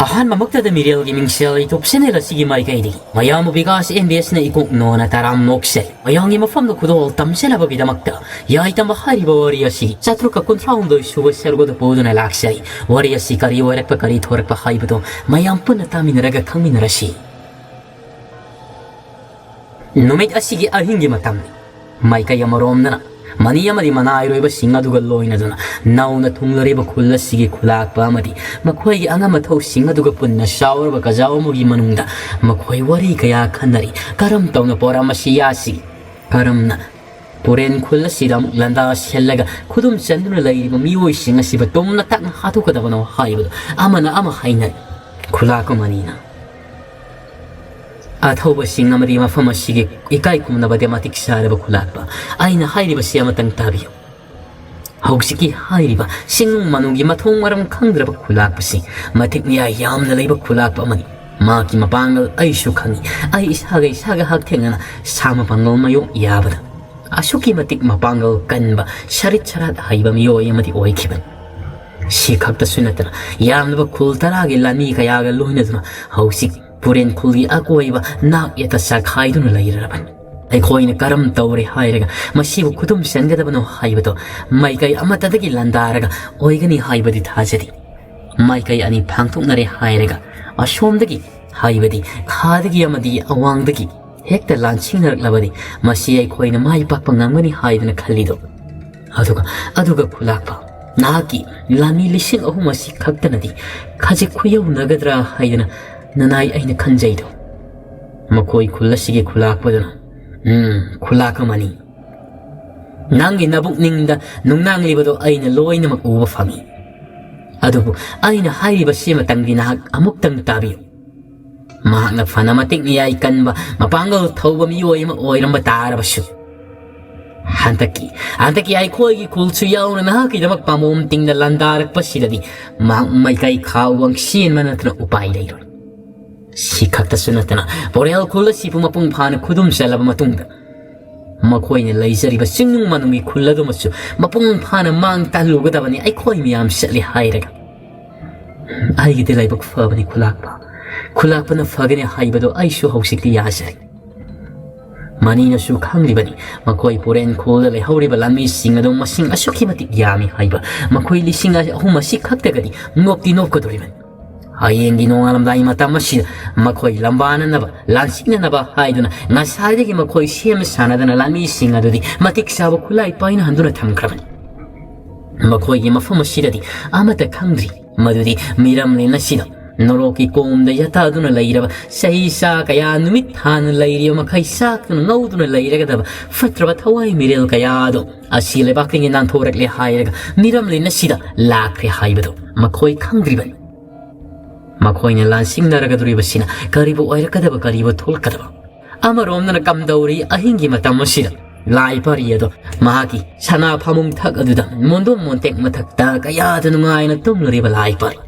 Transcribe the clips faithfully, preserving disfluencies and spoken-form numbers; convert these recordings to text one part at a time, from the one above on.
ꯑꯍꯥꯟꯕꯃꯛꯇꯗ ꯃꯤꯔꯦꯜꯒꯤ ꯃꯤꯡꯁꯦꯜ YouTube channel ꯑꯁꯤꯒꯤ ꯃꯥꯏꯀꯩꯗꯒꯤ ꯃꯌꯥꯝꯕꯨ ꯕꯤꯀꯥꯁ ꯑꯦꯝ ꯕꯤ ꯑꯦꯁꯅ ꯏꯀꯣꯛ ꯅꯣꯅ ꯇꯔꯥꯝ ꯅꯣꯛꯆꯔꯤ꯫ ꯃꯌꯥꯝꯒꯤ ꯃꯐꯝꯗ ꯈꯨꯗꯣꯜ ꯇꯝꯖꯅꯕꯒꯤꯗꯃꯛꯇ ꯌꯥꯏꯇꯝꯕ ꯍꯥꯏꯔꯤꯕ ꯋꯥꯔꯤ ꯑꯁꯤ ꯆꯥꯇ꯭ꯔꯨꯛꯀ ꯀꯨꯟꯊ꯭ꯔꯥꯍꯨꯝꯗꯣꯏ ꯁꯨꯕ ꯁꯔꯨꯛ ꯑꯗꯨ ꯄꯨꯗꯨꯅ ꯂꯥꯛꯆꯔꯤ꯫ ꯋꯥꯔꯤ ꯑꯁꯤ ꯀꯔꯤ ꯑꯣꯏꯔꯛꯄ, ꯀꯔꯤ ꯊꯣꯔꯛꯄ ꯍꯥꯏꯕꯗꯨ ꯃꯌꯥꯝ ꯄꯨꯟꯅ ꯇꯥꯃꯤꯟꯅꯔꯒ ꯈꯪꯃꯤꯟꯅꯔꯁꯤ꯫ ꯅꯨꯃꯤꯠ ꯑꯁꯤꯒꯤ ꯑꯍꯤꯡꯒꯤ ꯃꯇꯝꯅꯤ꯫ ꯃꯥꯏꯀꯩ ꯑꯃꯔꯣꯝꯗꯅ ꯃꯅꯤ ꯑꯃꯗꯤ ꯃꯅꯥꯏꯔꯣꯏꯕꯁꯤꯡ ꯑꯗꯨꯒ ꯂꯣꯏꯅꯗꯨꯅ ꯅꯧꯅ ꯊꯨꯡꯂꯔꯤꯕ ꯈꯨꯜ ꯑꯁꯤꯒꯤ ꯈꯨꯂꯥꯛꯄ ꯑꯃꯗꯤ ꯃꯈꯣꯏꯒꯤ ꯑꯉꯝ ꯑꯊꯧꯁꯤꯡ ꯑꯗꯨꯒ ꯄꯨꯟꯅ ꯆꯥꯎꯔꯕ ꯀꯖꯥꯎ ꯑꯃꯒꯤ ꯃꯅꯨꯡꯗ ꯃꯈꯣꯏ ꯋꯥꯔꯤ ꯀꯌꯥ ꯈꯟꯅꯔꯤ꯫ ꯀꯔꯝ ꯇꯧꯅ ꯄꯣꯔꯥꯃꯁꯤ ꯌꯥꯁꯤ? ꯀꯔꯝꯅ ꯄꯨꯔꯦꯟ ꯈꯨꯜ ꯑꯁꯤꯗ ꯑꯃꯨꯛ ꯂꯥꯟꯗꯥ ꯁꯦꯜꯂꯒ ꯈꯨꯗꯨꯝ ꯆꯟꯗꯨꯅ ꯂꯩꯔꯤꯕ ꯃꯤꯑꯣꯏꯁꯤꯡ ꯑꯁꯤꯕꯨ ꯇꯨꯝꯅ ꯇꯛꯅ ꯍꯥꯠꯇꯣꯛꯀꯗꯕꯅꯣ ꯍꯥꯏꯕꯗꯨ ꯑꯃꯅ ꯑꯃ ꯍꯥꯏꯅꯔꯤ꯫ ꯈꯨꯂꯥꯛꯄ ꯃꯅꯤꯅ ꯑꯊꯧꯕꯁꯤꯡ ꯑꯃꯗꯤ ꯃꯐꯝ ꯑꯁꯤꯒꯤ ꯏꯀꯥꯏ ꯈꯨꯝꯅꯕꯗꯤ ꯃꯇꯤꯛ ꯆꯥꯔꯕ ꯈꯨꯂꯥꯛꯄ, ꯑꯩꯅ ꯍꯥꯏꯔꯤꯕꯁꯤ ꯑꯃꯇꯪ ꯇꯥꯕꯤꯌꯨ꯫ ꯍꯧꯖꯤꯛꯀꯤ ꯍꯥꯏꯔꯤꯕ ꯆꯤꯡꯅꯨꯡ ꯃꯅꯨꯡꯒꯤ ꯃꯊꯣꯡ ꯃꯔꯝ ꯈꯪꯗ꯭ꯔꯕ ꯈꯨꯂꯥꯛꯄꯁꯤ ꯃꯇꯤꯛ ꯃꯌꯥꯏ ꯌꯥꯝꯅ ꯂꯩꯕ ꯈꯨꯂꯥꯛꯄ ꯑꯃꯅꯤ꯫ ꯃꯍꯥꯛꯀꯤ ꯃꯄꯥꯡꯒꯜ ꯑꯩꯁꯨ ꯈꯪꯏ꯫ ꯑꯩ ꯏꯁꯥꯒ ꯏꯁꯥꯒ ꯍꯛꯊꯦꯡꯅꯅ ꯁꯥ ꯃꯄꯥꯡꯒꯜ ꯃꯥꯌꯣꯛ ꯌꯥꯕꯗ ꯑꯁꯨꯛꯀꯤ ꯃꯇꯤꯛ ꯃꯄꯥꯡꯒꯜ ꯀꯟꯕ, ꯁꯔꯤꯠ ꯁꯔꯥꯠ ꯍꯩꯕ ꯃꯤꯑꯣꯏ ꯑꯃꯗꯤ ꯑꯣꯏꯈꯤꯕꯅꯤ꯫ ꯁꯤ ꯈꯛꯇꯁꯨ ꯅꯠꯇꯅ ꯌꯥꯝꯂꯕ ꯈꯨꯜ ꯇꯔꯥꯒꯤ ꯂꯥꯟꯃꯤ ꯀꯌꯥꯒ ꯂꯣꯏꯅꯗꯨꯅ ꯍꯧꯖꯤꯛ ꯄꯨꯔꯦꯟ ꯈꯨꯜꯒꯤ ꯑꯀꯣꯏꯕ ꯅꯥꯛ ꯌꯦꯠꯇ ꯆꯥꯈꯥꯏꯗꯨꯅ ꯂꯩꯔꯔꯕꯅꯤ꯫ ꯑꯩꯈꯣꯏꯅ ꯀꯔꯝ ꯇꯧꯔꯦ ꯍꯥꯏꯔꯒ ꯃꯁꯤꯕꯨ ꯈꯨꯗꯨꯝ ꯆꯟꯒꯗꯕꯅꯣ ꯍꯥꯏꯕꯗꯣ ꯃꯥꯏꯀꯩ ꯑꯃꯠꯇꯗꯒꯤ ꯂꯥꯟꯗꯥꯔꯒ ꯑꯣꯏꯒꯅꯤ ꯍꯥꯏꯕꯗꯤ ꯊꯥꯖꯗꯦ꯫ ꯃꯥꯏꯀꯩ ꯑꯅꯤ ꯐꯥꯡꯗꯣꯛꯅꯔꯦ ꯍꯥꯏꯔꯒ ꯑꯁꯣꯝꯗꯒꯤ, ꯍꯥꯏꯕꯗꯤ ꯈꯥꯗꯒꯤ ꯑꯃꯗꯤ ꯑꯋꯥꯡꯗꯒꯤ ꯍꯦꯛꯇ ꯂꯥꯟꯁꯤꯡꯅꯔꯛꯂꯕꯗꯤ ꯃꯁꯤ ꯑꯩꯈꯣꯏꯅ ꯃꯥꯏ ꯄꯥꯛꯄ ꯉꯝꯒꯅꯤ ꯍꯥꯏꯗꯅ ꯈꯜꯂꯤꯗꯣ꯫ ꯑꯗꯨꯒ, ꯑꯗꯨꯒ ꯈꯨꯂꯥꯛꯄ, ꯅꯍꯥꯛꯀꯤ ꯂꯥꯟꯃꯤ ꯂꯤꯁꯤꯡ ꯑꯍꯨꯝ ꯑꯁꯤ ꯈꯛꯇꯅꯗꯤ ꯈꯖꯤꯛ ꯈꯨꯌꯧꯅꯒꯗ꯭ꯔꯥ ꯍꯥꯏꯗꯅ ꯅꯅꯥꯏ ꯑꯩꯅ ꯈꯟꯖꯩꯗꯣ꯫ ꯃꯈꯣꯏ ꯈꯨꯜ ꯑꯁꯤꯒꯤ ꯈꯨꯂꯥꯛꯄꯗꯨꯅ, ꯎꯝ, ꯈꯨꯂꯥꯛ ꯑꯃꯅꯤ꯫ ꯅꯪꯒꯤ ꯅꯕꯨꯛꯅꯤꯡꯗ ꯅꯨꯡꯅꯥꯡꯂꯤꯕꯗꯣ ꯑꯩꯅ ꯂꯣꯏꯅꯃꯛ ꯎꯕ ꯐꯪꯏ꯫ ꯑꯗꯨꯕꯨ ꯑꯩꯅ ꯍꯥꯏꯔꯤꯕꯁꯤꯃꯇꯪꯗꯤ ꯅꯍꯥꯛ ꯑꯃꯨꯛꯇꯪ ꯇꯥꯕꯤꯌꯨ꯫ ꯃꯍꯥꯛꯅ ꯐꯅ ꯃꯇꯤꯛ ꯃꯌꯥꯏ ꯀꯟꯕ, ꯃꯄꯥꯡꯒꯜ ꯊꯧꯕ ꯃꯤꯑꯣꯏ ꯑꯃ ꯑꯣꯏꯔꯝꯕ ꯇꯥꯔꯕꯁꯨ, ꯍꯟꯗꯛꯀꯤ, ꯍꯟꯗꯛꯀꯤ ꯑꯩꯈꯣꯏꯒꯤ ꯈꯨꯜꯁꯨ ꯌꯥꯎꯅ ꯅꯍꯥꯛꯀꯤꯗꯃꯛ ꯄꯥꯝꯕꯣꯝ ꯇꯤꯡꯅ ꯂꯥꯟꯗꯥꯔꯛꯄꯁꯤꯗꯗꯤ ꯃꯍꯥꯛ ꯃꯥꯏꯀꯩ ꯈꯥ ꯋꯥꯡ ꯆꯦꯟꯕ ꯅꯠꯇꯅ ꯎꯄꯥꯏ ꯂꯩꯔꯣꯏ꯫ ꯁꯤ ꯈꯛꯇꯁꯨ ꯅꯠꯇꯅ ꯄꯣꯔꯦꯜ ꯈꯨꯜ ꯑꯁꯤꯕꯨ ꯃꯄꯨꯡ ꯐꯥꯅ ꯈꯨꯗꯨꯝ ꯆꯜꯂꯕ ꯃꯇꯨꯡꯗ ꯃꯈꯣꯏꯅ ꯂꯩꯖꯔꯤꯕ ꯆꯤꯡꯅꯨꯡ ꯃꯥꯅꯨꯡꯒꯤ ꯈꯨꯜ ꯑꯗꯨꯃꯁꯨ ꯃꯄꯨꯡ ꯐꯥꯅ ꯃꯥꯡ ꯇꯥꯛꯍꯜꯂꯨꯒꯗꯕꯅꯤ ꯑꯩꯈꯣꯏ ꯃꯤꯌꯥꯝ ꯆꯠꯂꯤ ꯍꯥꯏꯔꯒ꯫ "ꯑꯩꯒꯤꯗꯤ ꯂꯥꯏꯕꯛ ꯐꯕꯅꯤ ꯈꯨꯂꯥꯛꯄ꯫ ꯈꯨꯂꯥꯛꯄꯅ ꯐꯒꯅꯤ ꯍꯥꯏꯕꯗꯣ ꯑꯩꯁꯨ ꯍꯧꯖꯤꯛꯇꯤ ꯌꯥꯖꯔꯦ꯫" ꯃꯅꯤꯅꯁꯨ ꯈꯪꯂꯤꯕꯅꯤ, ꯃꯈꯣꯏ ꯄꯨꯔꯦꯟ ꯈꯨꯜꯗ ꯂꯩꯍꯧꯔꯤꯕ ꯂꯥꯟꯃꯤꯁꯤꯡ ꯑꯗꯨ ꯃꯁꯤꯡ ꯑꯁꯨꯛꯀꯤ ꯃꯇꯤꯛ ꯌꯥꯝꯃꯤ ꯍꯥꯏꯕ꯫ ꯃꯈꯣꯏ ꯂꯤꯁꯤꯡ ꯑꯍꯨꯝ ꯑꯁꯤ ꯈꯛꯇꯒꯗꯤ ꯅꯣꯞꯇꯤ ꯅꯣꯞꯀꯗꯧꯔꯤꯕꯅꯤ꯫ ꯍꯌꯦꯡꯒꯤ ꯅꯣꯡꯉꯥꯜꯂꯝꯗꯥꯏ ꯃꯇꯝ ꯑꯁꯤꯗ ꯃꯈꯣꯏ ꯂꯝꯕꯥꯅꯅꯕ, ꯂꯥꯟꯁꯤꯡꯅꯅꯕ ꯍꯥꯏꯗꯨꯅ ꯉꯁꯥꯏꯗꯒꯤ ꯃꯈꯣꯏ ꯁꯦꯝ ꯁꯥꯅꯗꯅ ꯂꯥꯟꯃꯤꯁꯤꯡ ꯑꯗꯨꯗꯤ ꯃꯇꯤꯛ ꯆꯥꯕ ꯈꯨꯠꯂꯥꯏ ꯄꯥꯏꯅꯍꯟꯗꯨꯅ ꯊꯝꯈ꯭ꯔꯕꯅꯤ꯫ ꯃꯈꯣꯏꯒꯤ ꯃꯐꯝ ꯑꯁꯤꯗꯗꯤ ꯑꯃꯠꯇ ꯈꯪꯗ꯭ꯔꯤ꯫ ꯃꯗꯨꯗꯤ ꯃꯤꯔꯝꯂꯦꯟ ꯑꯁꯤꯗ ꯅꯣꯔꯣꯛꯀꯤ ꯀꯣꯝꯗ ꯌꯥꯇꯥꯗꯨꯅ ꯂꯩꯔꯕ, ꯆꯍꯤ ꯆꯥ ꯀꯌꯥ ꯅꯨꯃꯤꯠ ꯊꯥꯅ ꯂꯩꯔꯤꯕ ꯃꯈꯩ ꯆꯥꯛꯇꯨꯅ ꯉꯧꯗꯨꯅ ꯂꯩꯔꯒꯗꯕ ꯐꯠꯇ꯭ꯔꯕ ꯊꯋꯥꯏ ꯃꯤꯔꯦꯜ ꯀꯌꯥ ꯑꯗꯨ ꯑꯁꯤ ꯂꯩꯕꯥꯛꯇꯒꯤ ꯅꯥꯟꯊꯣꯔꯛꯂꯦ ꯍꯥꯏꯔꯒ ꯃꯤꯔꯝꯂꯦꯟ ꯑꯁꯤꯗ ꯂꯥꯛꯈ꯭ꯔꯦ ꯍꯥꯏꯕꯗꯨ ꯃꯈꯣꯏ ꯈꯪꯗ꯭ꯔꯤꯕꯅꯤ꯫ ꯃꯈꯣꯏꯅ ꯂꯥꯟꯁꯤꯡꯅꯔꯒꯗꯧꯔꯤꯕꯁꯤꯅ ꯀꯔꯤꯕꯨ ꯑꯣꯏꯔꯛꯀꯗꯕ, ꯀꯔꯤꯕꯨ ꯊꯣꯛꯂꯛꯀꯗꯕ? ꯑꯃꯔꯣꯝꯗꯅ ꯀꯝꯗꯧꯔꯤ ꯑꯍꯤꯡꯒꯤ ꯃꯇꯝ ꯑꯁꯤꯗ ꯂꯥꯏ ꯄꯥꯔꯤ ꯑꯗꯣ ꯃꯍꯥꯛꯀꯤ ꯁꯅꯥ ꯐꯃꯨꯡ ꯊꯛ ꯑꯗꯨꯗ ꯃꯣꯟꯗꯣꯡ ꯃꯣꯟꯇꯦꯛ ꯃꯊꯛꯇ ꯀꯌꯥꯗ ꯅꯨꯡꯉꯥꯏꯅ ꯇꯨꯝꯂꯨꯔꯤꯕ ꯂꯥꯏ ꯄꯥꯔꯤ꯫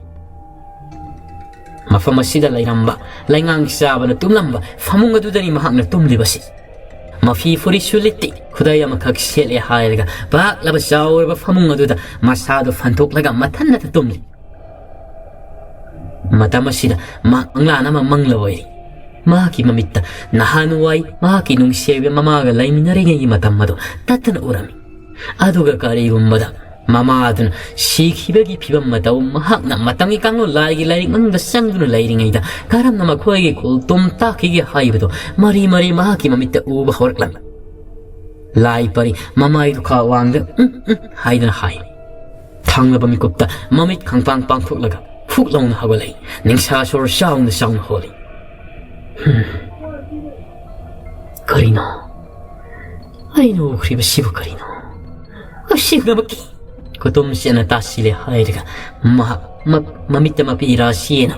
ꯃꯐꯝ ꯑꯁꯤꯗ ꯂꯩꯔꯝꯕ ꯂꯩꯉꯥꯡ ꯆꯥꯕꯅ ꯇꯨꯝꯂꯝꯕ ꯐꯃꯨꯡ ꯑꯗꯨꯗꯅꯤ ꯃꯍꯥꯛꯅ ꯇꯨꯝꯂꯤꯕꯁꯤ꯫ ꯃꯐꯤ ꯐꯨꯔꯤꯠꯁꯨ ꯂꯤꯠꯇꯦ, ꯈꯨꯗꯩ ꯑꯃꯈꯛ ꯁꯦꯠꯂꯦ ꯍꯥꯏꯔꯒ ꯄꯥꯛꯂꯕ ꯆꯥꯎꯔꯕ ꯐꯃꯨꯡ ꯑꯗꯨꯗ ꯃꯁꯥꯗꯨ ꯐꯟꯊꯣꯛꯂꯒ ꯃꯊꯟꯅꯇ ꯇꯨꯝꯂꯤ꯫ ꯃꯇꯝ ꯑꯁꯤꯗ ꯃꯍꯥꯛ ꯃꯪꯂꯥꯟ ꯑꯃ ꯃꯪꯂꯕ ꯑꯣꯏꯔꯤ꯫ ꯃꯍꯥꯛꯀꯤ ꯃꯃꯤꯠꯇ ꯅꯍꯥꯟꯋꯥꯏ ꯃꯍꯥꯛꯀꯤ ꯅꯨꯡꯁꯤꯕ ꯃꯃꯥꯒ ꯂꯩꯃꯤꯟꯅꯔꯤꯉꯩꯒꯤ ꯃꯇꯝ ꯑꯗꯨ ꯇꯠꯇꯅ ꯎꯔꯝꯃꯤ꯫ ꯑꯗꯨꯒ ꯀꯔꯤꯒꯨꯝꯕꯗ ꯃꯃꯥ ꯑꯗꯨꯅ ꯁꯤꯈꯤꯕꯒꯤ ꯐꯤꯕꯝ ꯃꯇꯧ, ꯃꯍꯥꯛꯅ ꯃꯇꯝꯒꯤ ꯀꯥꯡꯂꯣꯟ ꯂꯥꯏꯒꯤ ꯂꯥꯏꯔꯤꯛ ꯃꯅꯨꯡꯗ ꯆꯪꯗꯨꯅ ꯂꯩꯔꯤꯉꯩꯗ ꯀꯔꯝꯅ ꯃꯈꯣꯏꯒꯤ ꯈꯨꯜ ꯇꯨꯝ ꯇꯥꯛꯈꯤꯒꯦ ꯍꯥꯏꯕꯗꯨ ꯃꯔꯤ ꯃꯔꯤ ꯃꯍꯥꯛꯀꯤ ꯃꯃꯤꯠꯇ ꯎꯕ ꯍꯧꯔꯛꯂꯝꯃꯤ꯫ ꯂꯥꯏ ꯄꯥꯔꯤ ꯃꯃꯥꯏꯗꯨ ꯈꯥ ꯋꯥꯡꯗ "ꯎꯝ, ꯎꯝ" ꯍꯥꯏꯗꯨꯅ ꯍꯥꯏ꯫ ꯊꯪꯂꯕ ꯃꯤꯀꯨꯞꯇ ꯃꯃꯤꯠ ꯈꯪꯄꯥꯡ ꯄꯥꯡꯊꯣꯛꯂꯒ ꯐꯨꯛ ꯂꯥꯎꯅ ꯍꯧꯒꯠꯂꯛꯏ꯫ ꯅꯤꯡꯁꯥ ꯁꯣꯔ ꯆꯥꯎꯅ ꯆꯥꯎꯅ ꯍꯣꯜꯂꯤ꯫ "ꯍꯝ, ꯀꯔꯤꯅꯣ? ꯑꯩꯅ ꯎꯈ꯭ꯔꯤꯕꯁꯤꯕꯨ ꯀꯔꯤꯅꯣ? ꯑꯁꯤꯒꯨꯝꯂꯕ ꯈꯨꯇꯨꯝ ꯆꯦꯠꯅ ꯇꯥꯁꯤꯜꯂꯦ" ꯍꯥꯏꯔꯒ ꯃꯍꯥꯛ ꯃ-, ꯃꯃꯤꯠꯇ ꯃꯄꯤ ꯏꯔꯥ ꯆꯦꯅ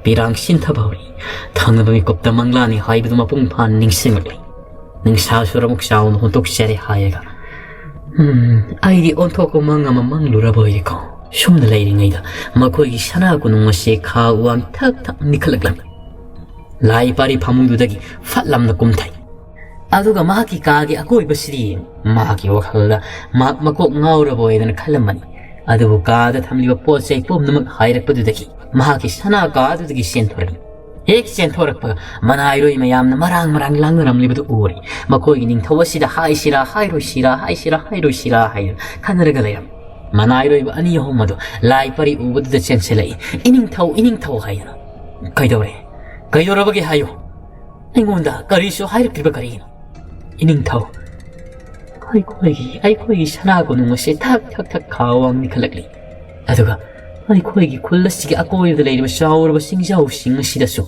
ꯄꯤꯔꯥꯡ ꯁꯤꯟꯊꯕ ꯍꯧꯔꯛꯏ꯫ ꯊꯪꯅꯕ ꯃꯤꯀꯨꯞꯇ ꯃꯪꯂꯥꯅꯤ ꯍꯥꯏꯕꯗꯨ ꯃꯄꯨꯡ ꯐꯥꯅ ꯅꯤꯡꯁꯤꯡꯂꯛꯂꯤ꯫ ꯅꯤꯡꯁꯥ ꯁꯣꯔ ꯑꯃꯨꯛ ꯆꯥꯎꯅ ꯍꯣꯟꯗꯣꯛꯆꯔꯦ ꯍꯥꯏꯔꯒ, "ꯎꯝ, ꯑꯩꯗꯤ ꯑꯣꯟꯊꯣꯛꯄ ꯃꯪ ꯑꯃ ꯃꯪꯂꯨꯔꯕ ꯑꯣꯏꯔꯦꯀꯣ꯫" ꯁꯨꯝꯅ ꯂꯩꯔꯤꯉꯩꯗ ꯃꯈꯣꯏꯒꯤ ꯁꯅꯥ ꯀꯣꯅꯨꯡ ꯑꯁꯤ ꯈꯥ ꯋꯥꯡ ꯊꯛ ꯊꯛ ꯅꯤꯛꯈꯠꯂꯛꯂꯝꯃꯤ꯫ ꯂꯥꯏ ꯄꯥꯔꯤ ꯐꯃꯨꯡꯗꯨꯗꯒꯤ ꯐꯠ ꯂꯥꯎꯅ ꯀꯨꯝꯊꯩ꯫ ꯑꯗꯨꯒ ꯃꯍꯥꯛꯀꯤ ꯀꯥꯒꯤ ꯑꯀꯣꯏꯕꯁꯤꯗ ꯌꯦꯡ, ꯃꯍꯥꯛꯀꯤ ꯋꯥꯈꯜꯗ ꯃꯍꯥꯛ ꯃꯀꯣꯛ ꯉꯥꯎꯔꯕ ꯑꯣꯏꯗꯅ ꯈꯜꯂꯝꯕꯅꯤ꯫ ꯑꯗꯨꯕꯨ ꯀꯥꯗ ꯊꯝꯂꯤꯕ ꯄꯣꯠ ꯆꯩ ꯄꯨꯝꯅꯃꯛ ꯍꯥꯏꯔꯛꯄꯗꯨꯗꯒꯤ ꯃꯍꯥꯛꯀꯤ ꯁꯅꯥ ꯀꯥ ꯑꯗꯨꯗꯒꯤ ꯆꯦꯟꯊꯣꯔꯛꯏ꯫ ꯍꯦꯛ ꯆꯦꯟꯊꯣꯔꯛꯄꯒ ꯃꯅꯥꯏꯔꯣꯏ ꯃꯌꯥꯝꯅ ꯃꯔꯥꯡ ꯃꯔꯥꯡ ꯂꯥꯡꯅꯔꯝꯂꯤꯕꯗꯨ ꯎꯔꯦ꯫ ꯃꯈꯣꯏꯒꯤ ꯅꯤꯡꯊꯧ ꯑꯁꯤꯗ ꯍꯥꯏꯁꯤꯔꯥ ꯍꯥꯏꯔꯣꯏꯁꯤꯔꯥ, ꯍꯥꯏꯁꯤꯔꯥ ꯍꯥꯏꯔꯣꯏꯁꯤꯔꯥ ꯍꯥꯏꯗꯨꯅ ꯈꯟꯅꯔꯒ ꯂꯩꯔꯝꯃꯤ꯫ ꯃꯅꯥꯏꯔꯣꯏꯕ ꯑꯅꯤ ꯑꯍꯨꯝ ꯑꯗꯨ ꯂꯥꯏ ꯄꯔꯤ ꯎꯕꯗꯨꯗ ꯆꯦꯟꯁꯤꯜꯂꯛꯏ꯫ "ꯏꯅꯤꯡꯊꯧ, ꯏꯅꯤꯡꯊꯧ" ꯍꯥꯏꯗꯨꯅ꯫ "ꯀꯩꯗꯧꯔꯦ? ꯀꯩꯗꯧꯔꯕꯒꯦ ꯍꯥꯏꯌꯨ꯫ ꯑꯩꯉꯣꯟꯗ ꯀꯔꯤꯁꯨ ꯍꯥꯏꯔꯛꯇ꯭ꯔꯤꯕ ꯀꯔꯤꯒꯤꯅꯣ?" "ꯏꯅꯤꯡꯊꯧ, ꯑꯩꯈꯣꯏꯒꯤ, ꯑꯩꯈꯣꯏꯒꯤ ꯁꯅꯥ ꯀꯣꯅꯨꯡ ꯑꯁꯦ ꯊꯛ ꯊꯛ ꯊꯛ ꯈꯥꯎ ꯋꯥꯡ ꯅꯤꯛꯈꯠꯂꯛꯂꯤ꯫ ꯑꯗꯨꯒ ꯑꯩꯈꯣꯏꯒꯤ ꯈꯨꯜ ꯑꯁꯤꯒꯤ ꯑꯀꯣꯏꯕꯗ ꯂꯩꯔꯤꯕ ꯆꯥꯎꯔꯕ ꯆꯤꯡꯖꯥꯎꯁꯤꯡ ꯑꯁꯤꯗꯁꯨ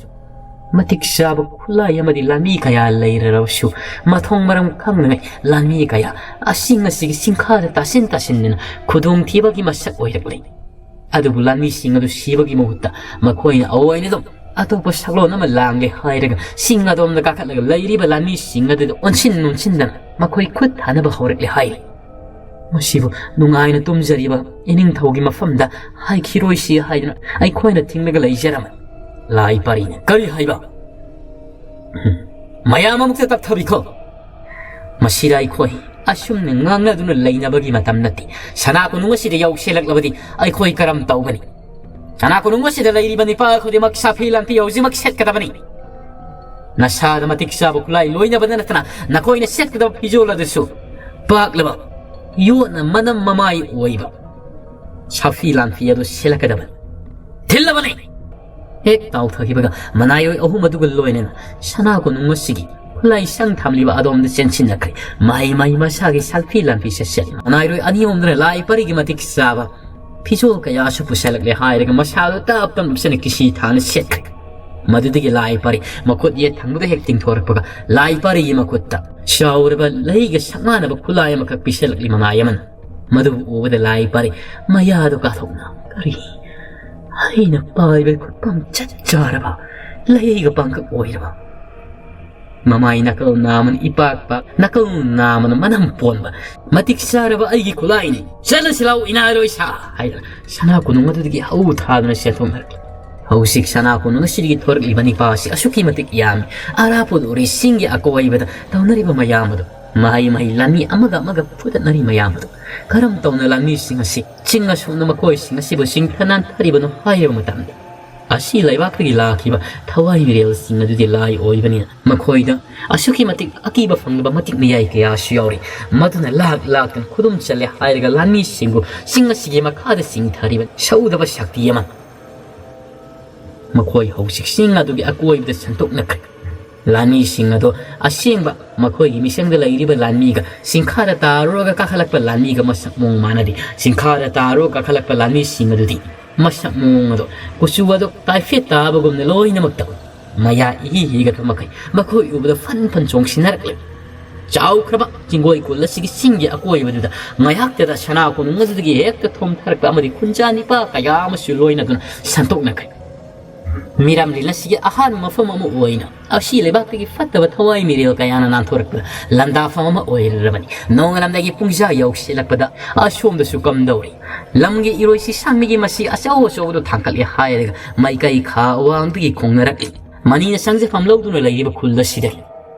ꯃꯇꯤꯛ ꯆꯥꯕ ꯈꯨꯠꯂꯥꯏ ꯑꯃꯗꯤ ꯂꯥꯟꯃꯤ ꯀꯌꯥ ꯂꯩꯔꯔꯕꯁꯨ, ꯃꯊꯣꯡ ꯃꯔꯝ ꯈꯪꯗꯉꯩ ꯂꯥꯟꯃꯤ ꯀꯌꯥ ꯑꯁꯤꯡ ꯑꯁꯤꯒꯤ ꯆꯤꯡꯈꯥꯗ ꯇꯥꯁꯤꯟ ꯇꯥꯁꯤꯟꯗꯨꯅ ꯈꯨꯗꯣꯡꯊꯤꯕꯒꯤ ꯃꯁꯛ ꯑꯣꯏꯔꯛꯂꯤ꯫ ꯑꯗꯨꯕꯨ ꯂꯥꯟꯃꯤꯁꯤꯡ ꯑꯗꯨ ꯁꯤꯕꯒꯤ ꯃꯍꯨꯠꯇ ꯃꯈꯣꯏꯅ ꯑꯑꯣꯏꯅ ꯑꯗꯨꯝ ꯑꯇꯣꯞꯄ ꯁꯛꯂꯣꯟ ꯑꯃ ꯂꯥꯡꯂꯦ ꯍꯥꯏꯔꯒ ꯆꯤꯡ ꯑꯗꯣꯝꯗ ꯀꯥꯈꯠꯂꯒ ꯂꯩꯔꯤꯕ ꯂꯥꯟꯃꯤꯁꯤꯡ ꯑꯗꯨꯗ ꯑꯣꯟꯁꯤꯟ ꯑꯣꯟꯁꯤꯟꯗꯅ ꯃꯈꯣꯏ ꯈꯨꯠ ꯊꯥꯅꯕ ꯍꯧꯔꯛꯂꯦ ꯍꯥꯏꯔꯤ꯫ ꯃꯁꯤꯕꯨ ꯅꯨꯡꯉꯥꯏꯅ ꯇꯨꯝꯖꯔꯤꯕ ꯏꯅꯤꯡꯊꯧꯒꯤ ꯃꯐꯝꯗ ꯍꯥꯏꯈꯤꯔꯣꯏꯁꯤ ꯍꯥꯏꯗꯨꯅ ꯑꯩꯈꯣꯏꯅ ꯊꯤꯡꯂꯒ ꯂꯩꯖꯔꯝꯃꯤ꯫ ꯂꯥꯏ ꯄꯔꯤꯅ, "ꯀꯔꯤ ꯍꯥꯏꯕ? ꯎꯝ, ꯃꯌꯥꯝ ꯑꯃꯨꯛꯇ ꯇꯞꯊꯕꯤꯈꯣ꯫ ꯃꯁꯤꯗ ꯑꯩꯈꯣꯏ ꯑꯁꯨꯝꯅ ꯉꯥꯡꯅꯗꯨꯅ ꯂꯩꯅꯕꯒꯤ ꯃꯇꯝ ꯅꯠꯇꯦ꯫ ꯁꯅꯥ ꯀꯣꯅꯨꯡ ꯑꯁꯤꯗ ꯌꯧꯁꯤꯜꯂꯛꯂꯕꯗꯤ ꯑꯩꯈꯣꯏ ꯀꯔꯝ ꯇꯧꯒꯅꯤ? ꯁꯅꯥ ꯀꯣꯅꯨꯡ ꯑꯁꯤꯗ ꯂꯩꯔꯤꯕ ꯅꯤꯄꯥ ꯈꯨꯗꯤꯡꯃꯛ ꯁꯥꯐꯤ ꯂꯥꯟꯐꯤ ꯍꯧꯖꯤꯛꯃꯛ ꯁꯦꯠꯀꯗꯕꯅꯤ꯫ ꯅꯁꯥꯗ ꯃꯇꯤꯛ ꯆꯥꯕ ꯈꯨꯠꯂꯥꯏ ꯂꯣꯏꯅꯕꯗ ꯅꯠꯇꯅ ꯅꯈꯣꯏꯅ ꯁꯦꯠꯀꯗꯕ ꯐꯤꯖꯣꯜ ꯑꯗꯨꯁꯨ ꯄꯥꯛꯂꯕ, ꯌꯣꯠꯅ ꯃꯅꯝ ꯃꯃꯥꯏ ꯑꯣꯏꯕ ꯁꯥꯐꯤ ꯂꯥꯟꯐꯤ ꯑꯗꯨ ꯁꯦꯠꯂꯛꯀꯗꯕꯅꯤ꯫ ꯊꯤꯜꯂꯕꯅꯤ!" ꯍꯦꯛ ꯇꯥꯎꯊꯈꯤꯕꯒ ꯃꯅꯥꯏꯔꯣꯏ ꯑꯍꯨꯝ ꯑꯗꯨꯒ ꯂꯣꯏꯅꯅ ꯁꯅꯥ ꯀꯣꯅꯨꯡ ꯑꯁꯤꯒꯤ ꯈꯨꯠꯂꯥꯏꯁꯪ ꯊꯝꯂꯤꯕ ꯑꯗꯣꯝꯗ ꯆꯦꯟꯁꯤꯟꯅꯈ꯭ꯔꯦ꯫ ꯃꯍꯩ ꯃꯍꯩ ꯃꯁꯥꯒꯤ ꯁꯥꯐꯤ ꯂꯥꯟꯐꯤ ꯁꯦꯠꯆꯔꯤ꯫ ꯃꯅꯥꯏꯔꯣꯏ ꯑꯅꯤ ꯑꯍꯨꯝꯗꯨꯅ ꯂꯥꯏ ꯄꯔꯤꯒꯤ ꯃꯇꯤꯛ ꯆꯥꯕ ꯐꯤꯖꯣꯜ ꯀꯌꯥꯁꯨ ꯄꯨꯁꯜꯂꯛꯂꯦ ꯍꯥꯏꯔꯒ ꯃꯁꯥꯗꯨ ꯇꯞ ꯇꯞꯅ ꯐꯖꯅ ꯀꯤꯁꯤ ꯊꯥꯅ ꯁꯦꯠꯈ꯭ꯔꯦ꯫ ꯃꯗꯨꯗꯒꯤ ꯂꯥꯏ ꯄꯔꯤ ꯃꯈꯨꯠ ꯌꯦꯠ ꯊꯪꯕꯗ ꯍꯦꯛ ꯇꯤꯡꯊꯣꯔꯛꯄꯒ ꯂꯥꯏ ꯄꯔꯤꯒꯤ ꯃꯈꯨꯠꯇ ꯆꯥꯎꯔꯕ ꯂꯩꯒ ꯁꯛ ꯃꯥꯟꯅꯕ ꯈꯨꯠꯂꯥꯏ ꯑꯃꯈꯛ ꯄꯤꯁꯜꯂꯛꯂꯤ ꯃꯅꯥꯏ ꯑꯃꯅ꯫ ꯃꯗꯨꯕꯨ ꯎꯕꯗ ꯂꯥꯏ ꯄꯔꯤ ꯃꯌꯥꯗꯨ ꯀꯥꯊꯣꯛꯅ, "ꯀꯔꯤ? ꯑꯩꯅ ꯄꯥꯏꯕ ꯈꯨꯠꯄꯝ ꯆꯠ ꯆꯥꯔꯕ ꯂꯩꯒ ꯄꯥꯡꯀꯛ ꯑꯣꯏꯔꯕ, ꯃꯃꯥꯏ ꯅꯥꯀꯜ ꯅꯥꯝꯃꯅ ꯏꯄꯥꯛ ꯄꯥꯛ, ꯅꯥꯀꯜ ꯅꯥꯝꯃꯅ ꯃꯅꯝ ꯄꯣꯟꯕ ꯃꯇꯤꯛ ꯆꯥꯔꯕ ꯑꯩꯒꯤ ꯈꯨꯠꯂꯥꯏꯅꯤ꯫ ꯆꯠꯂꯁꯤ ꯂꯥꯎ, ꯏꯅꯥꯏꯔꯣꯏ ꯁꯥ!" ꯍꯥꯏꯗꯅ ꯁꯅꯥ ꯀꯣꯅꯨꯡ ꯑꯗꯨꯗꯒꯤ ꯍꯧ ꯊꯥꯗꯨꯅ ꯆꯦꯟꯊꯣꯛꯅꯔꯛꯂꯤ꯫ ꯍꯧꯖꯤꯛ ꯁꯅꯥ ꯀꯣꯅꯨꯡ ꯑꯁꯤꯗꯒꯤ ꯊꯣꯔꯛꯂꯤꯕ ꯅꯤꯄꯥ ꯑꯁꯤ ꯑꯁꯨꯛꯀꯤ ꯃꯇꯤꯛ ꯌꯥꯝꯃꯤ꯫ ꯑꯔꯥꯞꯄꯗ ꯎꯔꯤꯁꯤꯡꯒꯤ ꯑꯀꯣꯏꯕꯗ ꯇꯧꯅꯔꯤꯕ ꯃꯌꯥꯝ ꯑꯗꯨ ꯃꯍꯩ ꯃꯍꯩ ꯂꯥꯟꯃꯤ ꯑꯃꯒ ꯑꯃꯒ ꯐꯨꯗꯠꯅꯔꯤ ꯃꯌꯥꯝ ꯑꯗꯨ ꯀꯔꯝ ꯇꯧꯅ ꯂꯥꯟꯃꯤꯁꯤꯡ ꯑꯁꯤ ꯆꯤꯡ ꯑꯁꯨꯝꯅ ꯃꯈꯣꯏꯁꯤꯡ ꯑꯁꯤꯕꯨ ꯆꯤꯡꯊ ꯅꯥꯟꯊꯔꯤꯕꯅꯣ ꯍꯥꯏꯔꯕ ꯃꯇꯝꯗ, ꯑꯁꯤ ꯂꯩꯕꯥꯛꯇꯒꯤ ꯂꯥꯛꯈꯤꯕ ꯊꯋꯥꯏ ꯃꯤꯔꯦꯜꯁꯤꯡ ꯑꯗꯨꯗꯤ ꯂꯥꯏ ꯑꯣꯏꯕꯅꯤꯅ ꯃꯈꯣꯏꯗ ꯑꯁꯨꯛꯀꯤ ꯃꯇꯤꯛ ꯑꯀꯤꯕ ꯐꯪꯂꯕ ꯃꯇꯤꯛ ꯃꯤꯌꯥꯏ ꯀꯌꯥꯁꯨ ꯌꯥꯎꯔꯤ꯫ ꯃꯗꯨꯅ ꯂꯥꯛ ꯂꯥꯛꯇꯨꯅ ꯈꯨꯗꯨꯝ ꯆꯜꯂꯦ ꯍꯥꯏꯔꯒ ꯂꯥꯟꯃꯤꯁꯤꯡꯕꯨ ꯆꯤꯡ ꯑꯁꯤꯒꯤ ꯃꯈꯥꯗ ꯆꯤꯡꯊꯔꯤꯕ ꯁꯧꯗꯕ ꯁꯛꯇꯤ ꯑꯃ ꯃꯈꯣꯏ ꯍꯧꯖꯤꯛ ꯆꯤꯡ ꯑꯗꯨꯒꯤ ꯑꯀꯣꯏꯕꯗ ꯁꯟꯗꯣꯛꯅꯈ꯭ꯔꯦ꯫ ꯂꯥꯟꯃꯤꯁꯤꯡ ꯑꯗꯨ ꯑꯁꯦꯡꯕ ꯃꯈꯣꯏꯒꯤ ꯃꯤꯆꯪꯗ ꯂꯩꯔꯤꯕ ꯂꯥꯟꯃꯤꯒ ꯆꯤꯡꯈꯥꯗ ꯇꯥꯔꯨꯔꯒ ꯀꯥꯈꯠꯂꯛꯄ ꯂꯥꯟꯃꯤꯒ ꯃꯁꯛ ꯃꯑꯣꯡ ꯃꯥꯟꯅꯗꯦ꯫ ꯆꯤꯡꯈꯥꯗ ꯇꯥꯔꯨꯔꯒ ꯀꯥꯈꯠꯂꯛꯄ ꯂꯥꯟꯃꯤꯁꯤꯡ ꯑꯗꯨꯗꯤ ꯃꯁꯛ ꯃꯑꯣꯡ ꯑꯗꯨ ꯀꯨꯆꯨ ꯑꯗꯨ ꯇꯥꯏꯐꯦꯠ ꯇꯥꯕꯒꯨꯝꯅ ꯂꯣꯏꯅꯃꯛ ꯇꯧꯏ꯫ ꯃꯌꯥ ꯏꯍꯤ ꯍꯤꯒꯠꯄ ꯃꯈꯩ ꯃꯈꯣꯏ ꯎꯕꯗ ꯐꯟ ꯐꯟ ꯆꯣꯡꯁꯤꯟꯅꯔꯛꯂꯦ꯫ ꯆꯥꯎꯈ꯭ꯔꯕ ꯆꯤꯡꯒꯣꯏ ꯀꯨꯜ ꯑꯁꯤꯒꯤ ꯆꯤꯡꯒꯤ ꯑꯀꯣꯏꯕꯗꯨꯗ ꯉꯥꯏꯍꯥꯛꯇꯗ ꯁꯅꯥ ꯀꯣꯅꯨꯡ ꯑꯗꯨꯗꯒꯤ ꯍꯦꯛꯇ ꯊꯣꯝꯊꯔꯛꯄ ꯑꯃꯗꯤ ꯈꯨꯟꯖꯥ ꯅꯤꯄꯥ ꯀꯌꯥ ꯑꯃꯁꯨ ꯂꯣꯏꯅꯗꯨꯅ ꯁꯟꯗꯣꯛꯅꯈ꯭ꯔꯦ꯫ ꯃꯤꯔꯥꯝꯂꯤꯟ ꯑꯁꯤꯒꯤ ꯑꯍꯥꯟꯕ ꯃꯐꯝ ꯑꯃ ꯑꯣꯏꯅ ꯑꯁꯤ ꯂꯩꯕꯥꯛꯇꯒꯤ ꯐꯠꯇꯕ ꯊꯋꯥꯏ ꯃꯤꯔꯦꯜ ꯀꯌꯥꯅ ꯅꯥꯟꯊꯣꯔꯛꯄꯗ ꯂꯥꯟꯗꯥꯐꯝ ꯑꯃ ꯑꯣꯏꯔꯔꯕꯅꯤ꯫ ꯅꯣꯡꯉꯥꯜꯂꯝꯗꯥꯏꯒꯤ ꯄꯨꯡꯖꯥ ꯌꯧꯁꯤꯜꯂꯛꯄꯗ ꯑꯁꯣꯝꯗꯁꯨ ꯀꯝꯗꯧꯔꯤ꯫ ꯂꯝꯒꯤ ꯏꯔꯣꯏ ꯁꯤꯁꯥꯡꯃꯤꯒꯤ ꯃꯁꯤ ꯑꯆꯧ ꯑꯆꯧꯕꯗꯨ ꯊꯥꯡꯒꯠꯂꯦ ꯍꯥꯏꯔꯒ ꯃꯥꯏꯀꯩ ꯈꯥ ꯋꯥꯡꯗꯒꯤ ꯈꯣꯡꯅꯔꯛꯂꯤ꯫ ꯃꯅꯤꯅ ꯆꯪꯖꯐꯝ ꯂꯧꯗꯨꯅ ꯂꯩꯔꯤꯕ ꯈꯨꯜ ꯑꯁꯤꯗꯒꯤ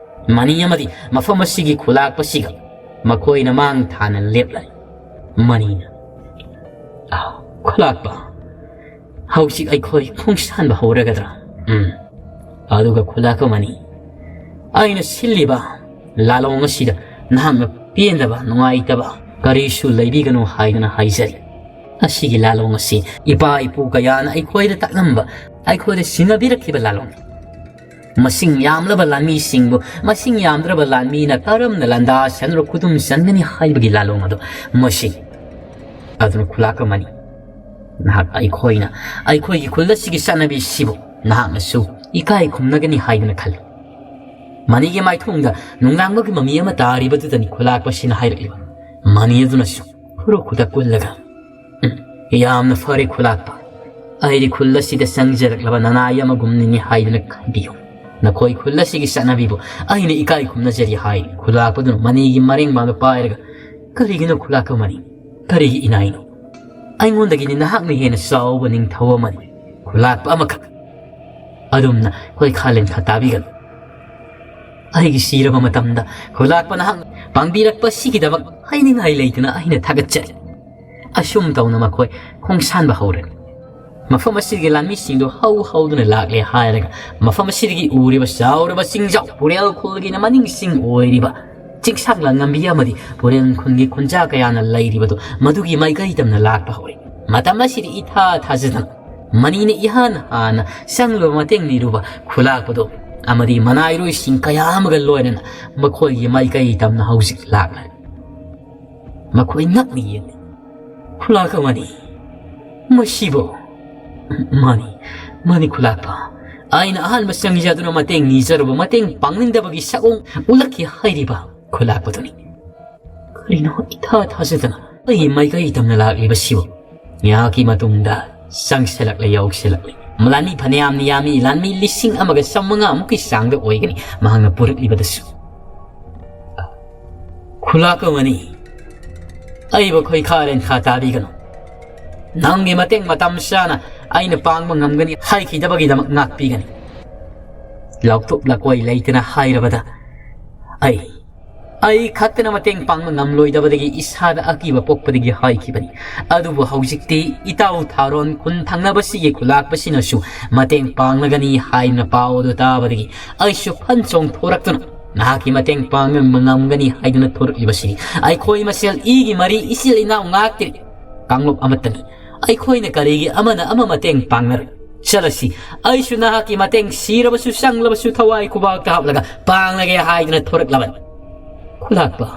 ꯃꯅꯤ ꯑꯃꯗꯤ ꯃꯐꯝ ꯑꯁꯤꯒꯤ ꯈꯨꯂꯥꯛꯄꯁꯤꯒ ꯃꯈꯣꯏꯅ ꯃꯥꯡ ꯊꯥꯅ ꯂꯦꯞꯂꯔꯤ꯫ ꯃꯅꯤꯅ, "ꯑꯥ, ꯈꯨꯂꯥꯛꯄ, ꯍꯧꯖꯤꯛ ꯑꯩꯈꯣꯏ ꯈꯣꯡꯁꯥꯟꯕ ꯍꯧꯔꯒꯗ꯭ꯔꯥ?" "ꯎꯝ, ꯑꯗꯨꯒ ꯈꯨꯂꯥꯛꯄ ꯃꯅꯤ, ꯑꯩꯅ ꯁꯤꯜꯂꯤꯕ ꯂꯥꯂꯣꯡ ꯑꯁꯤꯗ ꯅꯍꯥꯛꯅ ꯄꯦꯟꯗꯕ, ꯅꯨꯡꯉꯥꯏꯇꯕ ꯀꯔꯤꯁꯨ ꯂꯩꯕꯤꯒꯅꯨ ꯍꯥꯏꯗꯨꯅ ꯍꯥꯏꯖꯔꯤ꯫ ꯑꯁꯤꯒꯤ ꯂꯥꯂꯣꯡ ꯑꯁꯤ ꯏꯄꯥ ꯏꯄꯨ ꯀꯌꯥꯅ ꯑꯩꯈꯣꯏꯗ ꯇꯥꯛꯂꯝꯕ, ꯑꯩꯈꯣꯏꯗ ꯁꯤꯟꯅꯕꯤꯔꯛꯈꯤꯕ ꯂꯥꯂꯣꯡꯅꯤ꯫ ꯃꯁꯤꯡ ꯌꯥꯝꯂꯕ ꯂꯥꯟꯃꯤꯁꯤꯡꯕꯨ ꯃꯁꯤꯡ ꯌꯥꯝꯗ꯭ꯔꯕ ꯂꯥꯟꯃꯤꯅ ꯀꯔꯝꯅ ꯂꯥꯟꯗꯥ ꯁꯟꯔꯣ ꯈꯨꯗꯨꯝ ꯆꯟꯒꯅꯤ ꯍꯥꯏꯕꯒꯤ ꯂꯥꯂꯣꯡ ꯑꯗꯨ ꯃꯁꯤꯅꯤ꯫ ꯑꯗꯨꯅ ꯈꯨꯂꯥꯛꯄ ꯃꯅꯤ, ꯅꯍꯥꯛ ꯑꯩꯈꯣꯏꯅ ꯑꯩꯈꯣꯏꯒꯤ ꯈꯨꯜ ꯑꯁꯤꯒꯤ ꯆꯠꯅꯕꯤꯁꯤꯕꯨ ꯅꯍꯥꯛꯅꯁꯨ ꯏꯀꯥꯏ ꯈꯨꯝꯅꯒꯅꯤ ꯍꯥꯏꯗꯨꯅ ꯈꯜꯂꯤ꯫" ꯃꯅꯤꯒꯤ ꯃꯥꯏꯊꯣꯡꯗ ꯅꯨꯡꯗꯥꯡꯕꯒꯤ ꯃꯃꯤ ꯑꯃ ꯇꯥꯔꯤꯕꯗꯨꯗꯅꯤ ꯈꯨꯂꯥꯛꯄꯁꯤꯅ ꯍꯥꯏꯔꯛꯂꯤꯕ꯫ ꯃꯅꯤ ꯑꯗꯨꯅꯁꯨ ꯈꯨꯔꯨ ꯈꯨꯗ ꯀꯨꯜꯂꯒ, "ꯎꯝ, ꯌꯥꯝꯅ ꯐꯔꯦ ꯈꯨꯂꯥꯛꯄ꯫ ꯑꯩꯗꯤ ꯈꯨꯜ ꯑꯁꯤꯗ ꯆꯪꯖꯔꯛꯂꯕ ꯅꯅꯥꯏ ꯑꯃꯒꯨꯝꯅꯤꯅꯤ ꯍꯥꯏꯗꯨꯅ ꯈꯟꯕꯤꯌꯨ꯫ ꯅꯈꯣꯏ ꯈꯨꯜ ꯑꯁꯤꯒꯤ ꯆꯠꯅꯕꯤꯕꯨ ꯑꯩꯅ ꯏꯀꯥꯏ ꯈꯨꯝꯅꯖꯔꯤ" ꯍꯥꯏ꯫ ꯈꯨꯂꯥꯛꯄꯗꯨꯅ ꯃꯅꯤꯒꯤ ꯃꯔꯦꯡꯕꯥꯟꯗꯨ ꯄꯥꯏꯔꯒ, "ꯀꯔꯤꯒꯤꯅꯣ ꯈꯨꯂꯥꯛꯄ ꯃꯅꯤ? ꯀꯔꯤꯒꯤ ꯏꯅꯥꯏꯅꯣ? ꯑꯩꯉꯣꯟꯗꯒꯤꯗꯤ ꯅꯍꯥꯛꯅ ꯍꯦꯟꯅ ꯆꯥꯎꯕ ꯅꯤꯡꯊꯧ ꯑꯃꯅꯤ꯫ ꯈꯨꯂꯥꯛꯄ ꯑꯃꯈꯛ ꯑꯗꯨꯝꯅ ꯈꯣꯏꯈꯥ ꯂꯦꯟꯈꯥ ꯇꯥꯕꯤꯒꯅꯨ꯫ ꯑꯩꯒꯤ ꯁꯤꯔꯕ ꯃꯇꯝꯗ ꯈꯨꯂꯥꯛꯄ ꯅꯍꯥꯛ ꯄꯥꯡꯕꯤꯔꯛꯄ ꯑꯁꯤꯒꯤꯗꯃꯛ ꯍꯥꯏꯅꯤꯡꯉꯥꯏ ꯂꯩꯇꯅ ꯑꯩꯅ ꯊꯥꯒꯠꯆꯔꯤ꯫ ꯑꯁꯨꯝ ꯇꯧꯅ ꯃꯈꯣꯏ ꯈꯣꯡꯁꯥꯟꯕ ꯍꯧꯔꯦ꯫ ꯃꯐꯝ ꯑꯁꯤꯒꯤ ꯂꯥꯟꯃꯤꯁꯤꯡꯗꯨ ꯍꯧ ꯍꯧꯗꯨꯅ ꯂꯥꯛꯂꯦ ꯍꯥꯏꯔꯒ ꯃꯐꯝ ꯑꯁꯤꯗꯒꯤ ꯎꯔꯤꯕ ꯆꯥꯎꯔꯕ ꯆꯤꯡꯖꯥꯎ ꯄꯨꯔꯦꯜ ꯈꯨꯜꯒꯤꯅ ꯃꯅꯤꯡ ꯆꯤꯡ ꯑꯣꯏꯔꯤꯕ ꯆꯤꯡꯁꯥꯡ ꯂꯥꯡꯉꯝꯕꯤ ꯑꯃꯗꯤ ꯄꯨꯔꯦꯜ ꯈꯨꯟꯒꯤ ꯈꯨꯟꯖꯥ ꯀꯌꯥꯅ ꯂꯩꯔꯤꯕꯗꯨ ꯃꯗꯨꯒꯤ ꯃꯥꯏꯀꯩ ꯇꯝꯅ ꯂꯥꯛꯄ ꯍꯧꯔꯦ꯫ ꯃꯇꯝ ꯑꯁꯤꯗ ꯏꯊꯥ ꯊꯥꯖꯗꯅ ꯃꯅꯤꯅ ꯏꯍꯥꯟ ꯍꯥꯟꯅ ꯆꯪꯂꯨꯕ ꯃꯇꯦꯡ ꯅꯤꯔꯨꯕ ꯈꯨꯂꯥꯛꯄꯗꯨ ꯑꯃꯗꯤ ꯃꯅꯥꯏꯔꯣꯏꯁꯤꯡ ꯀꯌꯥ ꯑꯃꯒ ꯂꯣꯏꯅꯅ ꯃꯈꯣꯏꯒꯤ ꯃꯥꯏꯀꯩ ꯇꯝꯅ ꯍꯧꯖꯤꯛ ꯂꯥꯛꯂꯦ꯫ ꯃꯈꯣꯏ ꯉꯛꯅ ꯌꯦꯡꯂꯤ꯫ "ꯈꯨꯂꯥꯛꯄ ꯃꯅꯤ, ꯃꯁꯤꯕꯨ?" "ꯃꯥꯅꯤ, ꯃꯥꯅꯤ ꯈꯨꯂꯥꯛꯄ꯫ ꯑꯩꯅ ꯑꯍꯥꯟꯕ ꯆꯪꯖꯗꯨꯅ ꯃꯇꯦꯡ ꯅꯤꯖꯔꯨꯕ, ꯃꯇꯦꯡ ꯄꯥꯡꯅꯤꯡꯗꯕꯒꯤ ꯁꯛꯑꯣꯡ ꯎꯠꯂꯛꯈꯤ ꯍꯥꯏꯔꯤꯕ ꯈꯨꯂꯥꯛꯄꯗꯨꯅꯤ꯫ ꯀꯔꯤꯅꯣ ꯏꯊꯥ ꯊꯥꯖꯗꯅ ꯑꯩꯒꯤ ꯃꯥꯏꯀꯩ ꯇꯝꯅ ꯂꯥꯛꯂꯤꯕꯁꯤꯕꯨ?" ꯉꯥꯏꯍꯥꯛꯀꯤ ꯃꯇꯨꯡꯗ ꯆꯪꯁꯤꯜꯂꯛꯂꯦ, ꯌꯧꯁꯤꯜꯂꯛꯂꯦ꯫ ꯂꯥꯟꯃꯤ ꯐꯅꯌꯥꯝꯅ ꯌꯥꯝꯃꯤ, ꯂꯥꯟꯃꯤ ꯂꯤꯁꯤꯡ ꯑꯃꯒ ꯆꯥꯝꯃꯉꯥ ꯃꯨꯛꯀꯤ ꯆꯥꯡꯗ ꯑꯣꯏꯒꯅꯤ ꯃꯍꯥꯛꯅ ꯄꯨꯔꯛꯂꯤꯕꯗꯁꯨ꯫ "ꯈꯨꯂꯥꯛꯄ ꯃꯅꯤ, ꯑꯩꯕꯨ ꯈꯣꯏꯈꯥ ꯂꯦꯟꯈꯥ ꯇꯥꯕꯤꯒꯅꯨ꯫ ꯅꯪꯒꯤ ꯃꯇꯦꯡ ꯃꯇꯝ ꯆꯥꯅ ꯑꯩꯅ ꯄꯥꯡꯕ ꯉꯝꯒꯅꯤ ꯍꯥꯏꯈꯤꯗꯕꯒꯤꯗꯃꯛ ꯉꯥꯛꯄꯤꯒꯅꯤ꯫ ꯂꯥꯎꯊꯣꯛ ꯂꯥꯀꯣꯏ ꯂꯩꯇꯅ ꯍꯥꯏꯔꯕꯗ ꯑꯩ, ꯑꯩ ꯈꯛꯇꯅ ꯃꯇꯦꯡ ꯄꯥꯡꯕ ꯉꯝꯂꯣꯏꯗꯕꯗꯒꯤ ꯏꯁꯥꯗ ꯑꯀꯤꯕ ꯄꯣꯛꯄꯗꯒꯤ ꯍꯥꯏꯈꯤꯕꯅꯤ꯫ ꯑꯗꯨꯕꯨ ꯍꯧꯖꯤꯛꯇꯤ ꯏꯇꯥꯎ ꯊꯥꯔꯣꯟ ꯈꯨꯟ ꯊꯪꯅꯕꯁꯤꯒꯤ ꯈꯨꯂꯥꯛꯄꯁꯤꯅꯁꯨ ꯃꯇꯦꯡ ꯄꯥꯡꯂꯒꯅꯤ ꯍꯥꯏꯅ ꯄꯥꯎ ꯑꯗꯨ ꯇꯥꯕꯗꯒꯤ ꯑꯩꯁꯨ ꯐꯟ ꯆꯣꯡꯊꯣꯔꯛꯇꯨꯅ ꯅꯍꯥꯛꯀꯤ ꯃꯇꯦꯡ ꯄꯥꯡꯕ ꯉꯝꯒꯅꯤ ꯍꯥꯏꯗꯨꯅ ꯊꯣꯔꯛꯂꯤꯕꯁꯤꯅꯤ꯫ ꯑꯩꯈꯣꯏ ꯃꯁꯦꯜ ꯏꯒꯤ ꯃꯔꯤ, ꯏꯆꯤꯜ ꯏꯅꯥꯎ ꯉꯥꯛꯇꯅꯤ꯫ ꯀꯥꯡꯂꯨꯞ ꯑꯃꯠꯇꯅꯤ꯫ ꯑꯩꯈꯣꯏꯅ ꯀꯔꯤꯒꯤ ꯑꯃꯅ ꯑꯃ ꯃꯇꯦꯡ ꯄꯥꯡꯅꯔꯣꯏ? ꯆꯠꯂꯁꯤ, ꯑꯩꯁꯨ ꯅꯍꯥꯛꯀꯤ ꯃꯇꯦꯡ ꯁꯤꯔꯕꯁꯨ ꯆꯪꯂꯕꯁꯨ ꯊꯋꯥꯏ ꯈꯨꯕꯥꯛꯇ ꯍꯥꯞꯂꯒ ꯄꯥꯡꯂꯒꯦ ꯍꯥꯏꯗꯨꯅ ꯊꯣꯔꯛꯂꯕꯅꯤ꯫ ꯈꯨꯂꯥꯛꯄ,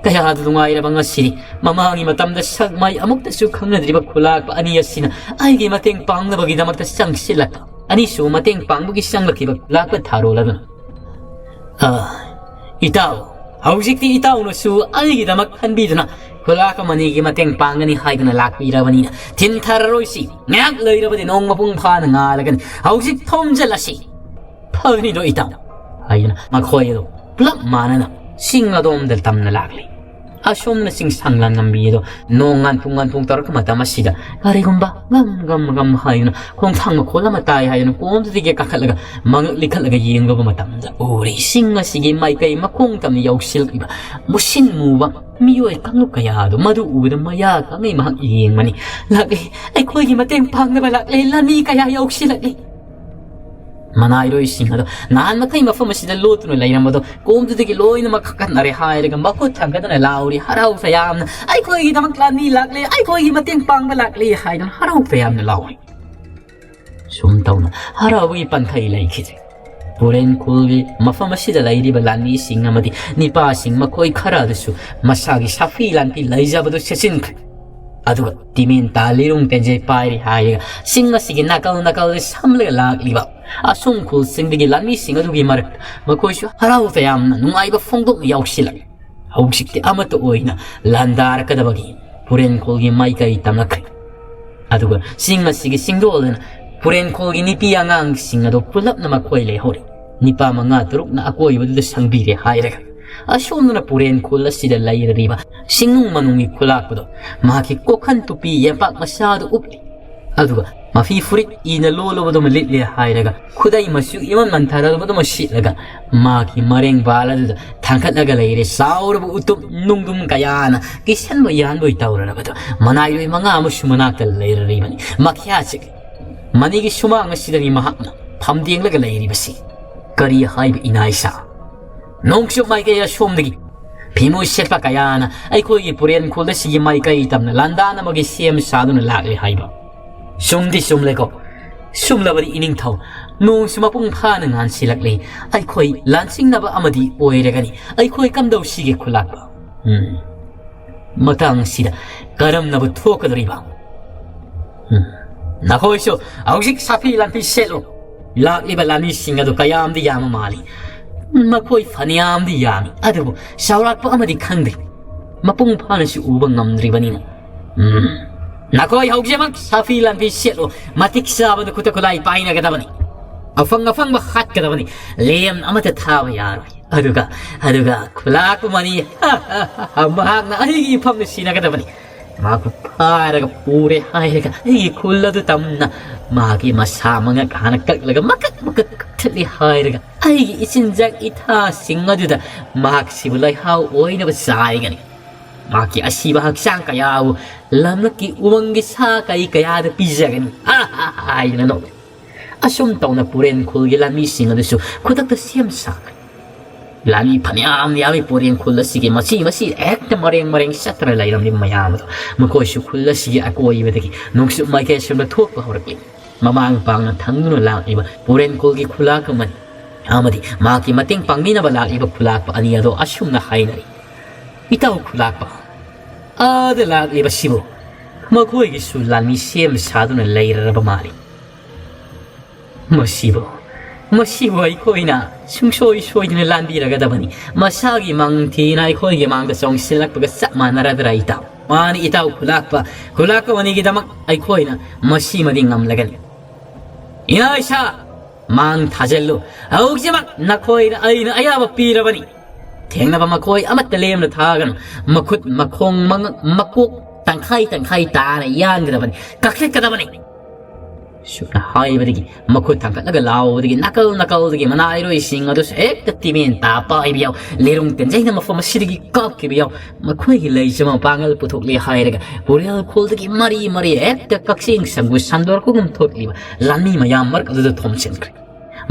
ꯀꯌꯥꯗ ꯅꯨꯡꯉꯥꯏꯔꯕ ꯉꯁꯤꯗꯤ꯫ ꯃꯃꯥꯡꯒꯤ ꯃꯇꯝꯗ ꯁꯛ ꯃꯥꯏ ꯑꯃꯨꯛꯇꯁꯨ ꯈꯪꯅꯗ꯭ꯔꯤꯕ ꯈꯨꯂꯥꯛꯄ ꯑꯅꯤ ꯑꯁꯤꯅ ꯑꯩꯒꯤ ꯃꯇꯦꯡ ꯄꯥꯡꯅꯕꯒꯤꯗꯃꯛꯇ ꯆꯪꯁꯤꯜꯂꯛꯄ꯫ ꯑꯅꯤꯁꯨ ꯃꯇꯦꯡ ꯄꯥꯡꯕꯒꯤ ꯆꯪꯂꯛꯈꯤꯕ ꯈꯨꯂꯥꯛꯄ ꯊꯥꯔꯣꯜ ꯑꯗꯨꯅ, "ꯑ, ꯏꯇꯥꯎ, ꯍꯧꯖꯤꯛꯇꯤ ꯏꯇꯥꯎꯅꯁꯨ ꯑꯩꯒꯤꯗꯃꯛ ꯈꯟꯕꯤꯗꯨꯅ ꯈꯨꯂꯥꯛꯄ ꯃꯅꯤꯒꯤ ꯃꯇꯦꯡ ꯄꯥꯡꯒꯅꯤ ꯍꯥꯏꯗꯨꯅ ꯂꯥꯛꯄꯤꯔꯕꯅꯤꯅ ꯊꯤꯟꯊꯔꯔꯣꯏꯁꯤ꯫ ꯉꯥꯏꯍꯥꯛ ꯂꯩꯔꯕꯗꯤ ꯅꯣꯡ ꯃꯄꯨꯡ ꯐꯥꯅ ꯉꯥꯜꯂꯒꯅꯤ꯫ ꯍꯧꯖꯤꯛ ꯊꯣꯝꯖꯤꯜꯂꯁꯤ꯫ ꯐꯒꯅꯤꯗꯣ ꯏꯇꯥꯎ" ꯍꯥꯏꯗꯨꯅ ꯃꯈꯣꯏ ꯑꯗꯨ ꯄꯨꯂꯞ ꯃꯥꯟꯅꯅ ꯆꯤꯡ ꯑꯗꯣꯝꯗ ꯇꯝꯅ ꯂꯥꯛꯂꯤ꯫ ꯑꯁꯣꯝꯅ ꯆꯤꯡꯁꯥꯡ ꯂꯥꯟꯉꯝꯕꯤ ꯑꯗꯣ ꯅꯣꯡ ꯉꯥꯟꯊꯣꯛ ꯉꯥꯟꯊꯣꯛ ꯇꯧꯔꯛꯄ ꯃꯇꯝ ꯑꯁꯤꯗ, ꯀꯔꯤꯒꯨꯝꯕ ꯒꯝ ꯒꯝ ꯒꯝ ꯍꯥꯏꯗꯨꯅ ꯈꯣꯡꯊꯥꯡ ꯃꯈꯣꯜ ꯑꯃ ꯇꯥꯏ ꯍꯥꯏꯗꯨꯅ ꯀꯣꯝꯗꯨꯗꯒꯤ ꯀꯥꯈꯠꯂꯒ ꯃꯉꯛ ꯂꯤꯈꯠꯂꯒ ꯌꯦꯡꯂꯨꯕ ꯃꯇꯝꯗ ꯎꯔꯤ, ꯆꯤꯡ ꯑꯁꯤꯒꯤ ꯃꯥꯏꯀꯩ ꯃꯈꯣꯡ ꯇꯝꯅ ꯌꯥꯎꯁꯤꯜꯂꯛꯂꯤꯕ ꯃꯨꯁꯤꯟ ꯃꯨꯕ ꯃꯤꯑꯣꯏ ꯀꯥꯡꯂꯨꯞ ꯀꯌꯥ ꯑꯗꯨ꯫ ꯃꯗꯨ ꯎꯕꯗ ꯃꯌꯥ ꯀꯥꯡꯉꯩ ꯃꯍꯥꯛ ꯌꯦꯡꯕꯅꯤ꯫ "ꯂꯥꯛꯂꯤ, ꯑꯩꯈꯣꯏꯒꯤ ꯃꯇꯦꯡ ꯄꯥꯡꯅꯕ ꯂꯥꯛꯂꯤ, ꯂꯥꯟꯃꯤ ꯀꯌꯥ ꯌꯧꯁꯤꯜꯂꯛꯂꯤ!" ꯃꯅꯥꯏꯔꯣꯏꯁꯤꯡ ꯑꯗꯣ ꯅꯍꯥꯟ ꯃꯈꯩ ꯃꯐꯝ ꯑꯁꯤꯗ ꯂꯣꯠꯇꯨꯅ ꯂꯩꯔꯝꯕꯗꯣ ꯀꯣꯝꯗꯨꯗꯒꯤ ꯂꯣꯏꯅꯃꯛ ꯀꯥꯈꯠꯅꯔꯦ ꯍꯥꯏꯔꯒ ꯃꯈꯨꯠ ꯊꯥꯡꯒꯠꯇꯨꯅ ꯂꯥꯎꯔꯤ, ꯍꯔꯥꯎ ꯇꯌꯥꯝꯅ, "ꯑꯩꯈꯣꯏꯒꯤꯗꯃꯛ ꯂꯥꯟꯃꯤ ꯂꯥꯛꯂꯦ, ꯑꯩꯈꯣꯏꯒꯤ ꯃꯇꯦꯡ ꯄꯥꯡꯕ ꯂꯥꯛꯂꯦ" ꯍꯥꯏꯗꯨꯅ ꯍꯔꯥꯎ ꯇꯌꯥꯝꯅ ꯂꯥꯎꯔꯤ꯫ ꯁꯨꯝ ꯇꯧꯅ ꯍꯔꯥꯎꯕꯒꯤ ꯄꯟꯈꯩ ꯂꯩꯈꯤꯗ꯭ꯔꯦ꯫ ꯄꯨꯔꯦꯟ ꯈꯨꯜꯒꯤ ꯃꯐꯝ ꯑꯁꯤꯗ ꯂꯩꯔꯤꯕ ꯂꯥꯟꯃꯤꯁꯤꯡ ꯑꯃꯗꯤ ꯅꯤꯄꯥꯁꯤꯡ ꯃꯈꯣꯏ ꯈꯔ ꯑꯗꯨꯁꯨ ꯃꯁꯥꯒꯤ ꯁꯥꯐꯤ ꯂꯥꯟꯐꯤ ꯂꯩꯖꯕꯗꯨ ꯁꯦꯠꯆꯤꯟꯈ꯭ꯔꯦ꯫ ꯑꯗꯨꯒ ꯇꯤꯃꯦꯟ ꯇꯥ ꯂꯤꯔꯨꯡ ꯇꯦꯟꯖꯩ ꯄꯥꯏꯔꯤ ꯍꯥꯏꯔꯒ ꯆꯤꯡ ꯑꯁꯤꯒꯤ ꯅꯥꯀꯜ ꯅꯥꯀꯜꯗ ꯁꯝꯂꯒ ꯂꯥꯛꯂꯤꯕ ꯑꯁꯣꯝ ꯈꯨꯜꯁꯤꯡꯗꯒꯤ ꯂꯥꯟꯃꯤꯁꯤꯡ ꯑꯗꯨꯒꯤ ꯃꯔꯛꯇ ꯃꯈꯣꯏꯁꯨ ꯍꯔꯥꯎ ꯇꯌꯥꯝꯅ ꯅꯨꯡꯉꯥꯏꯕ ꯐꯣꯡꯗꯣꯛꯅ ꯌꯥꯎꯁꯤꯜꯂꯛꯂꯤ꯫ ꯍꯧꯖꯤꯛꯇꯤ ꯑꯃꯠꯇ ꯑꯣꯏꯅ ꯂꯥꯟꯗꯥꯔꯛꯀꯗꯕꯒꯤ ꯄꯨꯔꯦꯟꯈꯣꯜꯒꯤ ꯃꯥꯏꯀꯩ ꯇꯝꯂꯛꯈ꯭ꯔꯦ꯫ ꯑꯗꯨꯒ ꯆꯤꯡ ꯑꯁꯤꯒꯤ ꯆꯤꯡꯗꯣꯜꯗꯅ ꯄꯨꯔꯦꯟꯈꯣꯜꯒꯤ ꯅꯨꯄꯤ ꯑꯉꯥꯡꯁꯤꯡ ꯑꯗꯨ ꯄꯨꯂꯞꯅ ꯃꯈꯣꯏ ꯂꯩꯍꯧꯔꯤ꯫ ꯅꯤꯄꯥ ꯃꯉꯥ ꯇꯔꯨꯛꯅ ꯑꯀꯣꯏꯕꯗꯨꯗ ꯁꯪꯕꯤꯔꯦ ꯍꯥꯏꯔꯒ ꯑꯁꯣꯝꯗꯅ ꯄꯨꯔꯦꯟꯈꯣꯜ ꯑꯁꯤꯗ ꯂꯩꯔꯤꯕ ꯁꯤꯡꯅꯨꯡ ꯃꯅꯨꯡꯒꯤ ꯈꯨꯂꯥꯛꯄꯗꯣ ꯃꯍꯥꯛꯀꯤ ꯀꯣꯛꯈꯟ ꯇꯨꯄꯤ ꯌꯦꯝꯄꯥꯛ ꯃꯆꯥꯗꯨ ꯎꯞꯂꯤ꯫ ꯑꯗꯨꯒ ꯃꯐꯤ ꯐꯨꯔꯤꯠ ꯏꯅ ꯂꯣꯜꯂꯨꯕꯗꯨꯃ ꯂꯤꯠꯂꯦ ꯍꯥꯏꯔꯒ ꯈꯨꯗꯩ ꯃꯆꯨ ꯏꯃꯟ ꯃꯟꯊꯔꯕꯗꯨꯃ ꯁꯤꯠꯂꯒ ꯃꯥꯒꯤ ꯃꯔꯦꯡ ꯕꯥꯜ ꯑꯗꯨꯗ ꯊꯥꯡꯒꯠꯂꯒ ꯂꯩꯔꯦ꯫ ꯆꯥꯎꯔꯕ ꯎꯇꯨꯞ ꯅꯨꯡꯗꯨꯝ ꯀꯌꯥꯅ ꯀꯤꯁꯟꯕ ꯌꯥꯟꯕꯣꯏ ꯇꯧꯔꯔꯕꯗꯨ ꯃꯅꯥꯏꯔꯣꯏ ꯃꯉꯥ ꯑꯃꯁꯨ ꯃꯅꯥꯛꯇ ꯂꯩꯔꯔꯤꯕꯅꯤ꯫ ꯃꯈ꯭ꯌꯥ ꯆꯤꯛꯂꯤ꯫ ꯃꯅꯤꯒꯤ ꯁꯨꯃꯥꯡ ꯑꯁꯤꯗꯅꯤ ꯃꯍꯥꯛꯅ ꯐꯝꯗꯦꯡꯂꯒ ꯂꯩꯔꯤꯕꯁꯤ꯫ ꯀꯔꯤ ꯍꯥꯏꯕ ꯏꯅꯥꯏꯁꯥ? ꯅꯣꯡꯆꯨꯞ ꯃꯥꯏꯀꯩ ꯑꯁꯣꯝꯗꯒꯤ ꯐꯤꯃꯨ ꯁꯦꯠꯄ ꯀꯌꯥꯅ ꯑꯩꯈꯣꯏꯒꯤ ꯄꯨꯔꯦꯟ ꯈꯨꯜ ꯑꯁꯤꯒꯤ ꯃꯥꯏꯀꯩ ꯇꯝꯅ ꯂꯥꯟꯗꯥꯅꯕꯒꯤ ꯁꯦꯝ ꯁꯥꯗꯨꯅ ꯂꯥꯛꯂꯤ ꯍꯥꯏꯕ꯫ ꯆꯨꯝꯗꯤ ꯆꯨꯝꯂꯦꯀꯣ꯫ ꯆꯨꯝꯂꯕꯗꯤ ꯏꯅꯤꯡꯊꯧ, ꯅꯣꯡꯁꯨ ꯃꯄꯨꯡ ꯐꯥꯅ ꯉꯥꯟꯁꯤꯜꯂꯛꯂꯦ꯫ ꯑꯩꯈꯣꯏ ꯂꯥꯟꯆꯤꯡꯅꯕ ꯑꯃꯗꯤ ꯑꯣꯏꯔꯒꯅꯤ꯫ ꯑꯩꯈꯣꯏ ꯀꯝꯗꯧꯁꯤꯒꯦ ꯈꯨꯂꯥꯛꯄ? ꯎꯝ꯫ ꯃꯇꯥꯡ ꯑꯁꯤꯗ ꯀꯔꯝꯅꯕꯨ ꯊꯣꯛꯀꯗꯧꯔꯤꯕ? ꯎꯝ꯫ ꯅꯈꯣꯏꯁꯨ ꯍꯧꯖꯤꯛ ꯁꯥꯐꯤ ꯂꯥꯟꯐꯤ ꯁꯦꯠꯂꯨ꯫ ꯂꯥꯛꯂꯤꯕ ꯂꯥꯟꯃꯤꯁꯤꯡ ꯑꯗꯨ ꯀꯌꯥꯝꯗꯤ ꯌꯥꯝꯕ ꯃꯥꯜꯂꯤ꯫ ꯃꯈꯣꯏ ꯐꯅꯌꯥꯝꯗꯤ ꯌꯥꯝꯃꯤ, ꯑꯗꯨꯕꯨ ꯆꯥꯎꯔꯥꯛꯄ ꯑꯃꯗꯤ ꯈꯪꯗ꯭ꯔꯤ꯫ ꯃꯄꯨꯡ ꯐꯥꯅꯁꯨ ꯎꯕ ꯉꯝꯗ꯭ꯔꯤꯕꯅꯤꯅ꯫ ꯎꯝ꯫ ꯅꯈꯣꯏ ꯍꯧꯖꯤꯛꯃꯛ ꯁꯥꯐꯤ ꯂꯥꯟꯐꯤ ꯁꯦꯠꯂꯨ꯫ ꯃꯇꯤꯛ ꯆꯥꯕꯗ ꯈꯨꯠꯇ ꯈꯨꯠꯂꯥꯏ ꯄꯥꯏꯅꯒꯗꯕꯅꯤ꯫ ꯑꯐꯪ ꯑꯐꯪꯕ ꯍꯥꯠꯀꯗꯕꯅꯤ꯫ ꯂꯦꯝ ꯑꯃꯠꯇ ꯊꯥꯕ ꯌꯥꯔꯣꯏ꯫ ꯑꯗꯨꯒ, ꯑꯗꯨꯒ ꯈꯨꯂꯥꯛꯄ ꯃꯅꯤ, ꯃꯍꯥꯛꯅ ꯑꯩꯒꯤ ꯏꯐꯝꯗ ꯁꯤꯟꯅꯒꯗꯕꯅꯤ꯫ ꯃꯍꯥꯛꯄꯨ ꯐꯥꯔꯒ ꯄꯨꯔꯦ ꯍꯥꯏꯔꯒ ꯑꯩꯒꯤ ꯈꯨꯜ ꯑꯗꯨ ꯇꯝꯅ ꯃꯥꯒꯤ ꯃꯁꯥ ꯃꯉꯛ ꯍꯥꯟꯅ ꯀꯛꯂꯒ ꯃꯀꯛ ꯃꯀꯛ ꯀꯛꯊꯠꯂꯤ ꯍꯥꯏꯔꯒ ꯑꯩꯒꯤ ꯏꯆꯤꯟꯖꯥꯛ ꯏꯊꯥꯁꯤꯡ ꯑꯗꯨꯗ ꯃꯍꯥꯛꯁꯤꯕꯨ ꯂꯩꯍꯥꯎ ꯑꯣꯏꯅꯕ ꯆꯥꯏꯒꯅꯤ꯫ ꯃꯍꯥꯛꯀꯤ ꯑꯁꯤꯕ ꯍꯛꯆꯥꯡ ꯀꯌꯥꯕꯨ ꯂꯝꯂꯛꯀꯤ ꯎꯃꯪꯒꯤ ꯁꯥ ꯀꯩ ꯀꯌꯥꯗ ꯄꯤꯖꯒꯅꯤ ꯍꯥꯏꯗꯅ ꯅꯣꯛꯏ꯫ ꯑꯁꯨꯝ ꯇꯧꯅ ꯄꯨꯔꯦꯟ ꯈꯨꯜꯒꯤ ꯂꯥꯟꯃꯤꯁꯤꯡ ꯑꯗꯨꯁꯨ ꯈꯨꯗꯛꯇ ꯁꯦꯝ ꯁꯥꯈ꯭ꯔꯦ꯫ ꯂꯥꯟꯃꯤ ꯐꯅꯌꯥꯝ ꯌꯥꯝꯃꯤ ꯄꯨꯔꯦꯟ ꯈꯨꯜ ꯑꯁꯤꯒꯤ, ꯃꯁꯤ, ꯃꯁꯤ ꯍꯦꯛꯇ ꯃꯔꯦꯡ ꯃꯔꯦꯡ ꯆꯠꯇꯅ ꯂꯩꯔꯝꯂꯤꯕ ꯃꯌꯥꯝ ꯑꯗꯣ꯫ ꯃꯈꯣꯏꯁꯨ ꯈꯨꯜ ꯑꯁꯤꯒꯤ ꯑꯀꯣꯏꯕꯗꯒꯤ ꯅꯣꯡꯆꯨꯞ ꯃꯥꯏꯀꯩ ꯑꯁꯣꯝꯗ ꯊꯣꯛꯄ ꯍꯧꯔꯛꯂꯤ꯫ ꯃꯃꯥꯡ ꯄꯥꯡꯅ ꯊꯪꯗꯨꯅ ꯂꯥꯛꯂꯤꯕ ꯄꯨꯔꯦꯟ ꯈꯨꯜꯒꯤ ꯈꯨꯂꯥꯛ ꯑꯃꯅꯤ ꯑꯃꯗꯤ ꯃꯍꯥꯛꯀꯤ ꯃꯇꯦꯡ ꯄꯥꯡꯕꯤꯅꯕ ꯂꯥꯛꯂꯤꯕ ꯈꯨꯂꯥꯛꯄ ꯑꯅꯤ ꯑꯗꯣ ꯑꯁꯨꯝꯅ ꯍꯥꯏꯅꯔꯤ, "ꯏꯇꯥꯎ ꯈꯨꯂꯥꯛꯄ, ꯑꯥꯗ ꯂꯥꯛꯂꯤꯕꯁꯤꯕꯨ ꯃꯈꯣꯏꯒꯤꯁꯨ ꯂꯥꯟꯃꯤ ꯁꯦꯝ ꯁꯥꯗꯨꯅ ꯂꯩꯔꯔꯕ ꯃꯥꯜꯂꯤ꯫ ꯃꯁꯤꯕꯨ, ꯃꯁꯤꯕꯨ ꯑꯩꯈꯣꯏꯅ ꯁꯨꯡꯁꯣꯏ ꯁꯣꯏꯗꯅ ꯂꯥꯟꯕꯤꯔꯒꯗꯕꯅꯤ꯫ ꯃꯁꯥꯒꯤ ꯃꯪ ꯊꯤꯅ ꯑꯩꯈꯣꯏꯒꯤ ꯃꯥꯡꯗ ꯆꯣꯡꯁꯤꯜꯂꯛꯄꯒ ꯆꯞ ꯃꯥꯟꯅꯔꯗ꯭ꯔꯥ ꯏꯇꯥꯎ?" "ꯃꯥꯅꯤ ꯏꯇꯥꯎ ꯈꯨꯂꯥꯛꯄ, ꯈꯨꯂꯥꯛꯄ ꯃꯅꯤꯒꯤꯗꯃꯛ ꯑꯩꯈꯣꯏꯅ ꯃꯁꯤꯃꯗꯤ ꯉꯝꯂꯒꯅꯤ꯫ ꯏꯅꯥ ꯏꯁꯥ, ꯃꯥꯡ ꯊꯥꯖꯤꯜꯂꯨ꯫ ꯍꯧꯖꯤꯛꯃꯛ ꯅꯈꯣꯏꯗ ꯑꯩꯅ ꯑꯌꯥꯕ ꯄꯤꯔꯕꯅꯤ꯫ ꯊꯦꯡꯅꯕ ꯃꯈꯣꯏ ꯑꯃꯠꯇ ꯂꯦꯝꯅ ꯊꯥꯒꯅꯨ꯫ ꯃꯈꯨꯠ, ꯃꯈꯣꯡ, ꯃꯉꯛ, ꯃꯀꯣꯛ ꯇꯪꯈꯥꯏ ꯇꯪꯈꯥꯏ ꯇꯥꯅ ꯌꯥꯟꯒꯗꯕꯅꯤ, ꯀꯛꯊꯠꯀꯗꯕꯅꯤ꯫" ꯁꯨꯝꯅ ꯍꯥꯏꯕꯗꯒꯤ ꯃꯈꯨꯠ ꯊꯥꯡꯒꯠꯂꯒ ꯂꯥꯎꯕꯗꯒꯤ ꯅꯥꯀꯜ ꯅꯥꯀꯜꯗꯒꯤ ꯃꯅꯥꯏꯔꯣꯏꯁꯤꯡ ꯑꯗꯨꯁꯨ ꯍꯦꯛꯇ ꯇꯤꯃꯦꯟ ꯇꯥ ꯄꯥꯏꯕ ꯌꯥꯎ, ꯂꯤꯔꯨꯡ ꯇꯦꯟꯖꯩꯅ ꯃꯐꯝ ꯑꯁꯤꯗꯒꯤ ꯀꯥꯞꯈꯤꯕ ꯌꯥꯎ꯫ ꯃꯈꯣꯏꯒꯤ ꯂꯩꯖ ꯃꯄꯥꯡꯒꯜ ꯄꯨꯊꯣꯛꯂꯦ ꯍꯥꯏꯔꯒ ꯄꯨꯔꯦꯜ ꯈꯨꯜꯗꯒꯤ ꯃꯔꯤ ꯃꯔꯤ ꯍꯦꯛꯇ ꯀꯛꯆꯦꯡ ꯁꯪꯒꯨ ꯁꯟꯗꯣꯔꯛꯄꯒꯨꯝ ꯊꯣꯛꯂꯤꯕ ꯂꯥꯟꯃꯤ ꯃꯌꯥꯝ ꯃꯔꯛ ꯑꯗꯨꯗ ꯊꯣꯝꯖꯤꯟꯈ꯭ꯔꯦ꯫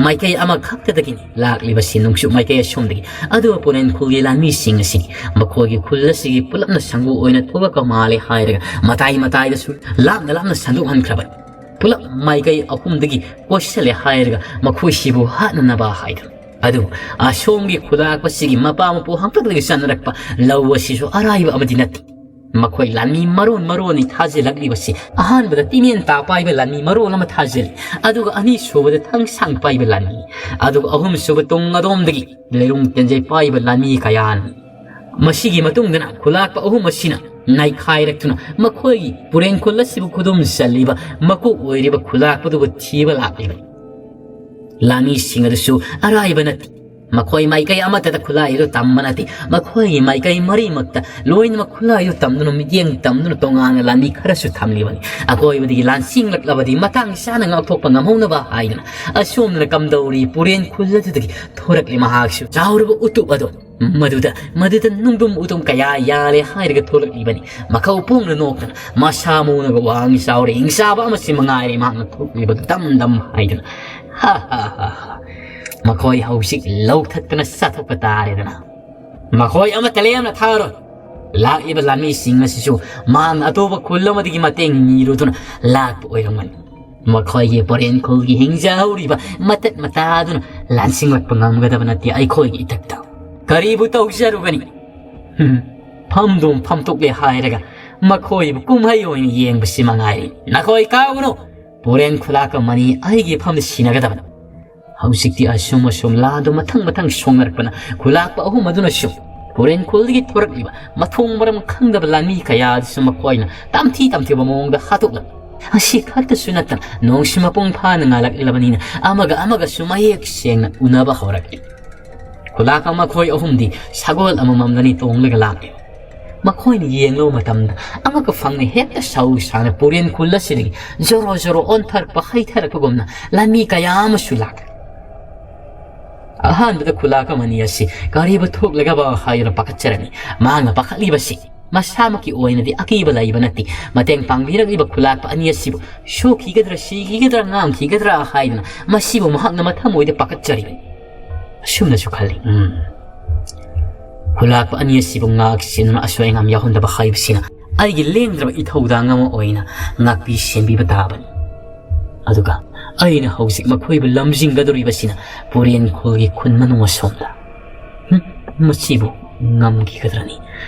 ꯃꯥꯏꯀꯩ ꯑꯃꯈꯛꯇꯗꯒꯤꯅꯤ ꯂꯥꯛꯂꯤꯕꯁꯤ, ꯅꯣꯡꯆꯨꯞ ꯃꯥꯏꯀꯩ ꯑꯁꯣꯝꯗꯒꯤ꯫ ꯑꯗꯨꯒ ꯄꯨꯔꯦꯟ ꯈꯨꯜꯒꯤ ꯂꯥꯟꯃꯤꯁꯤꯡ ꯑꯁꯤꯅꯤ꯫ ꯃꯈꯣꯏꯒꯤ ꯈꯨꯜ ꯑꯁꯤꯒꯤ ꯄꯨꯂꯞꯅ ꯁꯪꯒꯨ ꯑꯣꯏꯅ ꯊꯣꯛꯂꯛꯄ ꯃꯥꯜꯂꯦ ꯍꯥꯏꯔꯒ ꯃꯇꯥꯏ ꯃꯇꯥꯏꯗꯁꯨ ꯂꯥꯞꯅ ꯂꯥꯞꯅ ꯁꯟꯗꯣꯛꯍꯟꯈ꯭ꯔꯕꯅꯤ꯫ ꯄꯨꯂꯞ ꯃꯥꯏꯀꯩ ꯑꯍꯨꯝꯗꯒꯤ ꯀꯣꯏꯁꯤꯜꯂꯦ ꯍꯥꯏꯔꯒ ꯃꯈꯣꯏꯁꯤꯕꯨ ꯍꯥꯠꯅꯅꯕ ꯍꯥꯏꯗꯨꯅ꯫ ꯑꯗꯨꯕꯨ ꯑꯁꯣꯝꯒꯤ ꯈꯨꯂꯥꯛꯄꯁꯤꯒꯤ ꯃꯄꯥ ꯃꯄꯨ ꯍꯥꯛꯇꯛꯇꯒꯤ ꯆꯠꯅꯔꯛꯄ ꯂꯧ ꯑꯁꯤꯁꯨ ꯑꯔꯥꯏꯕ ꯑꯃꯗꯤ ꯅꯠꯇꯦ꯫ ꯃꯈꯣꯏ ꯂꯥꯟꯃꯤ ꯃꯔꯣꯟ ꯃꯔꯣꯟꯅꯤ ꯊꯥꯖꯤꯜꯂꯛꯂꯤꯕꯁꯤ꯫ ꯑꯍꯥꯟꯕꯗ ꯇꯤꯃꯦꯟ ꯇꯥ ꯄꯥꯏꯕ ꯂꯥꯟꯃꯤ ꯃꯔꯣꯟ ꯑꯃ ꯊꯥꯖꯤꯜꯂꯤ, ꯑꯗꯨꯒ ꯑꯅꯤꯁꯨꯕꯗ ꯊꯥꯡꯁꯥꯡ ꯄꯥꯏꯕ ꯂꯥꯟꯃꯤ, ꯑꯗꯨꯒ ꯑꯍꯨꯝꯁꯨꯕ ꯇꯨꯡ ꯑꯗꯣꯝꯗꯒꯤ ꯂꯩꯔꯨꯡ ꯇꯦꯟꯖꯩ ꯄꯥꯏꯕ ꯂꯥꯟꯃꯤ ꯀꯌꯥꯅꯤ꯫ ꯃꯁꯤꯒꯤ ꯃꯇꯨꯡꯗꯅ ꯈꯨꯂꯥꯛꯄ ꯑꯍꯨꯝ ꯑꯁꯤꯅ ꯅꯩꯈꯥꯏꯔꯛꯇꯨꯅ ꯃꯈꯣꯏꯒꯤ ꯄꯨꯔꯦꯟ ꯈꯨꯜ ꯑꯁꯤꯕꯨ ꯈꯨꯗꯨꯝ ꯆꯜꯂꯤꯕ ꯃꯀꯣꯛ ꯑꯣꯏꯔꯤꯕ ꯈꯨꯂꯥꯛꯄꯗꯨꯕꯨ ꯊꯤꯕ ꯂꯥꯛꯂꯤꯕꯅꯤ꯫ ꯂꯥꯟꯃꯤꯁꯤꯡ ꯑꯗꯨꯁꯨ ꯑꯔꯥꯏꯕ ꯅꯠꯇꯦ꯫ ꯃꯈꯣꯏ ꯃꯥꯏꯀꯩ ꯑꯃꯠꯇꯗ ꯈꯨꯠꯂꯥꯏ ꯑꯗꯨ ꯇꯝꯕ ꯅꯠꯇꯦ꯫ ꯃꯈꯣꯏꯒꯤ ꯃꯥꯏꯀꯩ ꯃꯔꯤꯃꯛꯇ ꯂꯣꯏꯅꯃꯛ ꯈꯨꯠꯂꯥꯏ ꯑꯗꯨ ꯇꯝꯗꯨꯅ, ꯃꯤꯠꯌꯦꯡ ꯇꯝꯗꯨꯅ, ꯇꯣꯉꯥꯟꯅ ꯂꯥꯟꯃꯤ ꯈꯔꯁꯨ ꯊꯝꯂꯤꯕꯅꯤ꯫ ꯑꯀꯣꯏꯕꯗꯒꯤ ꯂꯥꯟꯁꯤꯡꯂꯛꯂꯕꯗꯤ ꯃꯇꯥꯡ ꯆꯥꯅ ꯉꯥꯛꯊꯣꯛꯄ ꯉꯝꯍꯧꯅꯕ ꯍꯥꯏꯗꯨꯅ꯫ ꯑꯁꯣꯝꯗꯅ ꯀꯝꯗꯧꯔꯤ ꯄꯨꯔꯦꯟ ꯈꯨꯜ ꯑꯗꯨꯗꯒꯤ ꯊꯣꯔꯛꯂꯤ ꯃꯍꯥꯛꯁꯨ꯫ ꯆꯥꯎꯔꯕ ꯎꯇꯨꯞ ꯑꯗꯨ ꯃꯗꯨꯗ, ꯃꯗꯨꯗ ꯅꯨꯡꯗꯨꯝ ꯎꯇꯨꯝ ꯀꯌꯥ ꯌꯥꯜꯂꯦ ꯍꯥꯏꯔꯒ ꯊꯣꯛꯂꯛꯂꯤꯕꯅꯤ꯫ ꯃꯈꯧ ꯄꯣꯡꯅ ꯅꯣꯛꯇꯅ, ꯃꯁꯥ ꯃꯎꯅꯒ ꯋꯥꯡ ꯆꯥꯎꯔꯦ, ꯍꯤꯡꯆꯥꯕ ꯑꯃꯁꯤ ꯃꯉꯥꯏꯔꯦ ꯃꯍꯥꯛꯅ ꯊꯣꯛꯂꯤꯕꯗꯨ ꯗꯝ ꯗꯝ ꯍꯥꯏꯗꯨꯅ꯫ ꯍꯥ ꯍꯥ ꯍꯥ ꯍꯥ꯫ ꯃꯈꯣꯏ ꯍꯧꯖꯤꯛ ꯂꯧꯊꯠꯇꯅ ꯆꯥꯊꯣꯛꯄ ꯇꯥꯔꯦꯗꯅ꯫ ꯃꯈꯣꯏ ꯑꯃꯠꯇ ꯂꯦꯝꯅ ꯊꯥꯔꯣꯏ꯫ ꯂꯥꯛꯂꯤꯕ ꯂꯥꯟꯃꯤꯁꯤꯡ ꯑꯁꯤꯁꯨ ꯃꯍꯥꯛꯅ ꯑꯇꯣꯞꯄ ꯈꯨꯜ ꯑꯃꯗꯒꯤ ꯃꯇꯦꯡ ꯅꯤꯔꯨꯗꯨꯅ ꯂꯥꯛꯄ ꯑꯣꯏꯔꯝꯒꯅꯤ꯫ ꯃꯈꯣꯏꯒꯤ ꯄꯣꯔꯦꯟ ꯈꯨꯜꯒꯤ ꯍꯤꯡꯖꯍꯧꯔꯤꯕ ꯃꯇꯠ ꯃꯇꯥꯗꯨꯅ ꯂꯥꯟꯁꯤꯡꯂꯛꯄ ꯉꯝꯒꯗꯕ ꯅꯠꯇꯦ ꯑꯩꯈꯣꯏꯒꯤ ꯏꯊꯛꯇ꯫ ꯀꯔꯤꯕꯨ ꯇꯧꯖꯔꯨꯒꯅꯤ? ꯍꯝ, ꯐꯝꯗꯨꯝ ꯐꯝꯗꯣꯛꯂꯦ ꯍꯥꯏꯔꯒ ꯃꯈꯣꯏꯕꯨ ꯀꯨꯝꯍꯩ ꯑꯣꯏꯅ ꯌꯦꯡꯕꯁꯤ ꯃꯉꯥꯏꯔꯦ꯫ ꯅꯈꯣꯏ ꯀꯥꯎꯒꯅꯨ, ꯄꯨꯔꯦꯟ ꯈꯨꯂꯥꯛꯀ ꯃꯅꯤ ꯑꯩꯒꯤ ꯐꯝꯗ ꯁꯤꯟꯅꯒꯗꯕꯅꯤ꯫ ꯍꯧꯖꯤꯛꯇꯤ ꯑꯁꯨꯝ ꯑꯁꯨꯝ ꯂꯥꯟꯗꯨ ꯃꯊꯪ ꯃꯊꯪ ꯁꯣꯡꯅꯔꯛꯄꯅ ꯈꯨꯂꯥꯛꯄ ꯑꯍꯨꯝ ꯑꯗꯨꯅꯁꯨ ꯄꯨꯔꯦꯟ ꯈꯨꯜꯗꯒꯤ ꯊꯣꯔꯛꯂꯤꯕ ꯃꯊꯣꯡ ꯃꯔꯝ ꯈꯪꯗꯕ ꯂꯥꯟꯃꯤ ꯀꯌꯥ ꯑꯗꯨꯁꯨ ꯃꯈꯣꯏꯅ ꯇꯝꯊꯤ ꯇꯝꯊꯤꯕ ꯃꯑꯣꯡꯗ ꯍꯥꯠꯇꯣꯛꯂꯝꯃꯤ꯫ ꯑꯁꯤ ꯈꯛꯇꯁꯨ ꯅꯠꯇꯅ ꯅꯣꯡꯁꯨ ꯃꯄꯨꯡ ꯐꯥꯅ ꯉꯥꯜꯂꯛꯂꯕꯅꯤꯅ ꯑꯃꯒ ꯑꯃꯒꯁꯨ ꯃꯌꯦꯛ ꯁꯦꯡꯅ ꯎꯅꯕ ꯍꯧꯔꯛꯂꯤ꯫ ꯈꯨꯂꯥꯛꯄ ꯃꯈꯣꯏ ꯑꯍꯨꯝꯗꯤ ꯁꯒꯣꯜ ꯑꯃꯃꯝꯗꯅꯤ ꯇꯣꯡꯂꯒ ꯂꯥꯛꯂꯤ꯫ ꯃꯈꯣꯏꯅ ꯌꯦꯡꯂꯨꯕ ꯃꯇꯝꯗ ꯑꯃꯒ ꯐꯪꯅ ꯍꯦꯛꯇ ꯁꯧ ꯁꯥꯅ ꯄꯨꯔꯦꯟ ꯈꯨꯜ ꯑꯁꯤꯗꯒꯤ ꯖꯣꯔꯣ ꯖꯣꯔꯣ ꯑꯣꯟꯊꯔꯛꯄ ꯍꯩꯊꯔꯛꯄꯒꯨꯝꯅ ꯂꯥꯟꯃꯤ ꯀꯌꯥ ꯑꯃꯁꯨ ꯂꯥꯛꯂꯤ꯫ ꯑꯍꯥꯟꯕꯗ ꯈꯨꯂꯥꯛꯄ ꯑꯅꯤ ꯑꯁꯤ ꯀꯔꯤꯕꯨ ꯊꯣꯛꯂꯒꯕ ꯍꯥꯏꯗꯨꯅ ꯄꯥꯈꯠꯆꯔꯝꯃꯤ꯫ ꯃꯍꯥꯛꯅ ꯄꯥꯈꯠꯂꯤꯕꯁꯤ ꯃꯁꯥꯃꯛꯀꯤ ꯑꯣꯏꯅꯗꯤ ꯑꯀꯤꯕ ꯂꯩꯕ ꯅꯠꯇꯦ꯫ ꯃꯇꯦꯡ ꯄꯥꯡꯕꯤꯔꯛꯂꯤꯕ ꯈꯨꯂꯥꯛꯄ ꯑꯅꯤ ꯑꯁꯤꯕꯨ ꯁꯣꯛꯈꯤꯒꯗ꯭ꯔꯥ, ꯁꯤꯈꯤꯒꯗ꯭ꯔꯥ, ꯉꯥꯝꯈꯤꯒꯗ꯭ꯔꯥ ꯍꯥꯏꯗꯨꯅ ꯃꯁꯤꯕꯨ ꯃꯍꯥꯛꯅ ꯃꯊꯃꯣꯏꯗ ꯄꯥꯈꯠꯆꯔꯤꯕꯅꯤ꯫ ꯑꯁꯨꯝꯅꯁꯨ ꯈꯜꯂꯤ, ꯎꯝ, ꯈꯨꯂꯥꯛꯄ ꯑꯅꯤ ꯑꯁꯤꯕꯨ ꯉꯥꯛ ꯁꯦꯟꯗꯨꯅ ꯑꯁꯣꯏ ꯑꯉꯥꯝ ꯌꯥꯎꯍꯟꯗꯕ ꯍꯥꯏꯕꯁꯤꯅ ꯑꯩꯒꯤ ꯂꯦꯡꯗ꯭ꯔꯕ ꯏꯊꯧꯗꯥꯡ ꯑꯃ ꯑꯣꯏꯅ ꯉꯥꯛꯄꯤ ꯁꯦꯟꯕꯤꯕ ꯇꯥꯕꯅꯤ꯫ ꯑꯗꯨꯒ ꯑꯩꯅ ꯍꯧꯖꯤꯛ ꯃꯈꯣꯏꯕꯨ ꯂꯝꯖꯤꯡꯒꯗꯧꯔꯤꯕꯁꯤꯅ ꯄꯨꯔꯦꯟ ꯈꯨꯜꯒꯤ ꯈꯨꯟ ꯃꯅꯨꯡ ꯑꯁꯣꯝꯗ꯫ ꯍꯨꯝ, ꯃꯁꯤꯕꯨ ꯉꯝꯈꯤꯒꯗ꯭ꯔꯅꯤ?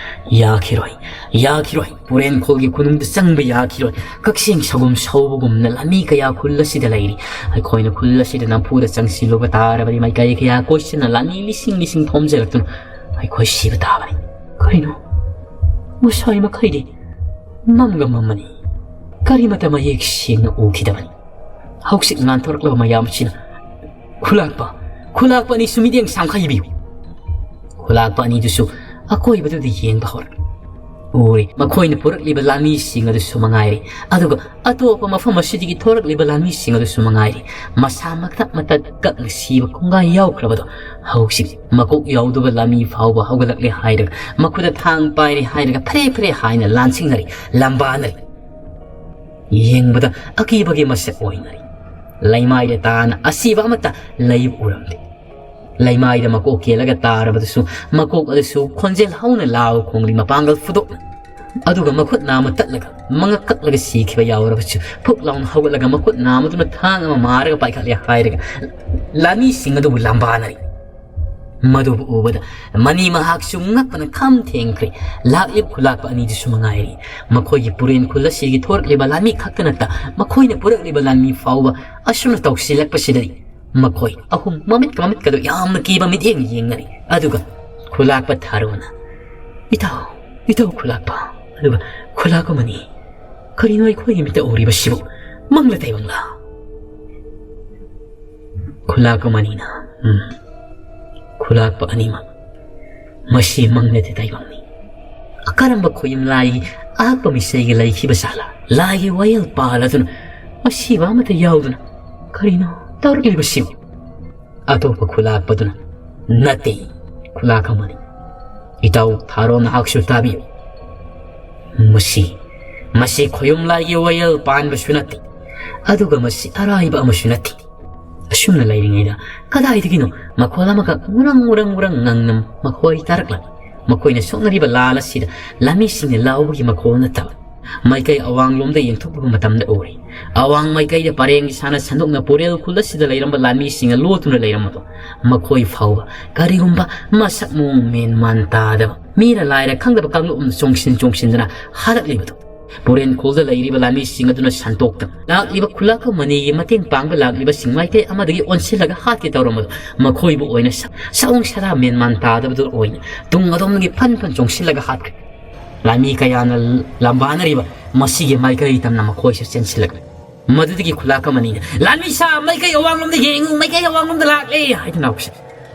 ꯌꯥꯈꯤꯔꯣꯏ, ꯌꯥꯈꯤꯔꯣꯏ꯫ ꯄꯨꯔꯦꯟ ꯈꯨꯜꯒꯤ ꯈꯨꯅꯨꯡꯗ ꯆꯪꯕ ꯌꯥꯈꯤꯔꯣꯏ꯫ ꯀꯛꯆꯦꯡ ꯁꯒꯣꯝ ꯁꯧꯕꯒꯨꯝꯅ ꯂꯥꯟꯃꯤ ꯀꯌꯥ ꯈꯨꯜ ꯑꯁꯤꯗ ꯂꯩꯔꯤ꯫ ꯑꯩꯈꯣꯏꯅ ꯈꯨꯜ ꯑꯁꯤꯗ ꯅꯝꯐꯨꯗ ꯆꯪꯁꯤꯜꯂꯨꯕ ꯇꯥꯔꯕꯗꯤ ꯃꯥꯏꯀꯩ ꯀꯌꯥ ꯀꯣꯏꯁꯤꯟꯅ ꯂꯥꯟꯃꯤ ꯂꯤꯁꯤꯡ ꯂꯤꯁꯤꯡ ꯊꯣꯝꯖꯤꯜꯂꯛꯇꯨꯅ ꯑꯩꯈꯣꯏ ꯁꯤꯕ ꯇꯥꯕꯅꯤ꯫ ꯀꯔꯤꯅꯣ? ꯉꯁꯥꯏ ꯃꯈꯩꯗꯤ ꯃꯝꯒ ꯃꯝꯃꯅꯤ꯫ ꯀꯔꯤꯃꯇ ꯃꯌꯦꯛ ꯁꯦꯡꯅ ꯎꯈꯤꯗꯕꯅꯤ꯫ ꯍꯧꯖꯤꯛ ꯉꯥꯟꯊꯣꯔꯛꯂꯕ ꯃꯌꯥꯝ ꯑꯁꯤꯅ "ꯈꯨꯂꯥꯛꯄ, ꯈꯨꯂꯥꯛꯄ ꯑꯅꯤꯁꯨ ꯃꯤꯠꯌꯦꯡ ꯁꯥꯡꯈꯩꯕꯤꯌꯨ!" ꯈꯨꯂꯥꯛꯄ ꯑꯅꯤꯗꯨꯁꯨ ꯑꯀꯣꯏꯕꯗꯨꯗ ꯌꯦꯡꯕ ꯍꯧꯔꯛꯏ꯫ ꯎꯔꯤ, ꯃꯈꯣꯏꯅ ꯄꯨꯔꯛꯂꯤꯕ ꯂꯥꯟꯃꯤꯁꯤꯡ ꯑꯗꯨꯁꯨ ꯃꯉꯥꯏꯔꯦ, ꯑꯗꯨꯒ ꯑꯇꯣꯞꯄ ꯃꯐꯝ ꯑꯁꯤꯗꯒꯤ ꯊꯣꯔꯛꯂꯤꯕ ꯂꯥꯟꯃꯤꯁꯤꯡ ꯑꯗꯨꯁꯨ ꯃꯉꯥꯏꯔꯦ꯫ ꯃꯁꯥꯃꯛꯇ ꯃꯇꯠ ꯀꯛꯅ ꯁꯤꯕ ꯀꯣꯡꯒꯥꯏ ꯌꯥꯎꯈ꯭ꯔꯕꯗꯣ ꯍꯧꯖꯤꯛ ꯃꯀꯣꯛ ꯌꯥꯎꯗꯕ ꯂꯥꯟꯃꯤ ꯐꯥꯎꯕ ꯍꯧꯒꯠꯂꯛꯂꯦ ꯍꯥꯏꯔꯒ, ꯃꯈꯨꯠꯇ ꯊꯥꯡ ꯄꯥꯏꯔꯦ ꯍꯥꯏꯔꯒ ꯐꯔꯦ ꯐꯔꯦ ꯍꯥꯏꯅ ꯂꯥꯟꯁꯤꯡꯅꯔꯤ, ꯂꯝꯕꯥꯅꯔꯤ꯫ ꯌꯦꯡꯕꯗ ꯑꯀꯤꯕꯒꯤ ꯃꯁꯛ ꯑꯣꯏꯅꯔꯤ꯫ ꯂꯩꯃꯥꯏꯗ ꯇꯥꯅ ꯑꯁꯤꯕ ꯑꯃꯠꯇ ꯂꯩꯕ ꯎꯔꯝꯗꯦ꯫ ꯂꯩꯃꯥꯏꯗ ꯃꯀꯣꯛ ꯀꯦꯜꯂꯒ ꯇꯥꯔꯕꯗꯨꯁꯨ, ꯃꯀꯣꯛ ꯑꯗꯨꯁꯨ ꯈꯣꯟꯖꯦꯜ ꯍꯧꯅ ꯂꯥꯎ ꯈꯣꯡꯂꯤ ꯃꯄꯥꯡꯒꯜ ꯐꯨꯗꯣꯛꯅ꯫ ꯑꯗꯨꯒ ꯃꯈꯨꯠ ꯅꯥꯝꯃ ꯇꯠꯂꯒ, ꯃꯉꯛ ꯀꯛꯂꯒ ꯁꯤꯈꯤꯕ ꯌꯥꯎꯔꯕꯁꯨ, ꯐꯨꯛ ꯂꯥꯎꯅ ꯍꯧꯒꯠꯂꯒ ꯃꯈꯨꯠ ꯅꯥꯝꯃꯗꯨꯅ ꯊꯥꯡ ꯑꯃ ꯃꯥꯔꯒ ꯄꯥꯏꯈꯠꯂꯦ ꯍꯥꯏꯔꯒ ꯂꯥꯟꯃꯤꯁꯤꯡ ꯑꯗꯨꯕꯨ ꯂꯝꯕꯥꯅꯔꯤ꯫ ꯃꯗꯨꯕꯨ ꯎꯕꯗ ꯃꯅꯤ ꯃꯍꯥꯛꯁꯨ ꯉꯛꯄꯅ ꯈꯝ ꯊꯦꯡꯈ꯭ꯔꯦ꯫ ꯂꯥꯛꯂꯤꯕ ꯈꯨꯂꯥꯛꯄ ꯑꯅꯤꯗꯨꯁꯨ ꯃꯉꯥꯏꯔꯦ꯫ ꯃꯈꯣꯏꯒꯤ ꯄꯨꯔꯦꯟ ꯈꯨꯜ ꯑꯁꯤꯒꯤ ꯊꯣꯔꯛꯂꯤꯕ ꯂꯥꯟꯃꯤ ꯈꯛꯇ ꯅꯠꯇ, ꯃꯈꯣꯏꯅ ꯄꯨꯔꯛꯂꯤꯕ ꯂꯥꯟꯃꯤ ꯐꯥꯎꯕ ꯑꯁꯨꯝꯅ ꯇꯧꯁꯤꯜꯂꯛꯄꯁꯤꯗꯗꯤ ꯃꯈꯣꯏ ꯑꯍꯨꯝ ꯃꯃꯤꯠꯀ ꯃꯃꯤꯠꯀꯗꯣ ꯌꯥꯝꯅ ꯀꯤꯕ ꯃꯤꯠꯌꯦꯡ ꯌꯦꯡꯅꯔꯤ꯫ ꯑꯗꯨꯒ ꯈꯨꯂꯥꯛꯄ ꯊꯥꯔꯣꯅ, "ꯏꯇꯥꯎ, ꯏꯇꯥꯎ ꯈꯨꯂꯥꯛꯄ, ꯑꯗꯨꯒ ꯈꯨꯂꯥꯛꯄ ꯃꯅꯤ, ꯀꯔꯤꯅꯣ ꯑꯩꯈꯣꯏꯒꯤ ꯃꯤꯠꯇ ꯎꯔꯤꯕꯁꯤꯕꯨ? ꯃꯪꯂ ꯇꯥꯏꯕꯪꯂ?" ꯈꯨꯂꯥꯛꯄ ꯃꯅꯤꯅ, "ꯎꯝ, ꯈꯨꯂꯥꯛꯄ ꯑꯅꯤꯃꯛ, ꯃꯁꯤ ꯃꯪ ꯅꯠꯇꯦ ꯇꯥꯏꯕꯪꯅꯤ꯫ ꯑꯀꯔꯝꯕ ꯈꯣꯌꯨꯝ ꯂꯥꯏꯒꯤ ꯑꯍꯛꯄ ꯃꯤꯁꯩꯒ ꯂꯩꯈꯤꯕ ꯖꯥꯠꯂ? ꯂꯥꯏꯒꯤ ꯋꯥꯌꯦꯜ ꯄꯥꯜꯂꯗꯨꯅ ꯑꯁꯤꯕ ꯑꯃꯠꯇ ꯌꯥꯎꯗꯅ ꯀꯔꯤꯅꯣ ꯇꯧꯔꯛꯂꯤꯕꯁꯤꯕꯨ?" ꯑꯇꯣꯞꯄ ꯈꯨꯂꯥꯛꯄꯗꯨꯅ, "ꯅꯠꯇꯦ, ꯈꯨꯂꯥꯛꯄ ꯃꯅꯤ, ꯏꯇꯥꯎ ꯊꯥꯔꯣ, ꯅꯍꯥꯛꯁꯨ ꯇꯥꯕꯤꯌꯨ꯫ ꯃꯁꯤ, ꯃꯁꯤ ꯈꯣꯌꯨꯝ ꯂꯥꯏꯒꯤ ꯋꯥꯌꯦꯜ ꯄꯥꯟꯕꯁꯨ ꯅꯠꯇꯦ, ꯑꯗꯨꯒ ꯃꯁꯤ ꯑꯔꯥꯏꯕ ꯑꯃꯁꯨ ꯅꯠꯇꯦ꯫ ꯑꯁꯨꯝꯅ ꯂꯩꯔꯤꯉꯩꯗ ꯀꯗꯥꯏꯗꯒꯤꯅꯣ ꯃꯈꯣꯜ ꯑꯃꯈꯛ ꯉꯨꯔꯪ ꯉꯨꯔꯪ ꯉꯨꯔꯪ ꯉꯪꯅ ꯃꯈꯣꯏ ꯇꯥꯔꯛꯂꯝꯃꯤ꯫ ꯃꯈꯣꯏꯅ ꯁꯣꯛꯅꯔꯤꯕ ꯂꯥꯜ ꯑꯁꯤꯗ ꯂꯥꯟꯃꯤꯁꯤꯡꯅ ꯂꯥꯎꯕꯒꯤ ꯃꯈꯣꯜ ꯅꯠꯇꯕ, ꯃꯥꯏꯀꯩ ꯑꯋꯥꯡꯂꯣꯝꯗ ꯌꯦꯡꯊꯣꯛꯂꯨꯕ ꯃꯇꯝꯗ ꯎꯔꯦ꯫ ꯑꯋꯥꯡ ꯃꯥꯏꯀꯩꯗ ꯄꯔꯦꯡꯒꯤ ꯁꯥꯟꯅ ꯁꯟꯗꯣꯛꯅ ꯄꯨꯔꯦꯜ ꯈꯨꯜ ꯑꯁꯤꯗ ꯂꯩꯔꯝꯕ ꯂꯥꯟꯃꯤꯁꯤꯡꯅ ꯂꯣꯠꯇꯨꯅ ꯂꯩꯔꯝꯕꯗꯣ, ꯃꯈꯣꯏ ꯐꯥꯎꯕ ꯀꯔꯤꯒꯨꯝꯕ ꯃꯁꯛ ꯃꯑꯣꯡ ꯃꯦꯟ ꯃꯥꯟ ꯇꯥꯗꯕ ꯃꯤꯔ ꯂꯥꯏꯔ ꯈꯪꯗꯕ ꯀꯥꯡꯂꯨꯞ ꯑꯃ ꯆꯣꯡꯁꯤꯟ ꯆꯣꯡꯁꯤꯟꯗꯨꯅ ꯍꯥꯔꯛꯂꯤꯕꯗꯣ꯫ ꯄꯨꯔꯦꯟ ꯈꯨꯜꯗ ꯂꯩꯔꯤꯕ ꯂꯥꯟꯃꯤꯁꯤꯡ ꯑꯗꯨꯅ ꯁꯟꯇꯣꯛꯇ ꯂꯥꯛꯂꯤꯕ ꯈꯨꯂꯥꯛꯄ ꯃꯅꯤꯒꯤ ꯃꯇꯦꯡ ꯄꯥꯡꯕ ꯂꯥꯛꯂꯤꯕꯁꯤꯡ ꯃꯥꯏꯀꯩ ꯑꯃꯗꯒꯤ ꯑꯣꯟꯁꯤꯜꯂꯒ ꯍꯥꯠꯀꯦ ꯇꯧꯔꯝꯕꯗꯨ, ꯃꯈꯣꯏꯕꯨ ꯑꯣꯏꯅ ꯁ-, ꯁꯑꯣꯡ ꯁꯥꯗꯥ ꯃꯦꯟ ꯃꯥꯟ ꯇꯥꯗꯕꯗꯨ ꯑꯣꯏꯅ ꯇꯨꯡ ꯑꯗꯣꯝꯗꯒꯤ ꯐꯟ ꯐꯟ ꯆꯣꯡꯁꯤꯜꯂꯒ ꯍꯥꯠꯈ꯭ꯔꯦ꯫ ꯂꯥꯟꯃꯤ ꯀꯌꯥꯅ ꯂꯝꯕꯥꯅꯔꯤꯕ ꯃꯁꯤꯒꯤ ꯃꯥꯏꯀꯩ ꯇꯝꯅ ꯃꯈꯣꯏꯁꯨ ꯆꯦꯟꯁꯤꯜꯂꯛꯂꯦ꯫ ꯃꯗꯨꯗꯒꯤ ꯈꯨꯂꯥꯛꯄ ꯃꯅꯤꯅ, "ꯂꯥꯟꯃꯤ ꯁꯥ, ꯃꯥꯏꯀꯩ ꯑꯋꯥꯡꯂꯣꯝꯗ ꯌꯦꯡꯉꯨ, ꯃꯥꯏꯀꯩ ꯑꯋꯥꯡꯂꯣꯝꯗ ꯂꯥꯛꯂꯦ" ꯍꯥꯏꯗꯨꯅ ꯍꯧꯁꯤ꯫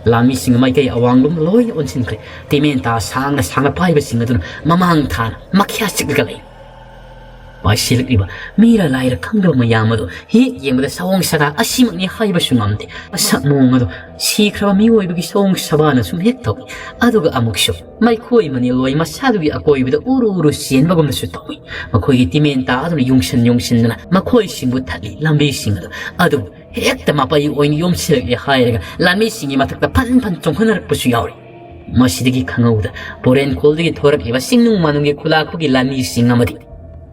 ꯂꯥꯟꯃꯤꯁꯤꯡ ꯃꯥꯏꯀꯩ ꯑꯋꯥꯡꯂꯣꯝꯗ ꯂꯣꯏꯅ ꯑꯣꯟꯁꯤꯟꯈ꯭ꯔꯦ꯫ ꯇꯤꯃꯦꯟꯇꯥ ꯁꯥꯡꯅ ꯁꯥꯡꯅ ꯄꯥꯏꯕꯁꯤꯡ ꯑꯗꯨꯅ ꯃꯃꯥꯡ ꯊꯥꯅ ꯃꯈ꯭ꯌꯥ ꯆꯤꯛꯂꯒ ꯂꯩ꯫ ꯄꯥꯏꯁꯤꯜꯂꯛꯂꯤꯕ ꯃꯤꯔ ꯂꯥꯏꯔ ꯈꯪꯗꯕ ꯃꯌꯥꯝ ꯑꯗꯨ ꯍꯦꯛ ꯌꯦꯡꯕꯗ ꯁꯑꯣꯡ ꯁꯥꯗꯥ ꯑꯁꯤꯃꯛꯅꯤ ꯍꯥꯏꯕꯁꯨ ꯉꯝꯗꯦ꯫ ꯃꯁꯛ ꯃꯑꯣꯡ ꯑꯗꯨ ꯁꯤꯈ꯭ꯔꯕ ꯃꯤꯑꯣꯏꯕꯒꯤ ꯁꯑꯣꯡ ꯁꯥꯕꯥꯅ ꯁꯨꯝ ꯍꯦꯛ ꯇꯧꯏ꯫ ꯑꯗꯨꯒ ꯑꯃꯨꯛꯁꯨ ꯃꯩꯈꯣꯏ ꯃꯅꯤꯜ ꯂꯣꯏ ꯃꯁꯥꯗꯨꯒꯤ ꯑꯀꯣꯏꯕꯗ ꯎꯔꯨ ꯎꯔꯨ ꯆꯦꯟꯕꯒꯨꯝꯅꯁꯨ ꯇꯧꯏ꯫ ꯃꯈꯣꯏꯒꯤ ꯇꯤꯃꯦꯟꯇꯥ ꯑꯗꯨꯅ ꯌꯨꯡꯁꯟ ꯌꯨꯡꯁꯤꯟꯗꯨꯅ ꯃꯈꯣꯏꯁꯤꯡꯕꯨ ꯊꯠꯂꯤ꯫ ꯂꯝꯕꯤꯁꯤꯡ ꯑꯗꯨ ꯑꯗꯨꯕꯨ ꯍꯦꯛꯇ ꯃꯄꯩ ꯑꯣꯏꯅ ꯌꯣꯝꯁꯤꯜꯂꯛꯂꯦ ꯍꯥꯏꯔꯒ ꯂꯥꯟꯃꯤꯁꯤꯡꯒꯤ ꯃꯊꯛꯇ ꯐꯟ ꯐꯟ ꯆꯣꯡꯈꯠꯅꯔꯛꯄꯁꯨ ꯌꯥꯎꯔꯤ꯫ ꯃꯁꯤꯗꯒꯤ ꯈꯪꯍꯧꯗ ꯄꯣꯔꯦꯟ ꯈꯣꯜꯗꯒꯤ ꯊꯣꯔꯛꯂꯤꯕ ꯆꯤꯡꯅꯨꯡ ꯃꯥꯅꯨꯡꯒꯤ ꯈꯨꯂꯥꯛꯄꯒꯤ ꯂꯥꯟꯃꯤꯁꯤꯡ ꯑꯃꯗꯤ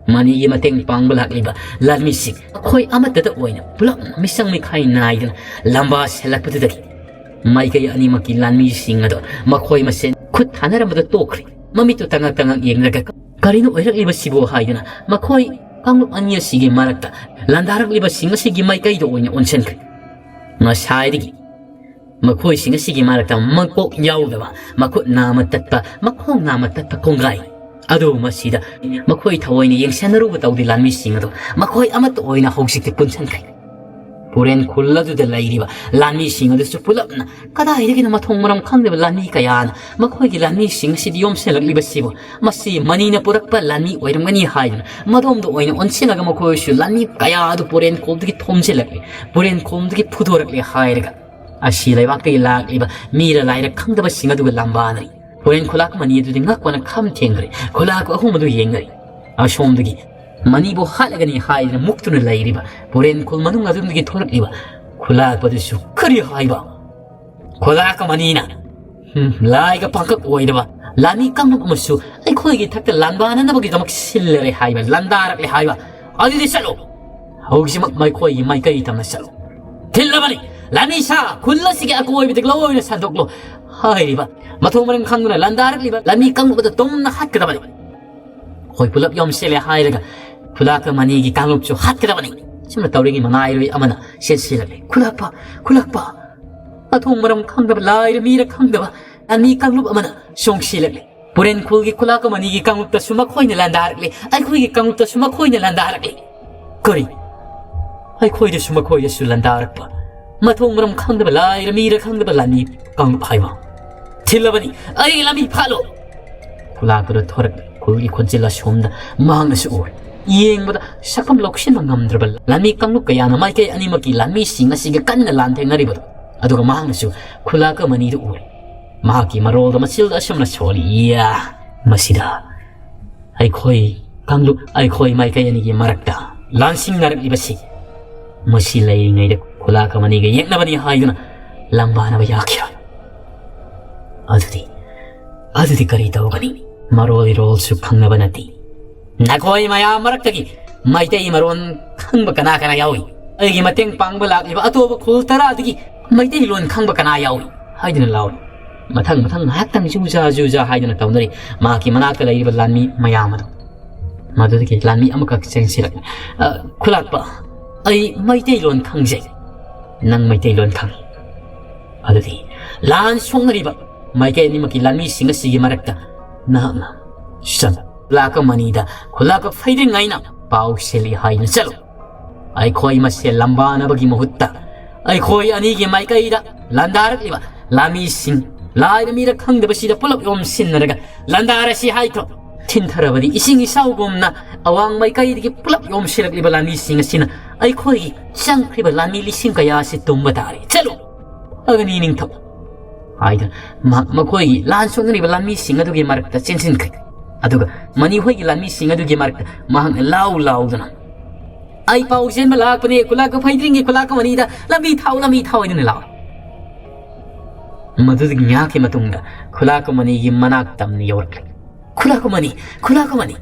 ꯃꯅꯤꯒꯤ ꯃꯇꯦꯡ ꯄꯥꯡꯕ ꯂꯥꯛꯂꯤꯕ ꯂꯥꯟꯃꯤꯁꯤꯡ ꯃꯈꯣꯏ ꯑꯃꯠꯇꯗ ꯑꯣꯏꯅ ꯄꯨꯂꯞ ꯃꯤꯆꯪ ꯃꯤꯈꯥꯏ ꯅꯥꯏꯗꯨꯅ ꯂꯝꯕꯥ ꯁꯦꯜꯂꯛꯄꯗꯨꯗꯒꯤ ꯃꯥꯏꯀꯩ ꯑꯅꯤꯃꯛꯀꯤ ꯂꯥꯟꯃꯤꯁꯤꯡ ꯑꯗꯣ ꯃꯈꯣꯏ ꯃꯁꯦꯟ ꯈꯨꯠ ꯊꯥꯅꯔꯝꯕꯗ ꯇꯣꯛꯈ꯭ꯔꯦ꯫ ꯃꯃꯤꯠꯇꯨ ꯇꯉꯛ ꯇꯉꯛ ꯌꯦꯡꯂꯒ, "ꯀꯔꯤꯅꯣ ꯑꯣꯏꯔꯛꯂꯤꯕꯁꯤꯕꯨ?" ꯍꯥꯏꯗꯨꯅ ꯃꯈꯣꯏ ꯀꯥꯡꯂꯨꯞ ꯑꯅꯤ ꯑꯁꯤꯒꯤ ꯃꯔꯛꯇ ꯂꯥꯟꯗꯥꯔꯛꯂꯤꯕꯁꯤꯡ ꯑꯁꯤꯒꯤ ꯃꯥꯏꯀꯩꯗ ꯑꯣꯏꯅ ꯑꯣꯟꯁꯤꯟꯈ꯭ꯔꯦ꯫ ꯉꯁꯥꯏꯗꯒꯤ ꯃꯈꯣꯏꯁꯤꯡ ꯑꯁꯤꯒꯤ ꯃꯔꯛꯇ ꯃꯀꯣꯛ ꯌꯥꯎꯗꯕ, ꯃꯈꯨꯠ ꯅꯥꯝꯃ ꯇꯠꯄ, ꯃꯈꯣꯡ ꯅꯥꯝꯃ ꯇꯠꯄ ꯀꯣꯡꯒꯥꯏ꯫ ꯑꯗꯨꯕꯨ ꯃꯁꯤꯗ ꯃꯈꯣꯏ ꯊꯑꯣꯏꯅ ꯌꯦꯡꯁꯤꯟꯅꯔꯨꯕ ꯇꯧꯗꯦ꯫ ꯂꯥꯟꯃꯤꯁꯤꯡ ꯑꯗꯨ ꯃꯈꯣꯏ ꯑꯃꯠꯇ ꯑꯣꯏꯅ ꯍꯧꯖꯤꯛꯇꯤ ꯄꯨꯟꯁꯤꯟꯈ꯭ꯔꯦ꯫ ꯄꯨꯔꯦꯟ ꯈꯨꯜ ꯑꯗꯨꯗ ꯂꯩꯔꯤꯕ ꯂꯥꯟꯃꯤꯁꯤꯡ ꯑꯗꯨꯁꯨ ꯄꯨꯂꯞꯅ ꯀꯗꯥꯏꯗꯒꯤꯅꯣ ꯃꯊꯣꯡ ꯃꯔꯝ ꯈꯪꯗꯕ ꯂꯥꯟꯃꯤ ꯀꯌꯥꯅ ꯃꯈꯣꯏꯒꯤ ꯂꯥꯟꯃꯤꯁꯤꯡ ꯑꯁꯤꯗ ꯌꯣꯝꯁꯤꯜꯂꯛꯂꯤꯕꯁꯤꯕꯨ, ꯃꯁꯤ ꯃꯅꯤꯅ ꯄꯨꯔꯛꯄ ꯂꯥꯟꯃꯤ ꯑꯣꯏꯔꯝꯒꯅꯤ ꯍꯥꯏꯗꯨꯅ ꯃꯗꯣꯝꯗ ꯑꯣꯏꯅ ꯑꯣꯟꯁꯤꯜꯂꯒ ꯃꯈꯣꯏꯁꯨ ꯂꯥꯟꯃꯤ ꯀꯌꯥ ꯑꯗꯨ ꯄꯨꯔꯦꯟ ꯈꯣꯜꯗꯒꯤ ꯊꯣꯝꯖꯤꯜꯂꯛꯂꯤ, ꯄꯨꯔꯦꯟ ꯈꯣꯜꯗꯒꯤ ꯐꯨꯗꯣꯔꯛꯂꯤ ꯍꯥꯏꯔꯒ ꯑꯁꯤ ꯂꯩꯕꯥꯛꯇꯒꯤ ꯂꯥꯛꯂꯤꯕ ꯃꯤꯔ ꯂꯥꯏꯔ ꯈꯪꯗꯕꯁꯤꯡ ꯑꯗꯨꯒ ꯂꯝꯕꯥꯅꯔꯤ꯫ ꯄꯨꯔꯦꯟ ꯈꯨꯂꯥꯛ ꯃꯅꯤ ꯑꯗꯨꯗꯤ ꯉꯛꯄꯅ ꯈꯝ ꯊꯦꯡꯈ꯭ꯔꯦ꯫ ꯈꯨꯂꯥꯛ ꯑꯍꯨꯝ ꯑꯗꯨ ꯌꯦꯡꯅꯔꯤ꯫ ꯑꯁꯣꯝꯗꯒꯤ ꯃꯅꯤꯕꯨ ꯍꯥꯠꯂꯒꯅꯤ ꯍꯥꯏꯗꯨꯅ ꯃꯨꯛꯇꯨꯅ ꯂꯩꯔꯤꯕ ꯄꯨꯔꯦꯟ ꯈꯨꯜ ꯃꯅꯨꯡ ꯑꯗꯨꯗꯒꯤ ꯊꯣꯔꯛꯂꯤꯕ ꯈꯨꯂꯥꯛꯄꯗꯨꯁꯨ ꯀꯔꯤ ꯍꯥꯏꯕ? ꯈꯨꯂꯥꯛ ꯃꯅꯤꯅ, ꯍꯨꯝ, ꯂꯥꯏꯒ ꯄꯥꯡꯈꯛ ꯑꯣꯏꯗꯕ ꯂꯥꯟꯃꯤ ꯀꯥꯡꯂꯨꯞ ꯑꯃꯁꯨ ꯑꯩꯈꯣꯏꯒꯤ ꯊꯛꯇ ꯂꯥꯟꯗꯥꯅꯅꯕꯒꯤꯗꯃꯛ ꯁꯤꯜꯂꯔꯦ ꯍꯥꯏꯕ, ꯂꯥꯟꯗꯥꯔꯛꯂꯦ ꯍꯥꯏꯕ꯫ ꯑꯗꯨꯗꯤ ꯆꯠꯂꯣ꯫ ꯍꯧꯖꯤꯛꯃꯛ ꯃꯈꯣꯏꯒꯤ ꯃꯥꯏꯀꯩ ꯇꯝꯅ ꯆꯠꯂꯣ꯫ ꯊꯤꯜꯂꯕꯅꯤ꯫ ꯂꯥꯟꯃꯤ ꯁꯥ, ꯈꯨꯜ ꯑꯁꯤꯒꯤ ꯑꯀꯣꯏꯕꯗ ꯂꯣꯏꯅ ꯁꯟꯗꯣꯛꯂꯣ ꯍꯥꯏꯔꯤꯕ꯫ ꯃꯊꯣꯡ ꯃꯔꯝ ꯈꯪꯗꯨꯅ ꯂꯥꯟꯗꯥꯔꯛꯂꯤꯕ ꯂꯥꯟꯃꯤ ꯀꯥꯡꯂꯨꯞ ꯑꯗꯨ ꯇꯨꯝꯅ ꯍꯥꯠꯀꯗꯕꯅꯤ꯫ ꯑꯩꯈꯣꯏ ꯄꯨꯂꯞ ꯌꯣꯝꯁꯤꯜꯂꯦ ꯍꯥꯏꯔꯒ ꯈꯨꯂꯥꯛꯄ ꯃꯅꯤꯒꯤ ꯀꯥꯡꯂꯨꯞꯁꯨ ꯍꯥꯠꯀꯗꯕꯅꯤ꯫ ꯁꯨꯝꯅ ꯇꯧꯔꯤꯉꯩ ꯃꯅꯥꯏꯔꯣꯏ ꯑꯃꯅ ꯆꯦꯟꯁꯤꯜꯂꯛꯂꯦ꯫ "ꯈꯨꯂꯥꯛꯄ, ꯈꯨꯂꯥꯛꯄ, ꯃꯊꯣꯡ ꯃꯔꯝ ꯈꯪꯗꯕ, ꯂꯥꯏꯔ ꯃꯤꯔ ꯈꯪꯗꯕ ꯂꯥꯟꯃꯤ ꯀꯥꯡꯂꯨꯞ ꯑꯃꯅ ꯆꯣꯡꯁꯤꯜꯂꯛꯂꯦ꯫ ꯄꯨꯔꯦꯟ ꯈꯨꯜꯒꯤ ꯈꯨꯂꯥꯛꯄ ꯃꯅꯤꯒꯤ ꯀꯥꯡꯂꯨꯞꯇꯁꯨ ꯃꯈꯣꯏꯅ ꯂꯥꯟꯗꯥꯔꯛꯂꯦ, ꯑꯩꯈꯣꯏꯒꯤ ꯀꯥꯡꯂꯨꯞꯇꯁꯨ ꯃꯈꯣꯏꯅ ꯂꯥꯟꯗꯥꯔꯛꯂꯦ꯫ ꯀꯔꯤ? ꯑꯩꯈꯣꯏꯗꯁꯨ ꯃꯈꯣꯏꯗꯁꯨ ꯂꯥꯟꯗꯥꯔꯛꯄ ꯃꯊꯣꯡ ꯃꯔꯝ ꯈꯪꯗꯕ, ꯂꯥꯏꯔ ꯃꯤꯔ ꯈꯪꯗꯕ ꯂꯥꯟꯃꯤ ꯀꯥꯡꯂꯨꯞ ꯍꯥꯏꯕ꯫ "ꯊꯤꯜꯂꯕꯅꯤ, ꯑꯩꯒꯤ ꯂꯥꯟꯃꯤ ꯐꯥꯠꯂꯣ!" ꯈꯨꯂꯥꯛꯄꯗ ꯊꯣꯔꯛꯄ ꯈꯨꯜꯒꯤ ꯈꯣꯟꯖꯦꯜ ꯑꯁꯣꯝꯗ ꯃꯍꯥꯛꯅꯁꯨ ꯎꯔꯦ꯫ ꯌꯦꯡꯕꯗ ꯁꯛꯐꯝ ꯂꯧꯁꯤꯟꯕ ꯉꯝꯗ꯭ꯔꯕ ꯂꯥꯟꯃꯤ ꯀꯥꯡꯂꯨꯞ ꯀꯌꯥꯅ ꯃꯥꯏꯀꯩ ꯑꯅꯤꯃꯛꯀꯤ ꯂꯥꯟꯃꯤꯁꯤꯡ ꯑꯁꯤꯒ ꯀꯟꯅ ꯂꯥꯟꯊꯦꯡꯅꯔꯤꯕꯗꯨ꯫ ꯑꯗꯨꯒ ꯃꯍꯥꯛꯅꯁꯨ ꯈꯨꯂꯥꯛꯄ ꯃꯅꯤꯗꯨ ꯎꯔꯦ꯫ ꯃꯍꯥꯛꯀꯤ ꯃꯔꯣꯜꯗ ꯃꯆꯤꯜꯗ ꯑꯁꯨꯝꯅ ꯁꯣꯜꯂꯤ, "ꯏꯌꯥ! ꯃꯁꯤꯗ ꯑꯩꯈꯣꯏ ꯀꯥꯡꯂꯨꯞ, ꯑꯩꯈꯣꯏ ꯃꯥꯏꯀꯩ ꯑꯅꯤꯒꯤ ꯃꯔꯛꯇ ꯂꯥꯟꯁꯤꯡꯅꯔꯛꯂꯤꯕꯁꯤ, ꯃꯁꯤ ꯂꯩꯔꯤꯉꯩꯗ ꯈꯨꯂꯥꯛꯄ ꯃꯅꯤꯒ ꯌꯦꯛꯅꯕꯅꯤ ꯍꯥꯏꯗꯨꯅ ꯂꯝꯕꯥꯅꯕ ꯌꯥꯈꯤꯔꯣꯏ꯫ ꯑꯗꯨꯗꯤ, ꯑꯗꯨꯗꯤ ꯀꯔꯤ ꯇꯧꯒꯅꯤ? ꯃꯔꯣꯜ ꯏꯔꯣꯜꯁꯨ ꯈꯪꯅꯕ ꯅꯠꯇꯦ꯫ ꯅꯈꯣꯏ ꯃꯌꯥꯝ ꯃꯔꯛꯇꯒꯤ ꯃꯩꯇꯩ ꯃꯔꯣꯟ ꯈꯪꯕ ꯀꯅꯥ ꯀꯅꯥ ꯌꯥꯎꯏ? ꯑꯩꯒꯤ ꯃꯇꯦꯡ ꯄꯥꯡꯕ ꯂꯥꯛꯂꯤꯕ ꯑꯇꯣꯞꯄ ꯈꯨꯜ ꯇꯔꯥꯗꯒꯤ ꯃꯩꯇꯩꯂꯣꯟ ꯈꯪꯕ ꯀꯅꯥ ꯌꯥꯎꯏ?" ꯍꯥꯏꯗꯨꯅ ꯂꯥꯎꯏ꯫ ꯃꯊꯪ ꯃꯊꯪ ꯉꯥꯏꯍꯥꯛꯇꯪ ꯖꯨꯖꯥ ꯖꯨꯖꯥ ꯍꯥꯏꯗꯨꯅ ꯇꯧꯅꯔꯤ꯫ ꯃꯍꯥꯛꯀꯤ ꯃꯅꯥꯛꯇ ꯂꯩꯔꯤꯕ ꯂꯥꯟꯃꯤ ꯃꯌꯥꯝ ꯑꯗꯨ꯫ ꯃꯗꯨꯗꯒꯤ ꯂꯥꯟꯃꯤ ꯑꯃꯈꯛ ꯆꯦꯟꯁꯤꯜꯂꯛꯏ꯫ "ꯑ, ꯈꯨꯂꯥꯛꯄ, ꯑꯩ ꯃꯩꯇꯩꯂꯣꯟ ꯈꯪꯖꯩ꯫ ꯅꯪ ꯃꯩꯇꯩꯂꯣꯟ ꯈꯪꯏ꯫ ꯑꯗꯨꯗꯤ ꯂꯥꯟ ꯁꯣꯛꯅꯔꯤꯕ ꯃꯥꯏꯀꯩ ꯑꯅꯤꯃꯛꯀꯤ ꯂꯥꯟꯃꯤꯁꯤꯡ ꯑꯁꯤꯒꯤ ꯃꯔꯛꯇ ꯅꯍꯥꯛꯅ ꯆꯪ꯫ ꯈꯨꯂꯥꯛꯄ ꯃꯅꯤꯗ ꯈꯨꯂꯥꯛꯄ ꯐꯩꯗ꯭ꯔꯤꯡ ꯑꯩꯅ ꯄꯥꯎ ꯁꯤꯜꯂꯤ ꯍꯥꯏꯅ ꯆꯠꯂꯨ꯫ ꯑꯩꯈꯣꯏ ꯃꯁꯦꯜ ꯂꯝꯕꯥꯅꯕꯒꯤ ꯃꯍꯨꯠꯇ ꯑꯩꯈꯣꯏ ꯑꯅꯤꯒꯤ ꯃꯥꯏꯀꯩꯗ ꯂꯥꯟꯗꯥꯔꯛꯂꯤꯕ ꯂꯥꯟꯃꯤꯁꯤꯡ, ꯂꯥꯏꯔ ꯃꯤꯔ ꯈꯪꯗꯕꯁꯤꯗ ꯄꯨꯂꯞ ꯌꯣꯝꯁꯤꯟꯅꯔꯒ ꯂꯥꯟꯗꯥꯔꯁꯤ ꯍꯥꯏꯈ꯭ꯔꯣ꯫ ꯊꯤꯟꯊꯔꯕꯗꯤ ꯏꯁꯤꯡ ꯏꯆꯥꯎꯒꯨꯝꯅ ꯑꯋꯥꯡ ꯃꯥꯏꯀꯩꯗꯒꯤ ꯄꯨꯂꯞ ꯌꯣꯝꯁꯤꯜꯂꯛꯂꯤꯕ ꯂꯥꯟꯃꯤꯁꯤꯡ ꯑꯁꯤꯅ ꯑꯩꯈꯣꯏꯒꯤ ꯆꯪꯈ꯭ꯔꯤꯕ ꯂꯥꯟꯃꯤ ꯂꯤꯁꯤꯡ ꯀꯌꯥ ꯑꯁꯤ ꯇꯨꯝꯕ ꯇꯥꯔꯦ꯫ ꯆꯠꯂꯨ, ꯑꯒꯅꯤ ꯅꯤꯡꯊꯧ!" ꯍꯥꯏꯗꯨꯅ ꯃꯍꯥꯛ ꯃꯈꯣꯏꯒꯤ ꯂꯥꯟ ꯁꯣꯛꯅꯔꯤꯕ ꯂꯥꯟꯃꯤꯁꯤꯡ ꯑꯗꯨꯒꯤ ꯃꯔꯛꯇ ꯆꯦꯟꯁꯤꯟꯈ꯭ꯔꯦ꯫ ꯑꯗꯨꯒ ꯃꯅꯤ ꯍꯣꯏꯒꯤ ꯂꯥꯟꯃꯤꯁꯤꯡ ꯑꯗꯨꯒꯤ ꯃꯔꯛꯇ ꯃꯍꯥꯛꯅ ꯂꯥꯎ ꯂꯥꯎꯗꯨꯅ, "ꯑꯩ ꯄꯥꯎ ꯆꯦꯟꯕ ꯂꯥꯛꯄꯅꯦ, ꯈꯨꯂꯥꯛꯄ ꯐꯩꯗ꯭ꯔꯤꯡꯒꯤ ꯈꯨꯂꯥꯛꯄ ꯃꯅꯤꯗ ꯂꯝꯕꯤ ꯊꯥꯎ, ꯂꯝꯕꯤ ꯊꯥꯎ" ꯍꯥꯏꯗꯨꯅ ꯂꯥꯎ꯫ ꯃꯗꯨꯗꯒꯤ ꯉꯥꯏꯍꯥꯛꯀꯤ ꯃꯇꯨꯡꯗ ꯈꯨꯂꯥꯛꯄ ꯃꯅꯤꯒꯤ ꯃꯅꯥꯛ ꯇꯝꯅ ꯌꯧꯔꯛꯂꯦ꯫ "ꯈꯨꯂꯥꯛꯄ ꯃꯅꯤ, ꯈꯨꯂꯥꯛꯄ ꯃꯅꯤ!"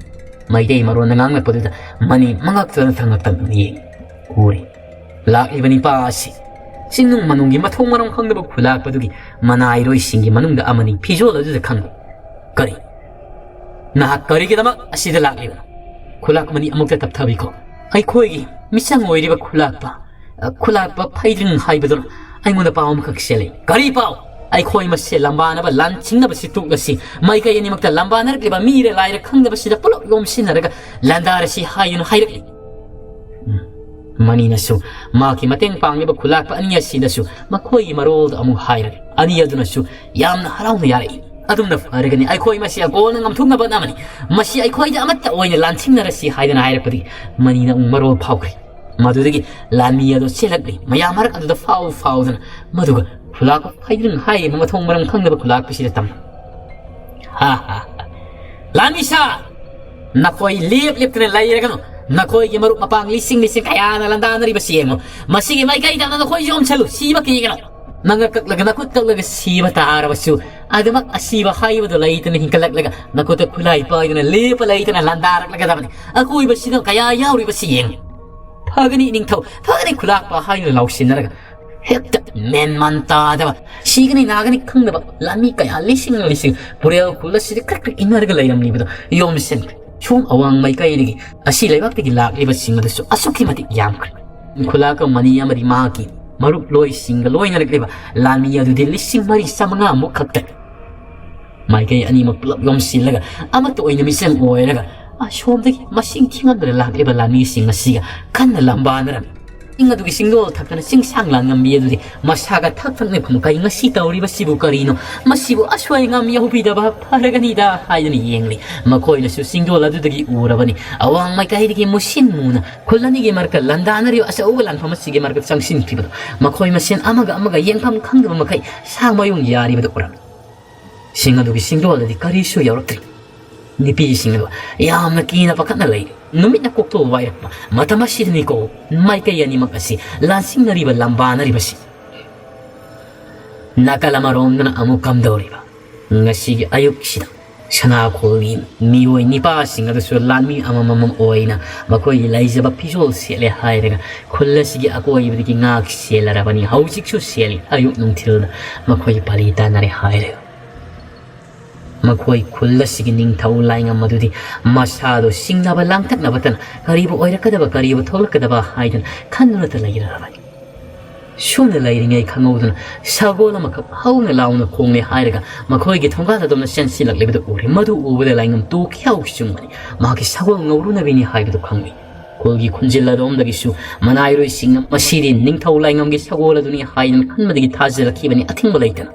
ꯃꯩꯇꯩ ꯃꯔꯣꯟꯗ ꯉꯥꯡꯂꯛꯄꯗꯨꯗ ꯃꯅꯤ ꯃꯉꯛꯇꯅ ꯊꯪꯉꯛꯇꯅ ꯌꯦꯡ ꯎꯔꯦ꯫ ꯂꯥꯛꯂꯤꯕ ꯅꯤꯄꯥ ꯑꯁꯤ ꯆꯤꯡꯅꯨꯡ ꯃꯅꯨꯡꯒꯤ ꯃꯊꯣꯡ ꯃꯔꯝ ꯈꯪꯗꯕ ꯈꯨꯂꯥꯛꯄꯗꯨꯒꯤ ꯃꯅꯥꯏꯔꯣꯏꯁꯤꯡꯒꯤ ꯃꯅꯨꯡꯗ ꯑꯃꯅꯤ꯫ ꯐꯤꯖꯣꯜ ꯑꯗꯨꯗ ꯈꯪꯂꯦ꯫ "ꯀꯔꯤ? ꯅꯍꯥꯛ ꯀꯔꯤꯒꯤꯗꯃꯛ ꯑꯁꯤꯗ ꯂꯥꯛꯂꯤꯕꯅꯣ?" ꯈꯨꯂꯥꯛꯄ ꯃꯅꯤ ꯑꯃꯨꯛꯇ ꯇꯞꯊꯕꯤꯈꯣ꯫ "ꯑꯩꯈꯣꯏꯒꯤ ꯃꯤꯆꯪ ꯑꯣꯏꯔꯤꯕ ꯈꯨꯂꯥꯛꯄ, ꯑ, ꯈꯨꯂꯥꯛꯄ ꯐꯩꯗ꯭ꯔꯤꯡ ꯍꯥꯏꯕꯗꯨꯅ ꯑꯩꯉꯣꯟꯗ ꯄꯥꯎ ꯑꯃꯈꯛ ꯆꯦꯜꯂꯤ꯫" "ꯀꯔꯤ ꯄꯥꯎ?" "ꯑꯩꯈꯣꯏ ꯃꯁꯦꯜ ꯂꯝꯕꯥꯅꯕ ꯂꯥꯟ ꯆꯤꯡꯅꯕꯁꯤ ꯇꯣꯛꯂꯁꯤ꯫ ꯃꯥꯏꯀꯩ ꯑꯅꯤꯃꯛꯇ ꯂꯝꯕꯥꯅꯔꯛꯂꯤꯕ ꯃꯤꯔ ꯂꯥꯏꯔ ꯈꯪꯗꯕꯁꯤꯗ ꯄꯨꯂꯞ ꯌꯣꯝꯁꯤꯟꯅꯔꯒ ꯂꯥꯟꯗꯥꯔꯁꯤ ꯍꯥꯏꯗꯨꯅ ꯍꯥꯏꯔꯛꯂꯤ꯫" ꯎꯝ꯫ ꯃꯅꯤꯅꯁꯨ ꯃꯍꯥꯛꯀꯤ ꯃꯇꯦꯡ ꯄꯥꯡꯂꯤꯕ ꯈꯨꯂꯥꯛꯄ ꯑꯅꯤ ꯑꯁꯤꯗꯁꯨ ꯃꯈꯣꯏꯒꯤ ꯃꯔꯣꯜꯗꯣ ꯑꯃꯨꯛ ꯍꯥꯏꯔꯒ ꯑꯅꯤ ꯑꯗꯨꯅꯁꯨ ꯌꯥꯝꯅ ꯍꯔꯥꯎꯅ ꯌꯥꯔꯛꯏ꯫ "ꯑꯗꯨꯝꯅ ꯐꯔꯒꯅꯤ, ꯑꯩꯈꯣꯏ ꯃꯁꯤ ꯑꯀꯣꯟꯅ ꯉꯝꯊꯣꯛꯅꯕ ꯍꯣꯠꯅꯕꯅꯤ꯫ ꯃꯁꯤ ꯑꯩꯈꯣꯏꯗ ꯑꯃꯠꯇ ꯑꯣꯏꯅ ꯂꯥꯟꯊꯦꯡꯅꯔꯁꯤ" ꯍꯥꯏꯗꯅ ꯍꯥꯏꯔꯛꯄꯗꯒꯤ ꯃꯅꯤꯅ ꯑꯃꯨꯛ ꯃꯔꯣꯜ ꯐꯥꯎꯈ꯭ꯔꯦ꯫ ꯃꯗꯨꯗꯒꯤ ꯂꯥꯟꯃꯤ ꯑꯗꯨ ꯆꯦꯜꯂꯛꯂꯤ, ꯃꯌꯥꯝ ꯃꯔꯛ ꯑꯗꯨꯗ ꯐꯥꯎ ꯐꯥꯎꯗꯅ, ꯃꯗꯨꯒ ꯈꯨꯂꯥꯛꯄ ꯐꯩꯗ꯭ꯔꯪ ꯍꯥꯏꯔꯤꯕ ꯃꯊꯣꯡ ꯃꯔꯝ ꯈꯪꯗꯕ ꯈꯨꯂꯥꯛꯄꯁꯤꯗ ꯇꯝꯃꯤ꯫ "ꯍꯥ ꯍꯥ ꯍꯥ꯫ ꯂꯥꯟꯃꯤ ꯁꯥ, ꯅꯈꯣꯏ ꯂꯦꯞ ꯂꯦꯞꯇꯅ ꯂꯩꯔꯒꯅꯨ꯫ ꯅꯈꯣꯏꯒꯤ ꯃꯔꯨꯞ ꯃꯄꯥꯡ ꯂꯤꯁꯤꯡ ꯂꯤꯁꯤꯡ ꯀꯌꯥꯅ ꯂꯥꯟꯗꯥꯅꯔꯤꯕꯁꯤ ꯌꯦꯡꯉꯨ꯫ ꯃꯁꯤꯒꯤ ꯃꯥꯏꯀꯩꯗ ꯅꯈꯣꯏꯁꯨ ꯑꯣꯝꯁꯤꯜꯂꯨ, ꯁꯤꯕ ꯀꯤꯒꯅꯨ꯫ ꯅꯪꯅ ꯀꯛꯂꯒ ꯅꯈꯨꯠ ꯀꯛꯂꯒ ꯁꯤꯕ ꯇꯥꯔꯕꯁꯨ, ꯑꯗꯨꯃꯛ ꯑꯁꯤꯕ ꯍꯥꯏꯕꯗꯨ ꯂꯩꯇꯅ ꯍꯤꯡꯒꯠꯂꯛꯂꯒ ꯅꯈꯨꯠꯇ ꯈꯨꯠꯂꯥꯏ ꯄꯥꯏꯗꯨꯅ ꯂꯦꯞꯄ ꯂꯩꯇꯅ ꯂꯥꯟꯗꯥꯔꯛꯂꯒꯗꯕꯅꯤ꯫ ꯑꯀꯣꯏꯕꯁꯤꯗ ꯀꯌꯥ ꯌꯥꯎꯔꯤꯕꯁꯤ ꯌꯦꯡꯉꯨ꯫ ꯐꯒꯅꯤ ꯅꯤꯡꯊꯧ, ꯐꯒꯅꯤ ꯈꯨꯂꯥꯛꯄ" ꯍꯥꯏꯗꯨꯅ ꯂꯥꯎꯁꯤꯟꯅꯔꯒ ꯍꯦꯛꯇ ꯃꯦꯟꯃꯥꯟ ꯇꯥꯗꯕ, ꯁꯤꯒꯅꯤ ꯅꯥꯒꯅꯤ ꯈꯪꯗꯕ ꯂꯥꯟꯃꯤ ꯀꯌꯥ ꯂꯤꯁꯤꯡ ꯂꯤꯁꯤꯡ ꯄꯨꯔꯦꯜ ꯈꯨꯜ ꯑꯁꯤꯗ ꯀ꯭ꯔꯤꯛ ꯀ꯭ꯔꯤꯛ ꯏꯟꯅꯔꯒ ꯂꯩꯔꯝꯂꯤꯕꯗꯣ ꯌꯣꯝꯁꯤꯟꯈ꯭ꯔꯦ꯫ ꯁꯣꯝ ꯑꯋꯥꯡ ꯃꯥꯏꯀꯩꯗꯒꯤ ꯑꯁꯤ ꯂꯩꯕꯥꯛꯇꯒꯤ ꯂꯥꯛꯂꯤꯕꯁꯤꯡ ꯑꯗꯨꯁꯨ ꯑꯁꯨꯛꯀꯤ ꯃꯇꯤꯛ ꯌꯥꯝꯈ꯭ꯔꯦ꯫ ꯈꯨꯂꯥꯛꯄ ꯃꯅꯤ ꯑꯃꯗꯤ ꯃꯍꯥꯛꯀꯤ ꯃꯔꯨꯞ ꯂꯣꯏꯁꯤꯡꯒ ꯂꯣꯏꯅꯔꯛꯂꯤꯕ ꯂꯥꯟꯃꯤ ꯑꯗꯨꯗꯤ ꯂꯤꯁꯤꯡ ꯃꯔꯤ ꯆꯥꯃꯉꯥ ꯃꯨꯛ ꯈꯛꯇꯅꯤ꯫ ꯃꯥꯏꯀꯩ ꯑꯅꯤꯃꯛ ꯄꯨꯂꯞ ꯌꯣꯝꯁꯤꯜꯂꯒ ꯑꯃꯠꯇ ꯑꯣꯏꯅ ꯃꯤꯆꯪ ꯑꯣꯏꯔꯒ ꯑꯁꯣꯝꯗꯒꯤ ꯃꯁꯤꯡ ꯊꯤꯉꯝꯗꯅ ꯂꯥꯛꯂꯤꯕ ꯂꯥꯟꯃꯤꯁꯤꯡ ꯑꯁꯤꯒ ꯀꯟꯅ ꯂꯝꯕꯥꯅꯔꯝꯃꯤ꯫ ꯆꯤꯡ ꯑꯗꯨꯒꯤ ꯆꯤꯡꯗꯣꯜ ꯊꯛꯇꯅ ꯆꯤꯡꯁꯥꯡ ꯂꯥꯟꯉꯝꯕꯤ ꯑꯗꯨꯗꯤ ꯃꯁꯥꯒ ꯊꯛ ꯊꯛꯅ ꯈꯨꯝ ꯀꯩ ꯉꯁꯤ ꯇꯧꯔꯤꯕꯁꯤꯕꯨ ꯀꯔꯤꯅꯣ? ꯃꯁꯤꯕꯨ ꯑꯁꯣꯏ ꯑꯉꯥꯝ ꯌꯥꯎꯕꯤꯗꯕ ꯐꯔꯒꯅꯤꯗ ꯍꯥꯏꯗꯨꯅ ꯌꯦꯡꯂꯤ꯫ ꯃꯈꯣꯏꯅꯁꯨ ꯆꯤꯡꯗꯣꯜ ꯑꯗꯨꯗꯒꯤ ꯎꯔꯕꯅꯤ꯫ ꯑꯋꯥꯡ ꯃꯥꯏꯀꯩꯗꯒꯤ ꯃꯨꯁꯤꯟ ꯃꯨꯅ ꯈꯨꯜ ꯑꯅꯤꯒꯤ ꯃꯔꯛꯇ ꯂꯥꯟꯗꯥꯅꯔꯤꯕ ꯑꯆꯧꯕ ꯂꯥꯟꯐꯝ ꯑꯁꯤꯒꯤ ꯃꯔꯛꯇ ꯆꯪꯁꯤꯟꯈꯤꯕꯗꯣ, ꯃꯈꯣꯏ ꯃꯁꯦꯟ ꯑꯃꯒ ꯑꯃꯒ ꯌꯦꯡꯐꯝ ꯈꯪꯗꯕ ꯃꯈꯩ ꯁꯥ ꯃꯌꯨꯡ ꯌꯥꯔꯤꯕꯗꯨ ꯎꯔꯝꯃꯤ꯫ ꯁꯤꯡ ꯑꯗꯨꯒꯤ ꯆꯤꯡꯗꯣꯜꯗꯗꯤ ꯀꯔꯤꯁꯨ ꯌꯥꯎꯔꯛꯇ꯭ꯔꯤ꯫ ꯅꯨꯄꯤꯁꯤꯡ ꯑꯗꯨ ꯌꯥꯝꯅ ꯀꯤꯅ ꯄꯥꯈꯠꯅ ꯂꯩꯔꯤ꯫ ꯅꯨꯃꯤꯠꯅ ꯀꯣꯛꯇꯣ ꯋꯥꯏꯔꯛꯄ ꯃꯇꯝ ꯑꯁꯤꯗꯅꯤꯀꯣ ꯃꯥꯏꯀꯩ ꯑꯅꯤꯃꯛ ꯑꯁꯤ ꯂꯥꯟꯁꯤꯡꯅꯔꯤꯕ ꯂꯝꯕꯥꯅꯔꯤꯕꯁꯤ꯫ ꯅꯥꯀꯜ ꯑꯃꯔꯣꯝꯗꯅ ꯑꯃꯨꯛ ꯀꯝꯗꯧꯔꯤꯕ? ꯉꯁꯤꯒꯤ ꯑꯌꯨꯛꯁꯤꯗ ꯁꯅꯥꯈꯣꯜꯒꯤ ꯃꯤꯑꯣꯏ ꯅꯤꯄꯥꯁꯤꯡ ꯑꯗꯨꯁꯨ ꯂꯥꯟꯃꯤ ꯑꯃꯃꯝ ꯑꯣꯏꯅ ꯃꯈꯣꯏꯒꯤ ꯂꯩꯖꯕ ꯐꯤꯖꯣꯜ ꯁꯦꯠꯂꯦ ꯍꯥꯏꯔꯒ ꯈꯨꯜ ꯑꯁꯤꯒꯤ ꯑꯀꯣꯏꯕꯗꯒꯤ ꯉꯥꯛ ꯁꯦꯜꯂꯔꯕꯅꯤ꯫ ꯍꯧꯖꯤꯛꯁꯨ ꯁꯦꯜꯂꯤ꯫ ꯑꯌꯨꯛ ꯅꯨꯡꯊꯤꯜꯗ ꯃꯈꯣꯏ ꯄꯥꯂꯤ ꯇꯥꯅꯔꯦ ꯍꯥꯏꯔꯒ ꯃꯈꯣꯏ ꯈꯨꯜ ꯑꯁꯤꯒꯤ ꯅꯤꯡꯊꯧ ꯂꯥꯏꯉꯝ ꯑꯗꯨꯗꯤ ꯃꯁꯥꯗꯣ ꯁꯤꯡꯅꯕ ꯂꯥꯡꯇꯛꯅꯕꯇꯅ ꯀꯔꯤꯕꯨ ꯑꯣꯏꯔꯛꯀꯗꯕ, ꯀꯔꯤꯕꯨ ꯊꯣꯛꯂꯛꯀꯗꯕ ꯍꯥꯏꯗꯨꯅ ꯈꯟꯗꯨꯅꯇ ꯂꯩꯔꯔꯕꯅꯤ꯫ ꯁꯨꯝꯅ ꯂꯩꯔꯤꯉꯩ ꯈꯪꯍꯧꯗꯅ ꯁꯒꯣꯜ ꯑꯃꯈꯛ ꯍꯧꯅ ꯂꯥꯎꯅ ꯈꯣꯡꯂꯦ ꯍꯥꯏꯔꯒ ꯃꯈꯣꯏꯒꯤ ꯊꯣꯡꯒꯥꯜ ꯑꯗꯣꯝꯗ ꯆꯦꯟꯁꯤꯜꯂꯛꯂꯤꯕꯗꯨ ꯎꯔꯦ꯫ ꯃꯗꯨ ꯎꯕꯗ ꯂꯥꯏꯉꯝ ꯇꯨ ꯈ꯭ꯌꯥꯎ ꯆꯨꯡꯕꯅꯤ꯫ ꯃꯍꯥꯛꯀꯤ ꯁꯒꯣꯜ ꯉꯧꯔꯨꯅꯕꯤꯅꯤ ꯍꯥꯏꯕꯗꯨ ꯈꯪꯂꯤ꯫ ꯈꯨꯜꯒꯤ ꯈꯨꯟꯖꯤꯜ ꯑꯗꯣꯝꯗꯒꯤꯁꯨ ꯃꯅꯥꯏꯔꯣꯏꯁꯤꯡꯅ ꯃꯁꯤꯗꯤ ꯅꯤꯡꯊꯧ ꯂꯥꯏꯉꯝꯒꯤ ꯁꯒꯣꯜ ꯑꯗꯨꯅꯤ ꯍꯥꯏꯗꯨꯅ ꯈꯟꯕꯗꯒꯤ ꯊꯥꯖꯔꯛꯈꯤꯕꯅꯤ ꯑꯊꯤꯡꯕ ꯂꯩꯇꯅ꯫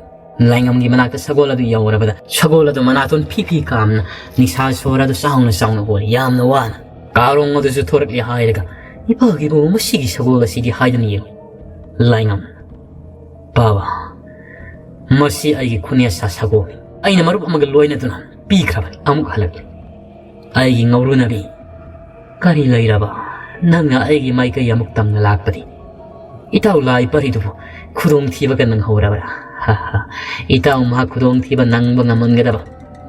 ꯂꯥꯏꯉꯝꯒꯤ ꯃꯅꯥꯛꯇ ꯁꯒꯣꯜ ꯑꯗꯨ ꯌꯧꯔꯕꯗ ꯁꯒꯣꯜ ꯑꯗꯨ ꯃꯅꯥꯇꯣꯟ ꯐꯤ ꯐꯤ ꯀꯥꯝꯅ ꯅꯤꯡꯁꯥ ꯁꯣꯔ ꯑꯗꯨ ꯆꯥꯎꯅ ꯆꯥꯎꯅ ꯍꯣꯔꯤ꯫ ꯌꯥꯝꯅ ꯋꯥꯅ ꯀꯥꯔꯣꯡ ꯑꯗꯨꯁꯨ ꯊꯣꯔꯛꯂꯦ ꯍꯥꯏꯔꯒ, "ꯏꯄꯥꯒꯤꯕꯨ ꯃꯁꯤꯒꯤ ꯁꯒꯣꯜ ꯑꯁꯤꯗꯤ?" ꯍꯥꯏꯗꯨꯅ ꯌꯦꯡꯉꯤ꯫ ꯂꯥꯏꯉꯝ, "ꯄꯥꯕ, ꯃꯁꯤ ꯑꯩꯒꯤ ꯈꯨꯅꯦꯁꯥ ꯁꯒꯣꯜꯅꯤ꯫ ꯑꯩꯅ ꯃꯔꯨꯞ ꯑꯃꯒ ꯂꯣꯏꯅꯗꯨꯅ ꯄꯤꯈ꯭ꯔꯕꯅꯤ꯫ ꯑꯃꯨꯛ ꯍꯜꯂꯛꯂꯤ꯫ ꯑꯩꯒꯤ ꯉꯧꯔꯨꯅꯕꯤ, ꯀꯔꯤ ꯂꯩꯔꯕ? ꯅꯪꯅ ꯑꯩꯒꯤ ꯃꯥꯏꯀꯩ ꯑꯃꯨꯛ ꯇꯝꯅ ꯂꯥꯛꯄꯗꯤ? ꯏꯇꯥꯎ ꯂꯥꯏ ꯄꯔꯤꯗꯨꯕꯨ ꯈꯨꯗꯣꯡꯊꯤꯕꯒ ꯅꯪꯍꯧꯔꯕ꯭ꯔꯥ? ꯍꯥ, ꯍꯥ꯫ ꯏꯇꯥꯎ ꯃꯍꯥꯛ ꯈꯨꯗꯣꯡꯊꯤꯕ ꯅꯪꯕ ꯉꯝꯍꯟꯒꯗꯕ